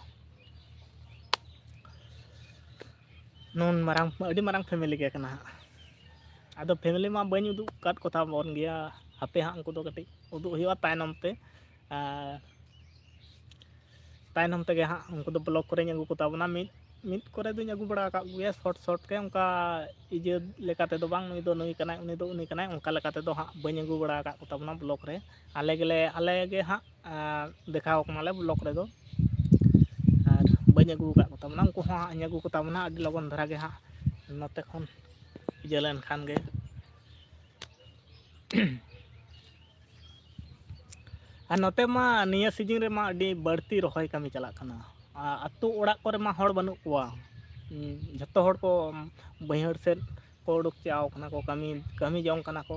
ᱱᱩᱱ ᱢᱟᱨᱟᱝ, ᱟᱹᱰᱤ ᱢᱟᱨᱟᱝ family ᱜᱮ ᱠᱟᱱᱟ ᱦᱟᱸᱜ᱾ ᱟᱫᱚ family ᱢᱟ ᱵᱟᱹᱧ ᱩᱫᱩᱜ ᱟᱠᱟᱫ ᱠᱚ ᱛᱟᱵᱚᱱ ᱜᱮᱭᱟ, ᱦᱟᱯᱮ ᱦᱟᱸᱜ ᱩᱱᱠᱩ ᱫᱚ ᱠᱟᱹᱴᱤᱡ ᱩᱫᱩᱜ ᱦᱩᱭᱩᱜᱼᱟ ᱛᱟᱭᱱᱚᱢ ᱛᱮ᱾ ᱟᱨ ᱛᱟᱭᱱᱚᱢ ᱛᱮᱜᱮ ᱦᱟᱸᱜ ᱩᱱᱠᱩ ᱫᱚ vlog ᱠᱚᱨᱮᱧ ᱟᱹᱜᱩ ᱠᱚ ᱛᱟᱵᱚᱱᱟ᱾ ᱢᱤᱫ, ᱢᱤᱫ ᱠᱚᱨᱮ ᱫᱚᱧ ᱟᱹᱜᱩ ᱵᱟᱲᱟ ᱟᱠᱟᱫ ᱠᱚᱜᱮᱭᱟ short short ᱜᱮ, ᱚᱱᱠᱟ ᱤᱭᱟᱹ ᱞᱮᱠᱟ ᱛᱮᱫᱚ ᱵᱟᱝ, ᱱᱩᱭ ᱫᱚ ᱱᱩᱭ ᱠᱟᱱᱟᱭ, ᱩᱱᱤ ᱫᱚ ᱩᱱᱤ ᱠᱟᱱᱟᱭ, ᱚᱱᱠᱟ ᱞᱮᱠᱟ ᱛᱮᱫᱚ ᱦᱟᱸᱜ ᱵᱟᱹᱧ ᱟᱹᱜᱩ ᱵᱟᱲᱟ ᱟᱠᱟᱫ ᱠᱚ ᱛᱟᱵᱚᱱᱟ vlog ᱨᱮ᱾ ᱟᱞᱮ ᱜᱮᱞᱮ, ᱟᱞᱮ ᱜᱮ ᱦᱟᱸᱜ, ᱟᱸ, ᱫᱮᱠᱷᱟᱣ ᱟᱠᱚ ᱢᱟᱞᱮ vlog ᱨᱮᱫᱚ᱾ ᱟᱨ ᱵᱟᱹᱧ ᱟᱹᱜᱩ ᱟᱠᱟᱫ ᱠᱚ ᱛᱟᱵᱚᱱᱟ, ᱩᱱᱠᱩ ᱦᱚᱸ ᱦᱟᱸᱜ ᱤᱧ ᱟᱹᱜᱩ ᱠᱚ ᱛᱟᱵᱚᱱᱟ ᱟᱹᱰᱤ ᱞᱚᱜᱚᱱ ᱫᱷᱟᱨᱟ ᱜᱮ ᱦᱟᱸᱜ, ᱱᱚᱛᱮ ᱠᱷᱚᱱ ᱤᱭᱟᱹ ᱞᱮᱱᱠᱷᱟᱱ ᱜᱮ᱾ ᱟᱨ ᱱᱚᱛᱮ ᱢᱟ ᱱᱤᱭᱟᱹ ᱥᱤᱡᱤᱱ ᱨᱮᱢᱟ ᱟᱹᱰᱤ ᱵᱟᱹᱲᱛᱤ ᱨᱚᱦᱚᱭ ᱠᱟᱹᱢᱤ ᱪᱟᱞᱟᱜ ᱠᱟᱱᱟ᱾ ᱟᱨ ᱟᱹᱛᱩ ᱚᱲᱟᱜ ᱠᱚᱨᱮ ᱢᱟ ᱦᱚᱲ ᱵᱟᱹᱱᱩᱜ ᱠᱚᱣᱟ᱾ ᱦᱩᱸ, ᱡᱷᱚᱛᱚ ᱦᱚᱲ ᱠᱚ ᱵᱟᱹᱭᱦᱟᱹᱲ ᱥᱮᱫ ᱠᱚ ᱩᱰᱩᱠ ᱪᱟᱣ ᱠᱟᱱᱟ ᱠᱚ, ᱠᱟᱹᱢᱤ, ᱠᱟᱹᱢᱤ ᱡᱚᱝ ᱠᱟᱱᱟ ᱠᱚ᱾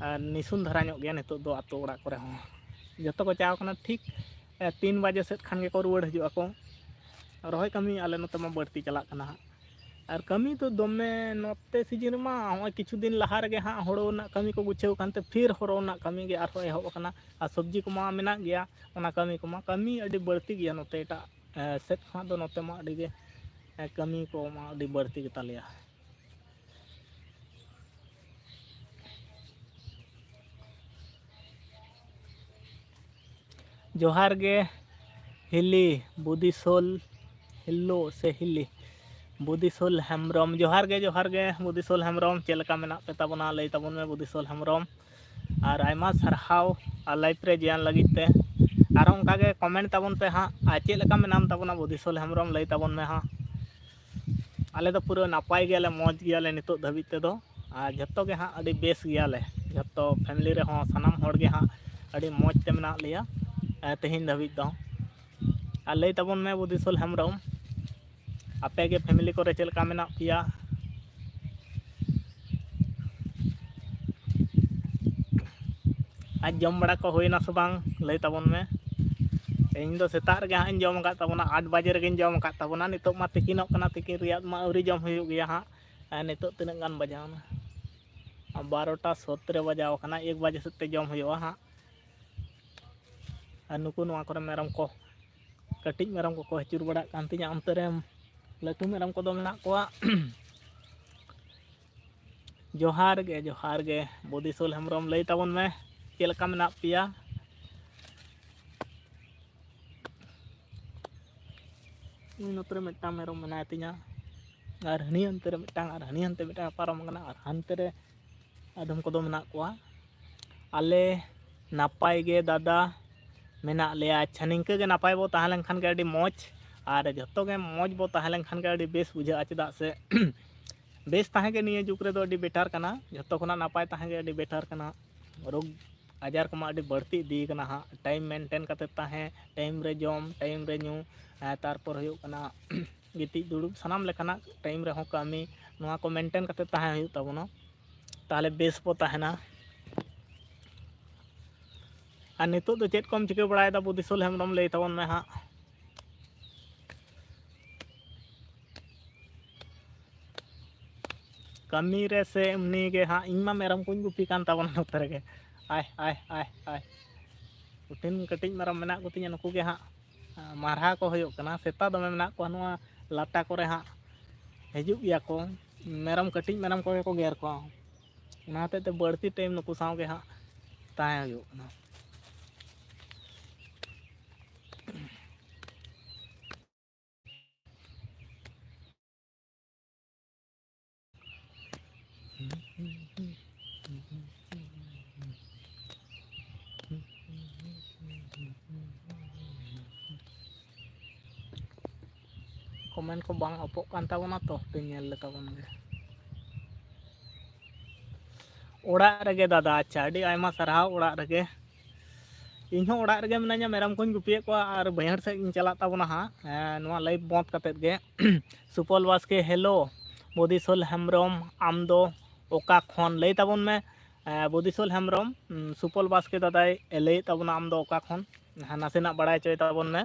ᱟᱨ ᱱᱤᱥᱩᱱ ᱫᱷᱟᱨᱟ ᱧᱚᱜ ᱜᱮᱭᱟ ᱱᱤᱛᱚᱜ ᱫᱚ ᱟᱹᱛᱩ ᱚᱲᱟᱜ ᱠᱚᱨᱮ ᱦᱚᱸ᱾ ᱡᱷᱚᱛᱚ ᱠᱚ ᱪᱟᱣ ᱠᱟᱱᱟ, ᱴᱷᱤᱠ, ᱮ, ᱛᱤᱱ ᱵᱟᱡᱮ ᱥᱮᱫ ᱠᱷᱟᱱ ᱜᱮᱠᱚ ᱨᱩᱣᱟᱹᱲ ᱦᱤᱡᱩᱜ ᱟᱠᱚ᱾ ᱨᱚᱦᱚᱭ ᱠᱟᱹᱢᱤ ᱟᱞᱮ ᱱᱚᱛᱮ ᱢᱟ ᱵᱟᱹᱲᱛᱤ ᱪᱟᱞᱟᱜ ᱠᱟᱱᱟ ᱦᱟᱸᱜ᱾ ᱟᱨ ᱠᱟᱹᱢᱤ ᱫᱚ ᱫᱚᱢᱮ ᱱᱚᱛᱮ ᱥᱤᱡᱤᱱ ᱨᱮᱢᱟ ᱱᱚᱜᱼᱚᱭ ᱠᱤᱪᱷᱩ ᱫᱤᱱ ᱞᱟᱦᱟ ᱨᱮᱜᱮ ᱦᱟᱸᱜ ᱦᱳᱲᱳ ᱨᱮᱱᱟᱜ ᱠᱟᱹᱢᱤ ᱠᱚ ᱜᱩᱪᱷᱟᱹᱣ ᱠᱟᱱᱛᱮ, ᱯᱷᱤᱨ ᱦᱳᱲᱳ ᱨᱮᱱᱟᱜ ᱠᱟᱹᱢᱤ ᱜᱮ ᱟᱨᱦᱚᱸ ᱮᱦᱚᱵ ᱟᱠᱟᱱᱟ᱾ ᱟᱨ ᱥᱚᱵᱽᱡᱤ ᱠᱚᱢᱟ ᱢᱮᱱᱟᱜ ᱜᱮᱭᱟ, ᱚᱱᱟ ᱠᱟᱹᱢᱤ ᱠᱚᱢᱟ, ᱠᱟᱹᱢᱤ ᱟᱹᱰᱤ ᱵᱟᱹᱲᱛᱤ ᱜᱮᱭᱟ ᱱᱚᱛᱮ ᱮᱴᱟᱜ, ᱮ, ᱥᱮᱫ ᱠᱷᱚᱱᱟᱜ ᱫᱚ ᱱᱚᱛᱮ ᱢᱟ ᱟᱹᱰᱤ ᱜᱮ, ᱮ, ᱠᱟᱹᱢᱤ ᱠᱚᱢᱟ ᱟᱹᱰᱤ ᱵᱟᱹᱲᱛᱤ ᱜᱮᱛᱟ ᱞᱮᱭᱟ᱾ ᱡᱚᱦᱟᱨ ᱜᱮ ᱦᱤᱞᱤ, ᱵᱩᱫᱤᱥᱳᱞ, ᱦᱤᱞᱳ ᱥᱮ ᱦᱤᱞᱤ, ᱵᱩᱫᱤᱥᱳᱞ ᱦᱮᱢᱵᱨᱚᱢ, ᱡᱚᱦᱟᱨ ᱜᱮ, ᱡᱚᱦᱟᱨ ᱜᱮ ᱵᱩᱫᱤᱥᱳᱞ ᱦᱮᱢᱵᱨᱚᱢ, ᱪᱮᱫ ᱞᱮᱠᱟ ᱢᱮᱱᱟᱜ ᱯᱮ ᱛᱟᱵᱚᱱᱟ? ᱞᱟᱹᱭ ᱛᱟᱵᱚᱱ ᱢᱮ ᱵᱩᱫᱤᱥᱳᱞ ᱦᱮᱢᱵᱨᱚᱢ᱾ ᱟᱨ ᱟᱭᱢᱟ ᱥᱟᱨᱦᱟᱣ ᱟᱨ ᱞᱟᱭᱤᱯᱷ ᱨᱮ ᱡᱚᱭᱮᱱ ᱞᱟᱹᱜᱤᱫ ᱛᱮ᱾ ᱟᱨᱦᱚᱸ ᱚᱱᱠᱟ ᱜᱮ ᱠᱚᱢᱮᱱᱴ ᱛᱟᱵᱚᱱ ᱯᱮ ᱦᱟᱸᱜ, ᱟᱨ ᱪᱮᱫ ᱞᱮᱠᱟ ᱢᱮᱱᱟᱢ ᱛᱟᱵᱚᱱᱟ ᱵᱩᱫᱤᱥᱳᱞ ᱦᱮᱢᱵᱨᱚᱢ, ᱞᱟᱹᱭ ᱛᱟᱵᱚᱱ ᱢᱮ ᱦᱟᱸᱜ᱾ ᱟᱞᱮ ᱫᱚ ᱯᱩᱨᱟᱹ ᱱᱟᱯᱟᱭ ᱜᱮᱭᱟᱞᱮ, ᱢᱚᱡᱽ ᱜᱮᱭᱟᱞᱮ ᱱᱤᱛᱚᱜ ᱫᱷᱟᱹᱵᱤᱡ ᱛᱮᱫᱚ᱾ ᱟᱨ ᱡᱷᱚᱛᱚ ᱜᱮ ᱦᱟᱸᱜ ᱟᱹᱰᱤ ᱵᱮᱥ ᱜᱮᱭᱟᱞᱮ, ᱡᱷᱚᱛᱚ ᱯᱷᱮᱢᱮᱞᱤ ᱨᱮᱦᱚᱸ ᱥᱟᱱᱟᱢ ᱦᱚᱲ ᱜᱮ ᱦᱟᱸᱜ ᱟᱹᱰᱤ ᱢᱚᱡᱽ ᱛᱮ ᱢᱮᱱᱟᱜ ᱞᱮᱭᱟ, ᱮ, ᱛᱮᱦᱮᱧ ᱫᱷᱟᱹᱵᱤᱡ ᱫᱚ᱾ ᱟᱨ ᱞᱟᱹᱭ ᱛᱟᱵᱚᱱ ᱢᱮ ᱵᱩᱫᱤᱥᱳᱞ ᱦᱮᱢᱵᱨᱚᱢ, ᱟᱯᱮ ᱜᱮ ᱯᱷᱮᱢᱮᱞᱤ ᱠᱚᱨᱮ ᱪᱮᱫ ᱞᱮᱠᱟ ᱢᱮᱱᱟᱜ ᱯᱮᱭᱟ? ᱟᱨ ᱡᱚᱢ ᱵᱟᱲᱟ ᱠᱚ ᱦᱩᱭᱱᱟ ᱥᱮ ᱵᱟᱝ, ᱞᱟᱹᱭ ᱛᱟᱵᱚᱱ ᱢᱮ᱾ ᱤᱧ ᱫᱚ ᱥᱮᱛᱟᱜ ᱨᱮᱜᱮ ᱦᱟᱸᱜ ᱤᱧ ᱡᱚᱢ ᱟᱠᱟᱫ ᱛᱟᱵᱚᱱᱟ, ᱟᱴ ᱵᱟᱡᱮ ᱨᱮᱜᱮᱧ ᱡᱚᱢ ᱟᱠᱟᱫ ᱛᱟᱵᱚᱱᱟ᱾ ᱱᱤᱛᱚᱜ ᱢᱟ ᱛᱤᱠᱤᱱᱚᱜ ᱠᱟᱱᱟ, ᱛᱤᱠᱤᱱ ᱨᱮᱭᱟᱜ ᱢᱟ ᱟᱹᱣᱨᱤ ᱡᱚᱢ ᱦᱩᱭᱩᱜ ᱜᱮᱭᱟ ᱦᱟᱸᱜ᱾ ᱟᱨ ᱱᱤᱛᱚᱜ ᱛᱤᱱᱟᱹᱜ ᱜᱟᱱ ᱵᱟᱡᱟᱣᱱᱟ? ᱵᱟᱨᱚᱴᱟ ᱥᱚᱛᱨᱮ ᱵᱟᱡᱟᱣ ᱟᱠᱟᱱᱟ, ᱮᱠ ᱵᱟᱡᱮ ᱥᱮᱫ ᱛᱮ ᱡᱚᱢ ᱦᱩᱭᱩᱜᱼᱟ ᱦᱟᱸᱜ᱾ ᱟᱨ ᱱᱩᱠᱩ ᱱᱚᱣᱟ ᱠᱚᱨᱮ ᱢᱮᱨᱚᱢ ᱠᱚ, ᱠᱟᱹᱴᱤᱡ ᱢᱮᱨᱚᱢ ᱠᱚᱠᱚ ᱟᱹᱪᱩᱨ ᱵᱟᱲᱟᱜ ᱠᱟᱱ ᱛᱤᱧᱟᱹ, ᱚᱱᱛᱮ ᱨᱮ ᱞᱟᱹᱴᱩ ᱢᱮᱨᱚᱢ ᱠᱚᱫᱚ ᱢᱮᱱᱟᱜ ᱠᱚᱣᱟ᱾ ᱡᱚᱦᱟᱨ ᱜᱮ, ᱡᱚᱦᱟᱨ ᱜᱮ ᱵᱩᱫᱤᱥᱳᱞ ᱦᱮᱢᱵᱨᱚᱢ, ᱞᱟᱹᱭ ᱛᱟᱵᱚᱱ ᱢᱮ ᱪᱮᱫ ᱞᱮᱠᱟ ᱢᱮᱱᱟᱜ ᱯᱮᱭᱟ? ᱩᱱᱤ ᱱᱚᱛᱮ ᱨᱮ ᱢᱤᱫᱴᱟᱝ ᱢᱮᱨᱚᱢ ᱢᱮᱱᱟᱭ ᱛᱤᱧᱟ, ᱟᱨ ᱦᱟᱹᱱᱤ ᱦᱟᱱᱛᱮ ᱨᱮ ᱢᱤᱫᱴᱟᱝ, ᱟᱨ ᱦᱟᱹᱱᱤ ᱦᱟᱱᱛᱮ ᱢᱤᱫᱴᱟᱝ ᱯᱟᱨᱚᱢ ᱟᱠᱟᱱᱟ, ᱟᱨ ᱦᱟᱱᱛᱮ ᱨᱮ ᱟᱫᱚᱢ ᱠᱚᱫᱚ ᱢᱮᱱᱟᱜ ᱠᱚᱣᱟ᱾ ᱟᱞᱮ ᱱᱟᱯᱟᱭ ᱜᱮ ᱫᱟᱫᱟ ᱢᱮᱱᱟᱜ ᱞᱮᱭᱟ᱾ ᱟᱪᱪᱷᱟ, ᱱᱤᱝᱠᱟᱹ ᱜᱮ ᱱᱟᱯᱟᱭ ᱵᱚ ᱛᱟᱦᱮᱸ ᱞᱮᱱᱠᱷᱟᱱ ᱜᱮ ᱟᱹᱰᱤ ᱢᱚᱡᱽ, ᱟᱨ ᱡᱷᱚᱛᱚ ᱜᱮ ᱢᱚᱡᱽ ᱵᱚ ᱛᱟᱦᱮᱸ ᱞᱮᱱᱠᱷᱟᱱ ᱜᱮ ᱟᱹᱰᱤ ᱵᱮᱥ ᱵᱩᱡᱷᱟᱹᱜᱼᱟ᱾ ᱪᱮᱫᱟᱜ ᱥᱮ ᱵᱮᱥ ᱛᱟᱦᱮᱸ ᱜᱮ ᱱᱤᱭᱟᱹ ᱡᱩᱜᱽ ᱨᱮᱫᱚ ᱟᱹᱰᱤ ᱵᱮᱴᱟᱨ ᱠᱟᱱᱟ, ᱡᱷᱚᱛᱚ ᱠᱷᱚᱱᱟᱜ ᱱᱟᱯᱟᱭ ᱛᱟᱦᱮᱸ ᱜᱮ ᱟᱹᱰᱤ ᱵᱮᱴᱟᱨ ᱠᱟᱱᱟ᱾ ᱨᱳᱜᱽ ᱟᱡᱟᱨ ᱠᱚᱢᱟ ᱟᱹᱰᱤ ᱵᱟᱹᱲᱛᱤ ᱤᱫᱤ ᱠᱟᱱᱟ ᱦᱟᱸᱜ᱾ ᱴᱟᱭᱤᱢ ᱢᱮᱱᱴᱮᱱ ᱠᱟᱛᱮ ᱛᱟᱦᱮᱸ, ᱴᱟᱭᱤᱢ ᱨᱮ ᱡᱚᱢ, ᱴᱟᱭᱤᱢ ᱨᱮ ᱧᱩ, ᱮᱸ, ᱛᱟᱨᱯᱚᱨ ᱦᱩᱭᱩᱜ ᱠᱟᱱᱟ ᱜᱤᱛᱤᱡ ᱫᱩᱲᱩᱵ, ᱥᱟᱱᱟᱢ ᱞᱮᱠᱟᱱᱟᱜ ᱴᱟᱭᱤᱢ ᱨᱮᱦᱚᱸ ᱠᱟᱹᱢᱤ, ᱱᱚᱣᱟ ᱠᱚ ᱢᱮᱱᱴᱮᱱ ᱠᱟᱛᱮ ᱛᱟᱦᱮᱸ ᱦᱩᱭᱩᱜ ᱛᱟᱵᱚᱱᱟ, ᱛᱟᱦᱚᱞᱮ ᱵᱮᱥ ᱵᱚ ᱛᱟᱦᱮᱱᱟ᱾ ᱟᱨ ᱱᱤᱛᱚᱜ ᱫᱚ ᱪᱮᱫ ᱠᱚᱢ ᱪᱤᱠᱟᱹ ᱵᱟᱲᱟᱭᱮᱫᱟ ᱵᱩᱫᱷᱤᱥᱚᱞ ᱦᱮᱢᱵᱨᱚᱢ, ᱞᱟᱹᱭ ᱛᱟᱵᱚᱱ ᱢᱮ ᱦᱟᱸᱜ᱾ ᱠᱟᱹᱢᱤ ᱨᱮ ᱥᱮ ᱮᱢᱱᱤ ᱜᱮ ᱦᱟᱸᱜ? ᱤᱧ ᱢᱟ ᱢᱮᱨᱚᱢ ᱠᱚᱧ ᱜᱩᱯᱤ ᱠᱟᱱ ᱛᱟᱵᱚᱱᱟ ᱱᱚᱛᱮ ᱨᱮᱜᱮ᱾ ᱟᱭ ᱟᱭ ᱟᱭ ᱟᱭ, ᱠᱩᱴᱷᱤᱱ ᱠᱟᱹᱴᱤᱡ ᱢᱮᱨᱚᱢ ᱢᱮᱱᱟᱜ ᱠᱚᱛᱤᱧᱟ, ᱱᱩᱠᱩ ᱜᱮ ᱦᱟᱸᱜ ᱢᱟᱨᱦᱟ ᱠᱚ ᱦᱩᱭᱩᱜ ᱠᱟᱱᱟ᱾ ᱥᱮᱛᱟ ᱫᱚᱢᱮ ᱢᱮᱱᱟᱜ ᱠᱚᱣᱟ ᱱᱚᱣᱟ ᱞᱟᱴᱟ ᱠᱚᱨᱮ ᱦᱟᱸᱜ, ᱦᱤᱡᱩᱜ ᱜᱮᱭᱟ ᱠᱚ᱾ ᱢᱮᱨᱚᱢ, ᱠᱟᱹᱴᱤᱡ ᱢᱮᱨᱚᱢ ᱠᱚᱜᱮ ᱠᱚ ᱜᱮᱨ ᱠᱚᱣᱟ, ᱚᱱᱟ ᱦᱚᱛᱮᱡ ᱛᱮ ᱵᱟᱹᱲᱛᱤ ᱴᱟᱭᱤᱢ ᱱᱩᱠᱩ ᱥᱟᱶ ᱜᱮ ᱦᱟᱸᱜ ᱛᱟᱦᱮᱸ ᱦᱩᱭᱩᱜ ᱠᱟᱱᱟ᱾ ᱠᱚᱢᱮᱱᱴ ᱠᱚ ᱵᱟᱝ ᱚᱯᱚᱜ ᱠᱟᱱ ᱛᱟᱵᱚᱱᱟ ᱛᱚ, ᱦᱟᱯᱮ ᱧᱮᱞ ᱞᱮ ᱛᱟᱵᱚᱱ ᱜᱮ᱾ ᱚᱲᱟᱜ ᱨᱮᱜᱮ ᱫᱟᱫᱟ, ᱟᱪᱪᱷᱟ, ᱟᱹᱰᱤ ᱟᱭᱢᱟ ᱥᱟᱨᱦᱟᱣ᱾ ᱚᱲᱟᱜ ᱨᱮᱜᱮ, ᱤᱧ ᱦᱚᱸ ᱚᱲᱟᱜ ᱨᱮᱜᱮ ᱢᱤᱱᱟᱹᱧᱟ, ᱢᱮᱨᱚᱢ ᱠᱚᱧ ᱜᱩᱯᱤᱭᱮᱫ ᱠᱚᱣᱟ ᱟᱨ ᱵᱟᱹᱭᱦᱟᱹᱲ ᱥᱮᱫ ᱤᱧ ᱪᱟᱞᱟᱜ ᱛᱟᱵᱚᱱᱟ ᱦᱟᱸᱜ, ᱮᱸ, ᱱᱚᱣᱟ ᱞᱟᱭᱤᱵᱷ ᱵᱚᱸᱫᱽ ᱠᱟᱛᱮᱫ ᱜᱮ᱾ ᱥᱩᱯᱚᱞ ᱵᱟᱥᱠᱮ, ᱦᱮᱞᱳ᱾ ᱵᱚᱫᱤᱥᱚᱞ ᱦᱮᱢᱵᱨᱚᱢ, ᱟᱢ ᱫᱚ ᱚᱠᱟ ᱠᱷᱚᱱ? ᱞᱟᱹᱭ ᱛᱟᱵᱚᱱ ᱢᱮ᱾ ᱮᱸ, ᱵᱚᱫᱤᱥᱚᱞ ᱦᱮᱢᱵᱨᱚᱢ, ᱩᱸ, ᱥᱩᱯᱚᱞ ᱵᱟᱥᱠᱮ ᱫᱟᱫᱟᱭ ᱞᱟᱹᱭᱮᱫ ᱛᱟᱵᱚᱱᱟ, ᱟᱢ ᱫᱚ ᱚᱠᱟ ᱠᱷᱚᱱ? ᱦᱮᱸ, ᱱᱟᱥᱮᱱᱟᱜ ᱵᱟᱲᱟᱭ ᱦᱚᱪᱚᱭ ᱛᱟᱵᱚᱱ ᱢᱮ᱾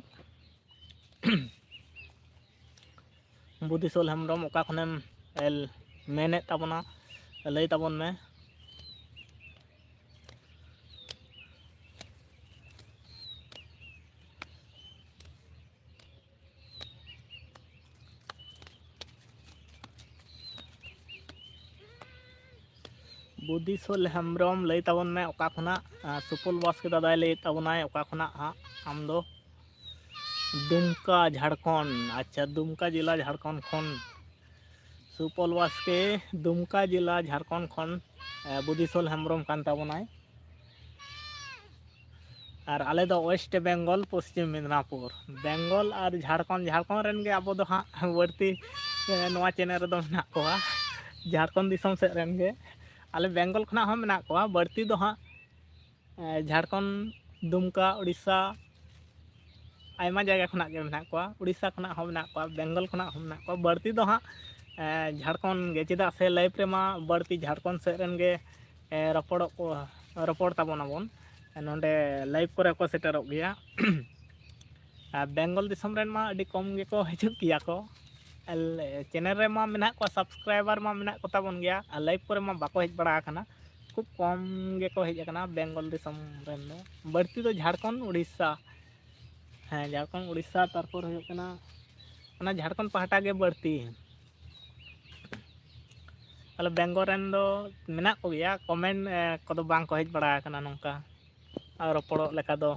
ᱵᱩᱫᱷᱤᱥᱚᱞ ᱦᱮᱢᱵᱨᱚᱢ, ᱚᱠᱟ ᱠᱷᱚᱱᱮᱢ ᱮᱞ ᱢᱮᱱᱮᱫ ᱛᱟᱵᱚᱱᱟ, ᱞᱟᱹᱭ ᱛᱟᱵᱚᱱ ᱢᱮ᱾ ᱵᱩᱫᱷᱤᱥᱚᱞ ᱦᱮᱢᱵᱨᱚᱢ, ᱞᱟᱹᱭ ᱛᱟᱵᱚᱱ ᱢᱮ ᱚᱠᱟ ᱠᱷᱚᱱᱟᱜ? ᱟᱨ ᱥᱩᱯᱚᱞ ᱵᱟᱥᱠᱮ ᱫᱟᱫᱟᱭ ᱞᱟᱹᱭᱮᱫ ᱛᱟᱵᱚᱱᱟᱭ ᱚᱠᱟ ᱠᱷᱚᱱᱟᱜ ᱦᱟᱸᱜ ᱟᱢ ᱫᱚ? ᱫᱩᱢᱠᱟ, ᱡᱷᱟᱲᱠᱷᱚᱸᱰ᱾ ᱟᱪᱪᱷᱟ, ᱫᱩᱢᱠᱟ ᱡᱮᱞᱟ, ᱡᱷᱟᱲᱠᱷᱚᱸᱰ ᱠᱷᱚᱱ ᱥᱩᱯᱚᱞ ᱵᱟᱥᱠᱮ, ᱫᱩᱢᱠᱟ ᱡᱮᱞᱟ, ᱡᱷᱟᱲᱠᱷᱚᱸᱰ ᱠᱷᱚᱱ, ᱮ, ᱵᱩᱫᱷᱤᱥᱚᱞ ᱦᱮᱢᱵᱨᱚᱢ ᱠᱟᱱ ᱛᱟᱵᱚᱱᱟᱭ᱾ ᱟᱨ ᱟᱞᱮ ᱫᱚ ᱳᱭᱮᱥᱴ ᱵᱮᱝᱜᱚᱞ, ᱯᱚᱥᱪᱤᱢ ᱢᱮᱫᱽᱱᱟᱯᱩᱨ᱾ ᱵᱮᱝᱜᱚᱞ ᱟᱨ ᱡᱷᱟᱲᱠᱷᱚᱸᱰ, ᱡᱷᱟᱲᱠᱷᱚᱸᱰ ᱨᱮᱱ ᱜᱮ ᱟᱵᱚ ᱫᱚ ᱦᱟᱸᱜ ᱵᱟᱹᱲᱛᱤ, ᱮ, ᱱᱚᱣᱟ ᱪᱮᱱᱮᱞ ᱨᱮᱫᱚ ᱢᱮᱱᱟᱜ ᱠᱚᱣᱟ᱾ ᱡᱷᱟᱲᱠᱷᱚᱸᱰ ᱫᱤᱥᱚᱢ ᱥᱮᱫ ᱨᱮᱱ ᱜᱮ᱾ ᱟᱞᱮ ᱵᱮᱝᱜᱚᱞ ᱠᱷᱚᱱᱟᱜ ᱦᱚᱸ ᱢᱮᱱᱟᱜ ᱠᱚᱣᱟ, ᱵᱟᱹᱲᱛᱤ ᱫᱚ ᱦᱟᱸᱜ ᱡᱷᱟᱲᱠᱷᱚᱸᱰ, ᱫᱩᱢᱠᱟ, ᱩᱲᱤᱥᱥᱟ, ᱟᱭᱢᱟ ᱡᱟᱭᱜᱟ ᱠᱷᱚᱱᱟᱜ ᱜᱮ ᱢᱮᱱᱟᱜ ᱠᱚᱣᱟ᱾ ᱩᱲᱤᱥᱥᱟ ᱠᱷᱚᱱᱟᱜ ᱦᱚᱸ ᱢᱮᱱᱟᱜ ᱠᱚᱣᱟ, ᱵᱮᱝᱜᱚᱞ ᱠᱷᱚᱱᱟᱜ ᱦᱚᱸ ᱢᱮᱱᱟᱜ ᱠᱚᱣᱟ᱾ ᱵᱟᱹᱲᱛᱤ ᱫᱚ ᱦᱟᱸᱜ ᱡᱷᱟᱲᱠᱷᱚᱸᱰ ᱜᱮ, ᱪᱮᱫᱟᱜ ᱥᱮ ᱞᱟᱭᱤᱵᱷ ᱨᱮᱢᱟ ᱵᱟᱹᱲᱛᱤ ᱡᱷᱟᱲᱠᱷᱚᱸᱰ ᱥᱮᱫ ᱨᱮᱱ ᱜᱮ ᱨᱚᱯᱚᱲᱚᱜ ᱠᱚ, ᱨᱚᱯᱚᱲ ᱛᱟᱵᱚᱱᱟᱵᱚᱱ, ᱱᱚᱰᱮ ᱞᱟᱭᱤᱵᱷ ᱠᱚᱨᱮ ᱠᱚ ᱥᱮᱴᱮᱨᱚᱜ ᱜᱮᱭᱟ᱾ ᱟᱨ ᱵᱮᱝᱜᱚᱞ ᱫᱤᱥᱚᱢ ᱨᱮᱱ ᱢᱟ ᱟᱹᱰᱤ ᱠᱚᱢ ᱜᱮᱠᱚ ᱦᱤᱡᱩᱜ ᱜᱮᱭᱟ ᱠᱚ᱾ ᱪᱮᱱᱮᱞ ᱨᱮᱢᱟ ᱢᱮᱱᱟᱜ ᱠᱚᱣᱟ, ᱥᱟᱵᱥᱠᱨᱟᱭᱵᱟᱨ ᱢᱟ ᱢᱮᱱᱟᱜ ᱠᱚᱛᱟ ᱵᱚᱱ ᱜᱮᱭᱟ, ᱟᱨ ᱞᱟᱭᱤᱵᱷ ᱠᱚᱨᱮ ᱢᱟ ᱵᱟᱠᱚ ᱦᱮᱡ ᱵᱟᱲᱟ ᱟᱠᱟᱱᱟ᱾ ᱠᱷᱩᱵ ᱠᱚᱢ ᱜᱮᱠᱚ ᱦᱮᱡ ᱟᱠᱟᱱᱟ ᱵᱮᱝᱜᱚᱞ ᱫᱤᱥᱚᱢ ᱨᱮᱱ ᱫᱚ᱾ ᱵᱟᱹᱲᱛᱤ ᱫᱚ ᱡᱷᱟᱲᱠᱷᱚᱸᱰ, ᱩᱲᱤᱥᱥᱟ᱾ ᱦᱮᱸ, ᱡᱷᱟᱲᱠᱷᱚᱸᱰ, ᱩᱲᱤᱥᱥᱟ, ᱛᱟᱨᱯᱚᱨ ᱦᱩᱭᱩᱜ ᱠᱟᱱᱟ ᱚᱱᱟ ᱡᱷᱟᱲᱠᱷᱚᱸᱰ ᱯᱟᱦᱴᱟ ᱜᱮ ᱵᱟᱹᱲᱛᱤ᱾ ᱛᱟᱦᱞᱮ ᱵᱮᱝᱜᱚᱞ ᱨᱮᱱ ᱫᱚ ᱢᱮᱱᱟᱜ ᱠᱚᱜᱮᱭᱟ, ᱠᱚᱢᱮᱱᱴ ᱠᱚᱫᱚ ᱵᱟᱝ ᱠᱚ ᱦᱮᱡ ᱵᱟᱲᱟ ᱟᱠᱟᱱᱟ ᱱᱚᱝᱠᱟ ᱨᱚᱯᱚᱲᱚᱜ ᱞᱮᱠᱟ ᱫᱚ᱾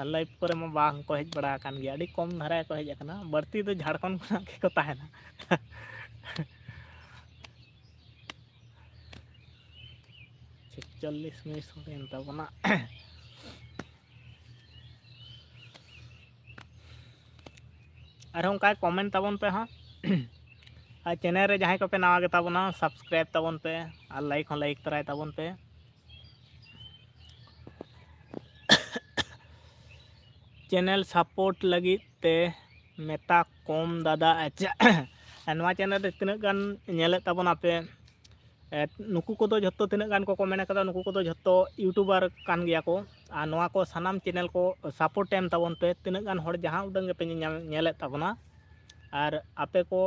ᱟᱨ ᱞᱟᱭᱤᱵᱷ ᱠᱚᱨᱮ ᱢᱟ ᱵᱟᱝ ᱠᱚ ᱦᱮᱡ ᱵᱟᱲᱟ ᱟᱠᱟᱱ ᱜᱮᱭᱟ, ᱟᱹᱰᱤ ᱠᱚᱢ ᱫᱷᱟᱨᱟ ᱜᱮᱠᱚ ᱦᱮᱡ ᱟᱠᱟᱱᱟ᱾ ᱵᱟᱹᱲᱛᱤ ᱫᱚ ᱡᱷᱟᱲᱠᱷᱚᱸᱰ ᱠᱷᱚᱱᱟᱜ ᱜᱮᱠᱚ ᱛᱟᱦᱮᱱᱟ᱾ ᱪᱷᱮᱪᱪᱚᱞᱞᱤᱥ ᱢᱤᱱᱤᱴ ᱦᱩᱭᱮᱱ ᱛᱟᱵᱚᱱᱟ᱾ ᱟᱨᱦᱚᱸ ᱚᱱᱠᱟ ᱠᱚᱢᱮᱱᱴ ᱛᱟᱵᱚᱱ ᱯᱮ ᱦᱟᱸᱜ᱾ ᱟᱨ ᱪᱮᱱᱮᱞ ᱨᱮ ᱡᱟᱦᱟᱸᱭ ᱠᱚᱯᱮ ᱱᱟᱣᱟ ᱜᱮᱛᱟ ᱵᱚᱱᱟ, ᱥᱟᱵᱥᱠᱨᱟᱭᱤᱵᱽ ᱛᱟᱵᱚᱱ ᱯᱮ ᱟᱨ ᱞᱟᱭᱤᱠ ᱦᱚᱸ ᱞᱟᱭᱤᱠ ᱛᱚᱨᱟᱭ ᱛᱟᱵᱚᱱ ᱯᱮ᱾ ᱪᱮᱱᱮᱞ ᱥᱟᱯᱳᱨᱴ ᱞᱟᱹᱜᱤᱫ ᱛᱮ ᱢᱮᱛᱟ ᱠᱚᱢ ᱫᱟᱫᱟ᱾ ᱟᱪᱪᱷᱟ, ᱱᱚᱣᱟ ᱪᱮᱱᱮᱞ ᱨᱮ ᱛᱤᱱᱟᱹᱜ ᱜᱟᱱ ᱧᱮᱞᱮᱫ ᱛᱟᱵᱚᱱᱟᱯᱮ? ᱮ, ᱱᱩᱠᱩ ᱠᱚᱫᱚ ᱡᱷᱚᱛᱚ, ᱛᱤᱱᱟᱹᱜ ᱜᱟᱱ ᱠᱚ ᱠᱚᱢᱮᱱᱴ ᱟᱠᱟᱫᱟ, ᱱᱩᱠᱩ ᱠᱚᱫᱚ ᱡᱷᱚᱛᱚ ᱤᱭᱩᱴᱩᱵᱟᱨ ᱠᱟᱱ ᱜᱮᱭᱟ ᱠᱚ᱾ ᱟᱨ ᱱᱚᱣᱟ ᱠᱚ ᱥᱟᱱᱟᱢ ᱪᱮᱱᱮᱞ ᱠᱚ ᱥᱟᱯᱳᱨᱴ ᱮᱢ ᱛᱟᱵᱚᱱ ᱯᱮ᱾ ᱛᱤᱱᱟᱹᱜ ᱜᱟᱱ ᱦᱚᱲ ᱡᱟᱦᱟᱸ ᱩᱰᱟᱹᱝ ᱜᱮᱯᱮ ᱧᱮᱧᱟᱢ, ᱧᱮᱞᱮᱫ ᱛᱟᱵᱚᱱᱟ, ᱟᱨ ᱟᱯᱮ ᱠᱚ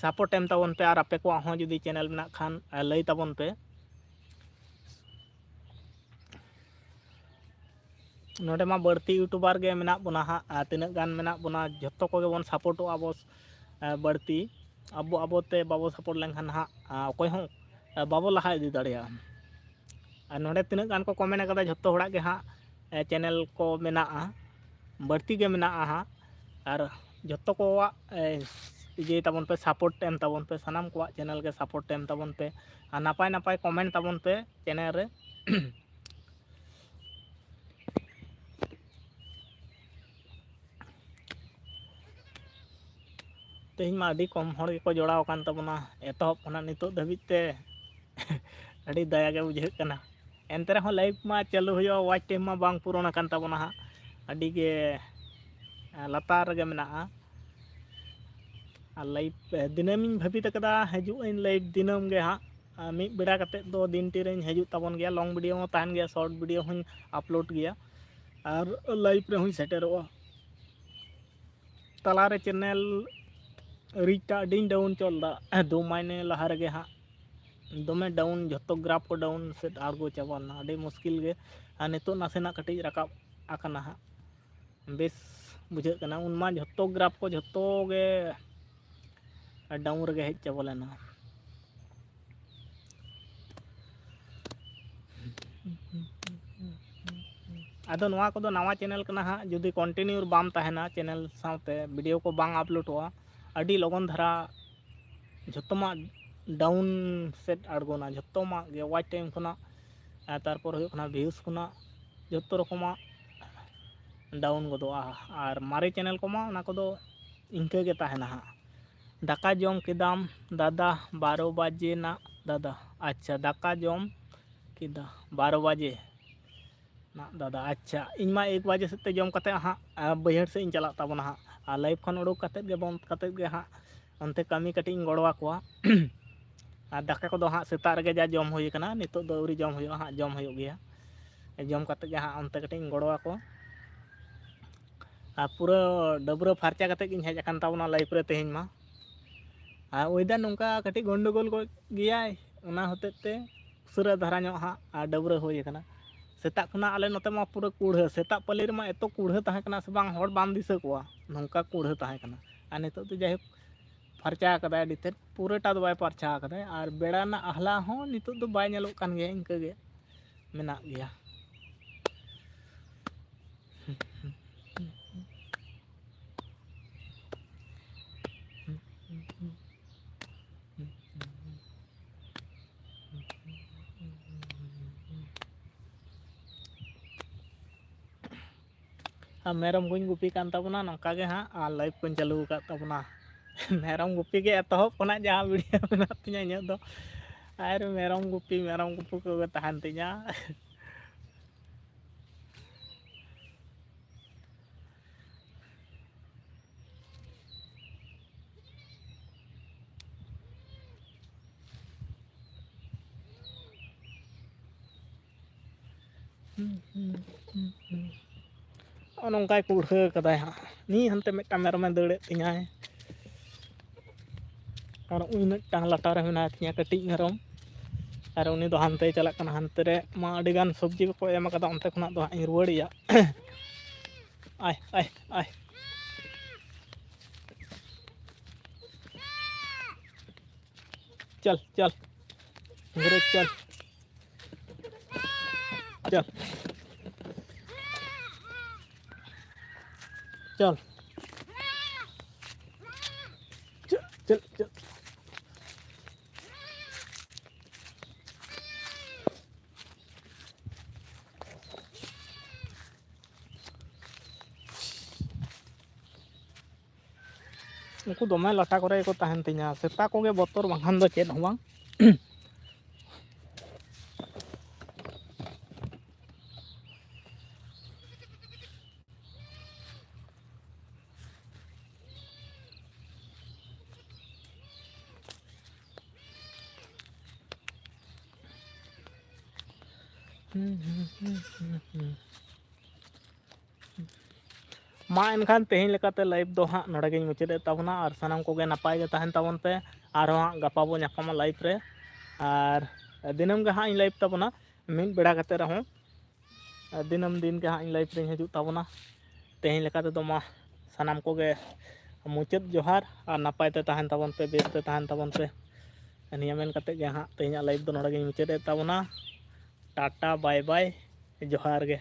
ᱥᱟᱯᱳᱨᱴ ᱮᱢ ᱛᱟᱵᱚᱱ ᱯᱮ᱾ ᱟᱨ ᱟᱯᱮ ᱠᱚᱣᱟᱜ ᱦᱚᱸ ᱡᱩᱫᱤ ᱪᱮᱱᱮᱞ ᱢᱮᱱᱟᱜ ᱠᱷᱟᱱ, ᱮ, ᱞᱟᱹᱭ ᱛᱟᱵᱚᱱ ᱯᱮ᱾ ᱱᱚᱰᱮ ᱢᱟ ᱵᱟᱹᱲᱛᱤ ᱤᱭᱩᱴᱩᱵᱟᱨ ᱜᱮ ᱢᱮᱱᱟᱜ ᱵᱚᱱᱟ ᱦᱟᱸᱜ, ᱟᱨ ᱛᱤᱱᱟᱹᱜ ᱜᱟᱱ ᱢᱮᱱᱟᱜ ᱵᱚᱱᱟ, ᱡᱷᱚᱛᱚ ᱠᱚᱜᱮ ᱵᱚᱱ ᱥᱟᱯᱳᱨᱴᱚᱜᱼᱟ ᱟᱵᱚ, ᱮ, ᱵᱟᱹᱲᱛᱤ᱾ ᱟᱵᱚ, ᱟᱵᱚᱛᱮ ᱵᱟᱵᱚ ᱥᱟᱯᱳᱨᱴ ᱞᱮᱱᱠᱷᱟᱱ ᱦᱟᱸᱜ, ᱟ, ᱚᱠᱚᱭ ᱦᱚᱸ, ᱮ, ᱵᱟᱵᱚ ᱞᱟᱦᱟ ᱤᱫᱤ ᱫᱟᱲᱮᱭᱟᱜᱼᱟ᱾ ᱟᱨ ᱱᱚᱰᱮ ᱛᱤᱱᱟᱹᱜ ᱜᱟᱱ ᱠᱚ ᱠᱚᱢᱮᱱᱴ ᱟᱠᱟᱫᱟ, ᱡᱷᱚᱛᱚ ᱦᱚᱲᱟᱜ ᱜᱮ ᱦᱟᱸᱜ, ᱮ, ᱪᱮᱱᱮᱞ ᱠᱚ ᱢᱮᱱᱟᱜᱼᱟ, ᱵᱟᱹᱲᱛᱤ ᱜᱮ ᱢᱮᱱᱟᱜᱼᱟ ᱦᱟᱸᱜ᱾ ᱟᱨ ᱡᱷᱚᱛᱚ ᱠᱚᱣᱟᱜ, ᱮ, ᱤᱭᱟᱹᱭ ᱛᱟᱵᱚᱱ ᱯᱮ, ᱥᱟᱯᱳᱨᱴ ᱮᱢ ᱛᱟᱵᱚᱱ ᱯᱮ, ᱥᱟᱱᱟᱢ ᱠᱚᱣᱟᱜ ᱪᱮᱱᱮᱞ ᱜᱮ ᱥᱟᱯᱳᱨᱴ ᱮᱢ ᱛᱟᱵᱚᱱ ᱯᱮ, ᱟᱨ ᱱᱟᱯᱟᱭ ᱱᱟᱯᱟᱭ ᱠᱚᱢᱮᱱᱴ ᱛᱟᱵᱚᱱ ᱯᱮ ᱪᱮᱱᱮᱞ ᱨᱮ᱾ ᱛᱮᱦᱮᱧ ᱢᱟ ᱟᱹᱰᱤ ᱠᱚᱢ ᱦᱚᱲ ᱜᱮᱠᱚ ᱡᱚᱲᱟᱣ ᱟᱠᱟᱱ ᱛᱟᱵᱚᱱᱟ, ᱮᱛᱚᱦᱚᱵ ᱠᱷᱚᱱᱟᱜ ᱱᱤᱛᱚᱜ ᱫᱷᱟᱹᱵᱤᱡ ᱛᱮ ᱟᱹᱰᱤ ᱫᱟᱭᱟ ᱜᱮ ᱵᱩᱡᱷᱟᱹᱜ ᱠᱟᱱᱟ᱾ ᱮᱱᱛᱮ ᱨᱮᱦᱚᱸ live ᱢᱟ ᱪᱟᱹᱞᱩ ᱦᱩᱭᱩᱜᱼᱟ, watch time ᱢᱟ ᱵᱟᱝ ᱯᱩᱨᱚᱱ ᱟᱠᱟᱱ ᱛᱟᱵᱚᱱᱟ ᱦᱟᱸᱜ, ᱟᱹᱰᱤ ᱜᱮ ᱞᱟᱛᱟᱨ ᱨᱮᱜᱮ ᱢᱮᱱᱟᱜᱼᱟ᱾ ᱟᱨ live ᱫᱤᱱᱟᱹᱢᱤᱧ ᱵᱷᱟᱹᱵᱤᱛ ᱟᱠᱟᱫᱟ, ᱦᱤᱡᱩᱜ ᱟᱹᱧ live ᱫᱤᱱᱟᱹᱢ ᱜᱮ ᱦᱟᱸᱜ᱾ ᱟᱨ ᱢᱤᱫ ᱵᱮᱲᱟ ᱠᱟᱛᱮᱫ ᱫᱚ ᱫᱤᱱᱴᱤ ᱨᱮᱧ ᱦᱤᱡᱩᱜ ᱛᱟᱵᱚᱱ ᱜᱮᱭᱟ, long video ᱦᱚᱸ ᱛᱟᱦᱮᱱ ᱜᱮᱭᱟ, short video ᱦᱚᱸᱧ upload ᱜᱮᱭᱟ, ᱟᱨ live ᱨᱮᱦᱚᱸᱧ ᱥᱮᱴᱮᱨᱚᱜᱼᱟ᱾ ᱛᱟᱞᱟᱨᱮ channel reach ᱴᱟᱜ ᱟᱹᱰᱤᱧ down ᱪᱚᱞ ᱮᱫᱟ᱾ ᱫᱩ ᱢᱟᱭᱱᱮ ᱞᱟᱦᱟ ᱨᱮᱜᱮ ᱦᱟᱸᱜ ᱫᱚᱢᱮ down, ᱡᱷᱚᱛᱚ graph ᱠᱚ down ᱥᱮᱫ ᱟᱬᱜᱚ ᱪᱟᱵᱟ ᱞᱮᱱᱟ, ᱟᱹᱰᱤ ᱢᱩᱥᱠᱤᱞ ᱜᱮ᱾ ᱟᱨ ᱱᱤᱛᱚᱜ ᱱᱟᱥᱮᱱᱟᱜ ᱠᱟᱹᱴᱤᱡ ᱨᱟᱠᱟᱵ ᱟᱠᱟᱱᱟ ᱦᱟᱸᱜ, ᱵᱮᱥ ᱵᱩᱡᱷᱟᱹᱜ ᱠᱟᱱᱟ᱾ ᱩᱱᱢᱟ ᱡᱷᱚᱛᱚ graph ᱠᱚ ᱡᱷᱚᱛᱚ ᱜᱮ down ᱨᱮᱜᱮ ᱦᱮᱡ ᱪᱟᱵᱟ ᱞᱮᱱᱟ᱾ ᱟᱫᱚ ᱱᱚᱣᱟ ᱠᱚᱫᱚ ᱱᱟᱣᱟ channel ᱠᱟᱱᱟ ᱦᱟᱸᱜ, ᱡᱩᱫᱤ continue ᱵᱟᱢ ᱛᱟᱦᱮᱱᱟ channel ᱥᱟᱶᱛᱮ, video ᱠᱚ ᱵᱟᱝ uploadᱚᱜᱼᱟ, ᱟᱹᱰᱤ ᱞᱚᱜᱚᱱ ᱫᱷᱟᱨᱟ ᱡᱷᱚᱛᱚᱢᱟᱜ down ᱥᱮᱫ ᱟᱬᱜᱚᱱᱟ, ᱡᱷᱚᱛᱚᱢᱟᱜ ᱜᱮ, watch time ᱠᱷᱚᱱᱟᱜ, ᱟᱨ ᱛᱟᱨᱯᱚᱨ ᱦᱩᱭᱩᱜ ᱠᱟᱱᱟ views ᱠᱷᱚᱱᱟᱜ, ᱡᱷᱚᱛᱚ ᱨᱚᱠᱚᱢᱟᱜ down ᱜᱚᱫᱚᱜᱼᱟ᱾ ᱟᱨ ᱢᱟᱨᱮ channel ᱠᱚᱢᱟ ᱚᱱᱟ ᱠᱚᱫᱚ ᱤᱱᱠᱟᱹ ᱜᱮ ᱛᱟᱦᱮᱱᱟ ᱦᱟᱸᱜ᱾ ᱫᱟᱠᱟ ᱡᱚᱢ ᱠᱮᱫᱟᱢ ᱫᱟᱫᱟ, ᱵᱟᱨᱚ ᱵᱟᱡᱮ ᱱᱟᱜ ᱫᱟᱫᱟ᱾ ᱟᱪᱪᱷᱟ, ᱫᱟᱠᱟ ᱡᱚᱢ ᱠᱮᱫᱟ ᱵᱟᱨᱚ ᱵᱟᱡᱮ ᱱᱟᱜ ᱫᱟᱫᱟ᱾ ᱟᱪᱪᱷᱟ, ᱤᱧ ᱢᱟ ᱮᱠ ᱵᱟᱡᱮ ᱥᱮᱫ ᱛᱮ ᱡᱚᱢ ᱠᱟᱛᱮ ᱦᱟᱸᱜ, ᱟᱨ ᱵᱟᱹᱭᱦᱟᱹᱲ ᱥᱮᱫ ᱤᱧ ᱪᱟᱞᱟᱜ ᱛᱟᱵᱚᱱᱟ ᱦᱟᱸᱜ᱾ ᱟᱨ live ᱠᱷᱚᱱ ᱩᱰᱩᱠ ᱠᱟᱛᱮ ᱜᱮ, ᱵᱚᱱᱫ ᱠᱟᱛᱮ ᱜᱮ ᱦᱟᱸᱜ ᱚᱱᱛᱮ ᱠᱟᱹᱢᱤ ᱠᱟᱹᱴᱤᱡ ᱤᱧ ᱜᱚᱲᱚ ᱟᱠᱚᱣᱟ᱾ ᱟᱨ ᱫᱟᱠᱟ ᱠᱚᱫᱚ ᱦᱟᱸᱜ ᱥᱮᱛᱟᱜ ᱨᱮᱜᱮ ᱡᱟ ᱡᱚᱢ ᱦᱩᱭ ᱠᱟᱱᱟ, ᱱᱤᱛᱚᱜ ᱫᱚ ᱟᱹᱣᱨᱤ ᱡᱚᱢ ᱦᱩᱭᱩᱜᱼᱟ ᱦᱟᱸᱜ, ᱡᱚᱢ ᱦᱩᱭᱩᱜ ᱜᱮᱭᱟ᱾ ᱡᱚᱢ ᱠᱟᱛᱮ ᱜᱮ ᱦᱟᱸᱜ ᱚᱱᱛᱮ ᱠᱟᱹᱴᱤᱡ ᱤᱧ ᱜᱚᱲᱚ ᱟᱠᱚᱣᱟ᱾ ᱟᱨ ᱯᱩᱨᱟᱹ ᱰᱟᱹᱵᱽᱨᱟᱹ ᱯᱷᱟᱨᱪᱟ ᱠᱟᱛᱮ ᱜᱤᱧ ᱦᱮᱡ ᱟᱠᱟᱱ ᱛᱟᱵᱚᱱᱟ live ᱨᱮ ᱛᱮᱦᱮᱧ ᱢᱟ᱾ ᱟᱨ weather ᱱᱚᱝᱠᱟ ᱠᱟᱹᱴᱤᱡ ᱜᱚᱱᱰᱚᱜᱳᱞ ᱜᱚᱫ ᱜᱮᱭᱟᱭ, ᱚᱱᱟ ᱦᱚᱛᱮᱡ ᱛᱮ ᱩᱥᱟᱹᱨᱟ ᱫᱷᱟᱨᱟ ᱧᱚᱜ ᱦᱟᱸᱜ ᱟᱨ ᱰᱟᱹᱵᱽᱨᱟᱹ ᱦᱩᱭ ᱟᱠᱟᱱᱟ᱾ ᱥᱮᱛᱟᱜ ᱠᱷᱚᱱᱟᱜ ᱟᱞᱮ ᱱᱚᱛᱮ ᱢᱟ ᱯᱩᱨᱟᱹ ᱠᱩᱲᱦᱟᱹ, ᱥᱮᱛᱟᱜ ᱯᱟᱹᱞᱤ ᱨᱮᱢᱟ ᱮᱛᱚ ᱠᱩᱲᱦᱟᱹ ᱛᱟᱦᱮᱸ ᱠᱟᱱᱟ ᱥᱮ ᱵᱟᱝ, ᱦᱚᱲ ᱵᱟᱢ ᱫᱤᱥᱟᱹ ᱠᱚᱣᱟ, ᱱᱚᱝᱠᱟ ᱠᱩᱲᱦᱟᱹ ᱛᱟᱦᱮᱸ ᱠᱟᱱᱟ᱾ ᱟᱨ ᱱᱤᱛᱚᱜ ᱫᱚ ᱡᱟᱭᱦᱳᱠ ᱯᱷᱟᱨᱪᱟ ᱟᱠᱟᱫᱟᱭ ᱟᱹᱰᱤ ᱛᱮᱫ, ᱯᱩᱨᱟᱹᱴᱟ ᱫᱚ ᱵᱟᱭ ᱯᱷᱟᱨᱪᱟ ᱟᱠᱟᱫᱟᱭ, ᱟᱨ ᱵᱮᱲᱟ ᱨᱮᱱᱟᱜ ᱟᱦᱞᱟ ᱦᱚᱸ ᱱᱤᱛᱚᱜ ᱫᱚ ᱵᱟᱭ ᱧᱮᱞᱚᱜ ᱠᱟᱱ ᱜᱮᱭᱟ, ᱤᱱᱠᱟᱹ ᱜᱮ ᱢᱮᱱᱟᱜ ᱜᱮᱭᱟ᱾ ᱟᱨ ᱢᱮᱨᱚᱢ ᱠᱚᱧ ᱜᱩᱯᱤ ᱠᱟᱱ ᱛᱟᱵᱚᱱᱟ ᱱᱚᱝᱠᱟ ᱜᱮ ᱦᱟᱸᱜ, ᱟᱨ live ᱠᱚᱧ ᱪᱟᱹᱞᱩ ᱟᱠᱟᱫ ᱛᱟᱵᱚᱱᱟ᱾ ᱢᱮᱨᱚᱢ ᱜᱩᱯᱤ ᱜᱮ ᱮᱛᱚᱦᱚᱵ ᱠᱷᱚᱱᱟᱜ ᱡᱟᱦᱟᱸ video ᱢᱮᱱᱟᱜ ᱛᱤᱧᱟᱹ ᱤᱧᱟᱹᱜ ᱫᱚ, ᱟᱨ ᱢᱮᱨᱚᱢ ᱜᱩᱯᱤ, ᱢᱮᱨᱚᱢ ᱜᱩᱯᱤ ᱠᱚᱜᱮ ᱛᱟᱦᱮᱱ ᱛᱤᱧᱟ᱾ ᱱᱚᱜᱼᱚ ᱱᱚᱝᱠᱟᱭ ᱠᱩᱲᱦᱟᱹ ᱠᱟᱫᱟᱭ ᱦᱟᱸᱜ᱾ ᱱᱤᱭᱟᱹ ᱦᱟᱱᱛᱮ ᱢᱤᱫᱴᱟᱝ ᱢᱮᱨᱚᱢᱮ ᱫᱟᱹᱲᱮᱫ ᱛᱤᱧᱟᱭ᱾ ᱟᱨ ᱩᱱᱤ ᱢᱤᱫᱴᱟᱝ ᱞᱟᱴᱟ ᱨᱮ ᱢᱮᱱᱟᱭ ᱛᱤᱧᱟ ᱠᱟᱹᱴᱤᱡ ᱢᱮᱨᱚᱢ᱾ ᱟᱨ ᱩᱱᱤ ᱫᱚ ᱦᱟᱱᱛᱮᱭ ᱪᱟᱞᱟᱜ ᱠᱟᱱᱟ, ᱦᱟᱱᱛᱮ ᱨᱮ ᱢᱟ ᱟᱹᱰᱤ ᱜᱟᱱ ᱥᱚᱵᱽᱡᱤ ᱠᱚᱠᱚ ᱮᱢ ᱟᱠᱟᱫᱟ, ᱚᱱᱛᱮ ᱠᱷᱚᱱᱟᱜ ᱫᱚ ᱦᱟᱸᱜ ᱤᱧ ᱨᱩᱣᱟᱹᱲᱮᱭᱟ᱾ ᱟᱭ, ᱟᱭ, ᱟᱭ᱾ ᱪᱚᱞ, ᱪᱚᱞ᱾ ᱜᱷᱩᱨᱮ ᱪᱚᱞ᱾ ᱪᱚᱞ᱾ ᱪᱚᱞ᱾ ᱪᱚᱞ, ᱪᱚᱞ, ᱪᱚᱞ᱾ ᱩᱱᱠᱩ ᱫᱚᱢᱮ ᱞᱟᱴᱟ ᱠᱚᱨᱮ ᱜᱮᱠᱚ ᱛᱟᱦᱮᱱ ᱛᱤᱧᱟ, ᱥᱮᱛᱟ ᱠᱚᱜᱮ ᱵᱚᱛᱚᱨ, ᱵᱟᱝᱠᱷᱟᱱ ᱫᱚ ᱪᱮᱫ ᱦᱚᱸ ᱵᱟᱝ᱾ ᱢᱟ ᱮᱱᱠᱷᱟᱱ ᱛᱮᱦᱮᱧ ᱞᱮᱠᱟᱛᱮ live ᱫᱚ ᱦᱟᱸᱜ ᱱᱚᱰᱮ ᱜᱤᱧ ᱢᱩᱪᱟᱹᱫᱮᱫ ᱛᱟᱵᱚᱱᱟ, ᱟᱨ ᱥᱟᱱᱟᱢ ᱠᱚᱜᱮ ᱱᱟᱯᱟᱭ ᱜᱮ ᱛᱟᱦᱮᱱ ᱛᱟᱵᱚᱱ ᱯᱮ᱾ ᱟᱨᱦᱚᱸ ᱦᱟᱸᱜ ᱜᱟᱯᱟ ᱵᱚ ᱧᱟᱯᱟᱢᱟ live ᱨᱮ, ᱟᱨ ᱫᱤᱱᱟᱹᱢ ᱜᱮ ᱦᱟᱸᱜ ᱤᱧ live ᱛᱟᱵᱚᱱᱟ ᱢᱤᱫ ᱵᱮᱲᱟ ᱠᱟᱛᱮ ᱨᱮᱦᱚᱸ᱾ ᱫᱤᱱᱟᱹᱢ ᱫᱤᱱ ᱜᱮ ᱦᱟᱸᱜ ᱤᱧ live ᱨᱤᱧ ᱦᱤᱡᱩᱜ ᱛᱟᱵᱚᱱᱟ᱾ ᱛᱮᱦᱮᱧ ᱞᱮᱠᱟ ᱛᱮᱫᱚ ᱢᱟ ᱥᱟᱱᱟᱢ ᱠᱚᱜᱮ ᱢᱩᱪᱟᱹᱫ ᱡᱚᱦᱟᱨ, ᱟᱨ ᱱᱟᱯᱟᱭ ᱛᱮ ᱛᱟᱦᱮᱱ ᱛᱟᱵᱚᱱ ᱯᱮ, ᱵᱮᱥ ᱛᱮ ᱛᱟᱦᱮᱱ ᱛᱟᱵᱚᱱ ᱯᱮ᱾ ᱱᱤᱭᱟᱹ ᱢᱮᱱ ᱠᱟᱛᱮ ᱜᱮ ᱦᱟᱸᱜ ᱛᱮᱦᱮᱧᱟᱜ live ᱫᱚ ᱱᱚᱰᱮ ᱜᱤᱧ ᱢᱩᱪᱟᱹᱫᱮᱫ ᱛᱟᱵᱚᱱᱟ᱾ ᱴᱟᱴᱟ, bye bye, ᱡᱚᱦᱟᱨ ᱜᱮ᱾